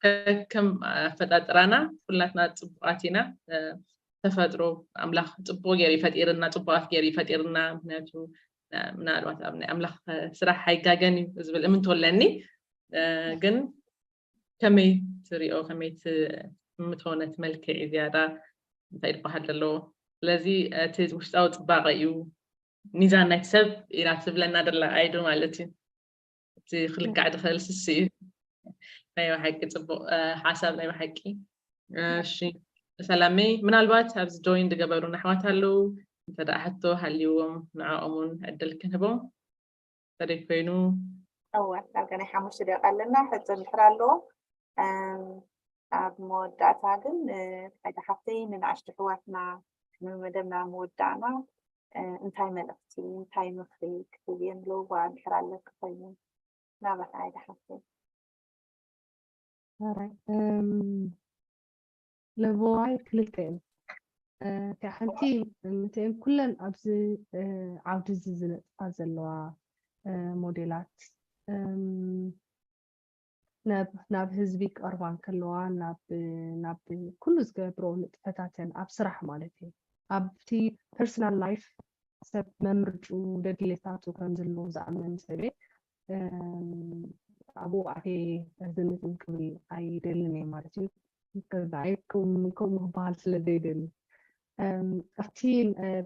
ከከም ኣፈጣጥራና ኩላትና ፅቡቃት ኢና። ተፈጥሮ ኣምላኽ ፅቡቅ ገይሩ ይፈጢርና፣ ፅቡቃት ገይሩ ይፈጢርና። ምክንያቱ ምናልባት ኣብ ናይ ኣምላኽ ስራሕ ኣይጋገን እዩ ዝብል እምንቶ ኣለኒ። ግን ከመይ ትሪኦ፣ ከመይ ትምቶ ነቲ መልክዕ ዝያዳ እንታይ ዝበሃል ዘለዎ? ስለዚ እቲ ውሽጣዊ ፅባቐ እዩ ሚዛን ናይቲ ሰብ ኢና ትብለና ደላ ኣይዱ ማለት እዩ። እቲ ክልካዕ ዝኽእል ስሲ እዩ። ናይ ብሓቂ ፅቡቕ ሓሳብ ናይ ብሓቂ። እሺ ሰላመይ፣ ምናልባት ኣብዚ ጆይን ዝገበሩ ኣሕዋት ኣለዉ፣ እንተ ደኣ ሕቶ ሃልይዎም ንዕኦም እውን ዕድል ክንህቦም። ተደይ ኮይኑ እወ ዳርጋ ናይ ሓሙሽተ ደቂቃ ኣለና። ሕቶ እንድሕር ኣለዎ ኣብ መወዳእታ ግን ሓይዳ ሓፍተይ ንንኣሽቱ ኣሕዋትና ንመደብና ምውዳእና እንታይ መልእኽቲ እንታይ ምኽሪ ክትህብየን ኣለዋ እንድሕር ኣለኪ ኮይኑ ናባታ ሓይዳ ሓፍተይ። ለበዋይ ክልተ እዮም። እቲኣ ሓንቲ እተን ኩለን ኣብዚ ዓውዲ እዚ ዝነጥፋ ዘለዋ ሞዴላት ናብ ህዝቢ ክቐርባ እንከለዋ ናብ ኩሉ ዝገብሮ ንጥፈታተን ኣብ ስራሕ ማለት እዩ ኣብቲ ፐርሰናል ላይፍ ሰብ መምርጩ ደድሌታቱ ከም ዘለዎ ዝኣምን ሰበ ኣብኡ ኣቴ ዝንትን ክብል ኣይደልን እየ ማለት እዩ። ከምኡ ክበሃል ስለ ዘይደሊ ኣብቲ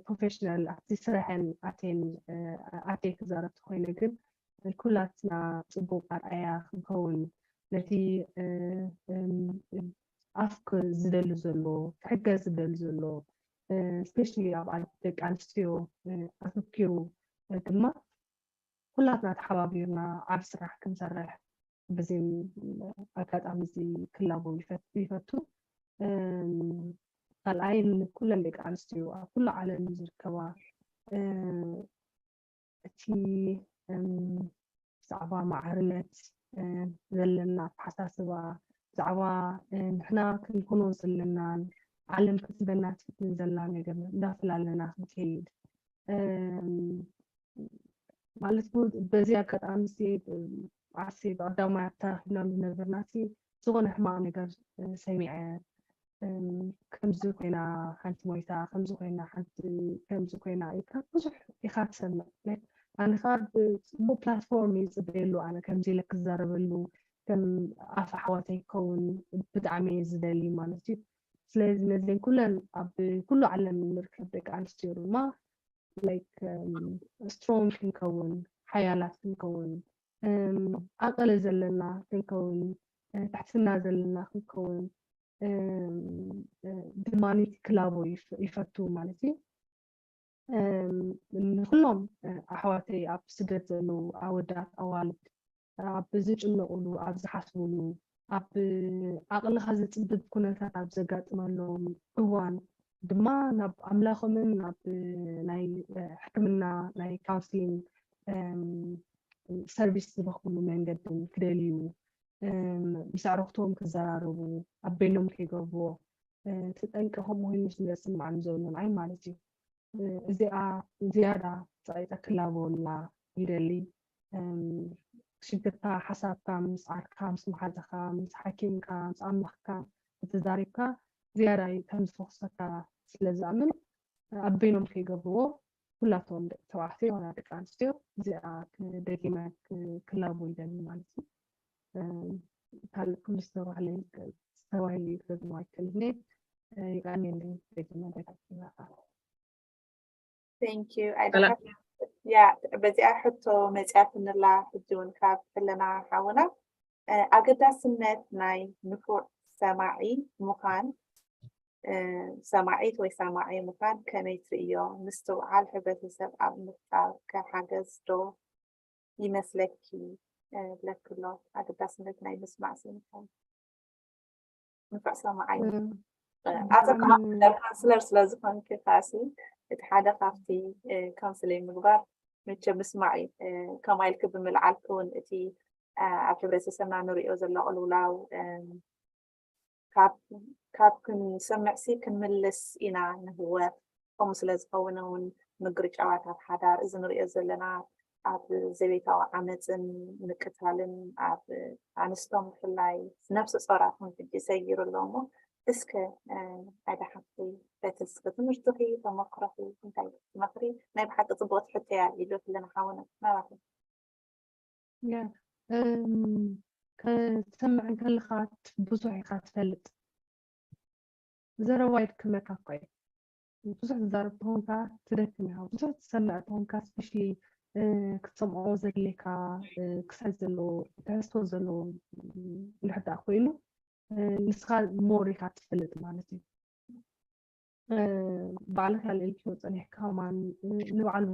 ፕሮፌሽናል ኣብቲ ስራሐን ኣቴን ኣቴ ክዛረብ ተኮይነ ግን ኩላትና ፅቡቅ ኣርኣያ ክንከውን ነቲ ኣፍ ዝደሊ ዘሎ ክሕገዝ ዝደሊ ዘሎ ስፔሻሊ ኣብ ደቂ ኣንስትዮ ኣተኪሩ ድማ ኩላትና ተሓባቢርና ዓብ ስራሕ ክንሰርሕ በዚ ኣጋጣሚ እዚ ክላቦ ይፈቱ። ካልኣይ ንኩለን ደቂ ኣንስትዮ ኣብ ኩሉ ዓለም ዝርከባ እቲ ብዛዕባ ማዕርነት ዘለና ኣተሓሳስባ ብዛዕባ ንሕና ክንኮኖ ዘለናን ዓለም ክትበና ትፍትን ዘላ ነገር እንዳፈላለና ክንከይድ ማለት በዚ ኣጋጣሚ ዓርሲ ብቀዳማይ ኣብታ ረኪብና ዝነበርና ዝኾነ ሕማቕ ነገር ሰሚዐ ከምዚ ኮይና ሓንቲ ሞይታ ከምዚ ኮይና ሓንቲ ከምዚ ኮይና ኢልካ ብዙሕ ኢኻ ትሰምዕ ኣነ ከዓ ብፅቡቅ ፕላትፎርም ይፅበየሉ ኣነ ከምዚ ኢለ ክዛረበሉ ከም ኣፍ ኣሕዋተይ ክኸውን ብጣዕሚ እየ ዝደሊ ማለት እዩ ስለዚ ነዘን ኩለን ኣብ ኩሉ ዓለም ንርከብ ደቂ ኣንስትዮ ድማ ላይክ ስትሮንግ ክንከውን ሓያላት ክንከውን ዓቐለ ዘለና ክንከውን ትሕትና ዘለና ክንከውን ድማ ክላቦ ይፈቱ ማለት እዩ ንኩሎም ኣሕዋተይ ኣብ ስደት ዘለዉ ኣወዳት ኣዋልድ ኣብ ዝጭነቁሉ ኣብ ዝሓስብሉ ኣብ ዓቕልኻ ዝፅብብ ኩነታት ኣብ ዘጋጥመሎም እዋን ድማ ናብ ኣምላኾምን ናብ ናይ ሕክምና ናይ ካውንስሊንግ ሰርቪስ ዝረኽብሉ መንገድን ክደልዩ ምስ ኣዕሩኽቶም ክዘራረቡ ኣብ በይኖም ከይገብርዎ እቲ ጠንቂ ከምኡ ኮይኑ ስለ ዝስምዓኒ ዘሎ ንዓይ ማለት እዩ እዚኣ ዝያዳ ፀቂጠ ክላበወላ ይደሊ ሽግርካ ሓሳብካ ምስ ዓርክካ ምስ መሓዛካ ምስ ሓኪምካ ምስ ኣምላኽካ እንተዛሪብካ ዝያዳ ከም ዝፈኩሰካ ስለ ዝኣምን ኣብ በይኖም ከይገብርዎ ኩላቶም ደቂ ተባዕትዮ ይኹና ደቂ ኣንስትዮ እዚኣ ደጊመ ክላቦ ይደሊ ማለት እዩ። ካልእ ኩሉ ዝተባህለ ዝተባሂሉ እዩ ክረዝሞ ኣይክእልን እየ። ይቀንየለይ ደጊመ ደጋጊመ። Thank you። ያ በዚኣ ሕቶ መፅያትንላ ሕጂ እውን ካብ ሕልና ሓውና ኣገዳስነት ናይ ንፉዕ ሰማዒ ምዃን ሰማዒት ወይ ሰማዒ ምዃን ከመይ ትርእዮ? ምስትውዓል ሕብረተሰብ ኣብ ምፍጣር ከ ሓገዝ ዶ ይመስለኪ? ብለኪ ኣሎ ኣገዳስነት ናይ ምስማዕ ስምዒት ንፉዕ ሰማዓይ ኣፀቀማስለር ስለ ዝኾንኪ ካሲ እቲ ሓደ ካብቲ ካውንስሊንግ ምግባር መቸ ምስማዕ እዩ። ከምኣ ኢልኪ ብምልዓልኪ እውን እቲ ኣብ ሕብረተሰብና ንሪኦ ዘሎ ቅልውላው ካብ ክንሰምዕሲ ክንምልስ ኢና ንህወ። ከምኡ ስለ ዝኸውን እውን ምግርጫዋት ኣብ ሓዳር እዚ ንሪኦ ዘለና ኣብ ዘቤታዊ ዓመፅን ምቅታልን ኣብ ኣንስቶም ብፍላይ ነብሰ ፆራት እውን ሕጂ ሰጊሩ ኣሎ እሞ እስከ ኣይዳ ሓፍቲ በቲ እስኪ ትምህርትኺ ተመክሮኺ እንታይ ትመኽሪ? ናይ ብሓቂ ፅቡቅ ትሕተያ ኢሉ ክለና ሓውነ ናባኺ። ክትሰምዕ እንከለኻ ብዙሕ ኢኻ ትፈልጥ። ዘረባ ይድክመካ እኳ እዩ። ብዙሕ ትዛረብ ተኾንካ ትደክም ኢኻ። ብዙሕ ትሰምዕ ተኾንካ ስፔሻሊ ክትሰምዖ ዘድልየካ ክሳይ ዘለዎ ትሕዝቶ ዘለዎ እንድሕር ደኣ ኮይኑ ንስኻ ሞር ኢኻ ትፈልጥ ማለት እዩ። ባዕልኻ ልእልኪ ወፀኒሕካ ማን ንባዕሉ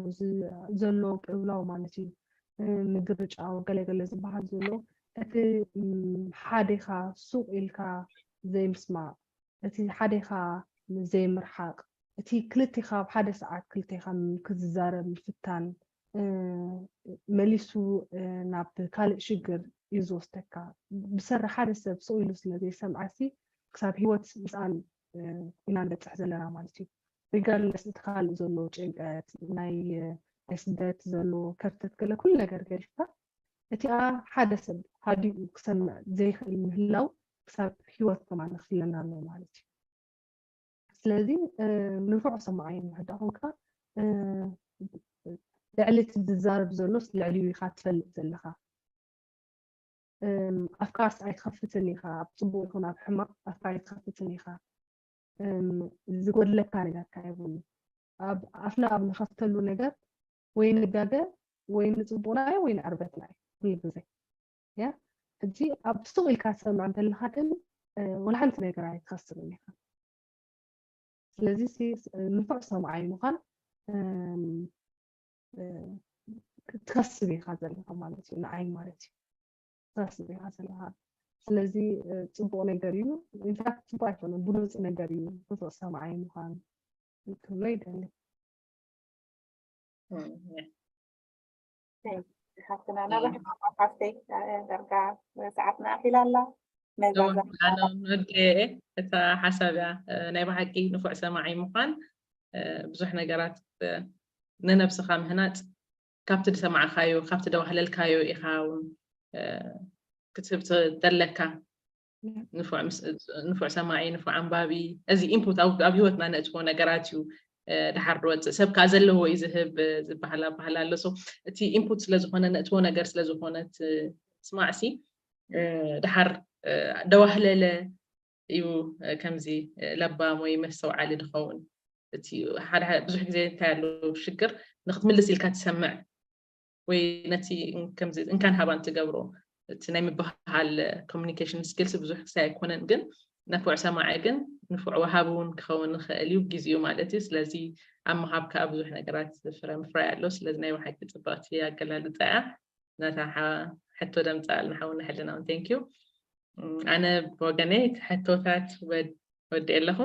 ዘሎ ቅብላው ማለት እዩ። ምግርጫው ገለገለ ዝበሃል ዘሎ እቲ ሓዴኻ ሱቕ ኢልካ ዘይምስማዕ እቲ ሓዴኻ ዘይምርሓቕ እቲ ክልቴኻ ኣብ ሓደ ሰዓት ክልቴኻ ክዝዛረብ ምፍታን መሊሱ ናብ ካልእ ሽግር እዩ ዝወስደካ። ብሰሪ ሓደ ሰብ ስቕ ኢሉ ስለ ዘይሰምዓሲ ክሳብ ህይወት ምስኣን ኢና ንበፅሕ ዘለና ማለት እዩ። ሪጋርድለስ እቲ ካልእ ዘሎ ጭንቀት ናይ ናይ ስደት ዘሎ ከርተት ገለ ኩሉ ነገር ገዲፍካ እቲኣ ሓደ ሰብ ሃዲኡ ክሰምዕ ዘይኽእል ምህላው ክሳብ ህይወት ከማን ክፍለና ኣሎ ማለት እዩ። ስለዚ ንፉዕ ሰማዓይ እንድሕር ደኣ ኮንካ ልዕሊ እቲ ዝዛረብ ዘሎስ ልዕሊኡ ኢኻ ትፈልጥ ዘለኻ። ኣፍካስ ኣይትኸፍትን ኢኻ፣ ኣብ ፅቡቅ ይኹን ኣብ ሕማቅ ኣፍካ ኣይትኸፍትን ኢኻ። ዝጎድለካ ነገር ከ የብሉን። ኣብ ኣፍና ኣብ ንኸፍተሉ ነገር ወይ ንጋገ ወይ ንፅቡቅና እዩ ወይ ንዕርበትና እዩ ኩሉ ግዜ። ያ ሕጂ ኣብ ሱቕ ኢልካ ትሰምዕ እንተለኻ ግን ወላ ሓንቲ ነገር ኣይትኸስርን ኢኻ። ስለዚ ንፉዕ ሰማዓይ ምዃን ትኸስብ ኢኻ ዘለኻ ማለት እዩ፣ ንዓይ ማለት እዩ ትኸስብ ኢኻ ዘለኻ። ስለዚ ፅቡቕ ነገር እዩ። ኢንፋክት ፅቡቕ ኣይኮነን፣ ብሉፅ ነገር እዩ ንፉዕ ሰማዓይ ምዃን ክብሎ ይደሊ። ሓፍትና ናባሕና ሓፍተይ ዳርጋ ሰዓትና ኣኺላ ኣላ። ንወደ እታ ሓሳብ እያ ናይ ብሓቂ ንፉዕ ሰማዒ ምዃን ብዙሕ ነገራት ንነብስኻ ምህናፅ ካብቲ ዝሰማዕካዮ ካብቲ ደዋህለልካዮ ኢኻ ክትህብ ዘለካ። ንፉዕ ሰማዒ፣ ንፉዕ ኣንባቢ፣ እዚ ኢንፑት ኣብ ህይወትና ነእትዎ ነገራት እዩ። ድሓር ድወፅእ ሰብ ከዓ ዘለዎ እዩ ዝህብ ዝበሃል ኣባህል ኣሎ። እቲ ኢንፑት ስለዝኮነ ነእትዎ ነገር ስለዝኮነ ስማዕሲ ድሓር ደዋህለለ እዩ ከምዚ ለባም ወይ መስተውዓሊ ድኸውን። እቲ ሓደ ብዙሕ ግዜ እንታይ ኣሎ ሽግር ንክትምልስ ኢልካ ትሰምዕ ወይ ነቲ ከምዚ እንካን ሃባን ትገብሮ እቲ ናይ ምብህሃል ኮሚኒኬሽን ስኪልስ ብዙሕ ክሳይ ኣይኮነን፣ ግን ነፍዕ ሰማዒ ግን ንፉዕ ወሃቢ እውን ክኸውን ይኽእል እዩ፣ ግዜኡ ማለት እዩ። ስለዚ ኣብ ምሃብ ከዓ ብዙሕ ነገራት ፍረ ምፍራይ ኣሎ። ስለዚ ናይ ብሓቂ ፅብቕቲ ኣገላልፃ እያ። ነታ ሓ- ሕቶ ደምፃልና ሓውና ሕልና እውን ቴንኪዩ። ኣነ ብወገነይ እቲ ሕቶታት ወድ- ወዲኤ ኣለኹ።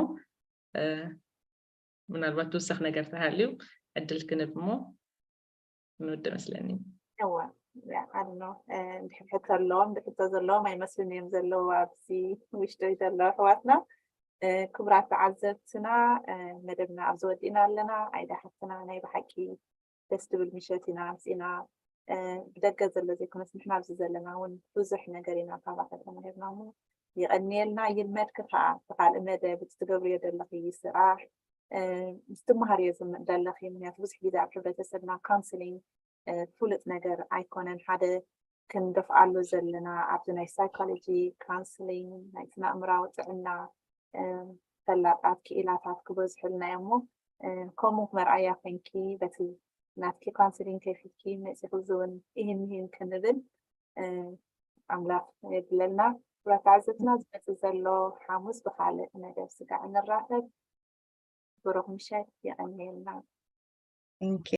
ምናልባት ትውሰኽ ነገር ተሃልዩ ዕድል ክንብ እሞ ንውድእ መስለኒ። እወ ኣድኖ እንድሕር ሕቶ ኣለዎም እንድሕቶ ዘለዎም ኣይመስልን እዮም ዘለዉ ኣብዚ ውሽጢ ዘለዉ ኣሕዋትና። ክቡራት ተዓዘብትና መደብና ኣብዚ ወዲእና ኣለና። ኣይዳ ሓፍትና ናይ ብሓቂ ደስ ትብል ምሸት ኢና ኣምፂና። ብደገ ዘሎ ዘይኮነስ ንሕና ኣብዚ ዘለና እውን ብዙሕ ነገር ኢና ካባኸ ተማሂርና እሞ የቐንየልና። ይልመድኪ ከዓ ብካልእ መደብ እቲ ትገብርዮ ዘለኺ ስራሕ ምስ ትመሃርዮ ዘለኺ? ምክንያቱ ብዙሕ ግዜ ኣብ ሕብረተሰብና ካውንስሊንግ ፍሉጥ ነገር ኣይኮነን። ሓደ ክንደፍኣሉ ዘለና ኣብዚ ናይ ሳይኮሎጂ ካውንስሊንግ ናይ ስነ ኣእምራዊ ጥዕና ፈላጣት ክኢላታት ክበዝሑልና እዮም። እሞ ከምኡ መርኣያ ኮንኪ በቲ ናትኪ ካውንስሊንግ ከፊትኪ መፂኹ እውን ይህን ይህን ክንብል ኣምላኽ የብለልና። ክቡራት ተዓዘብትና ዝመፅእ ዘሎ ሓሙስ ብካልእ መደብ ስጋዕ ንራኸብ። ብሩኽ ምሸት። የቐንየልና።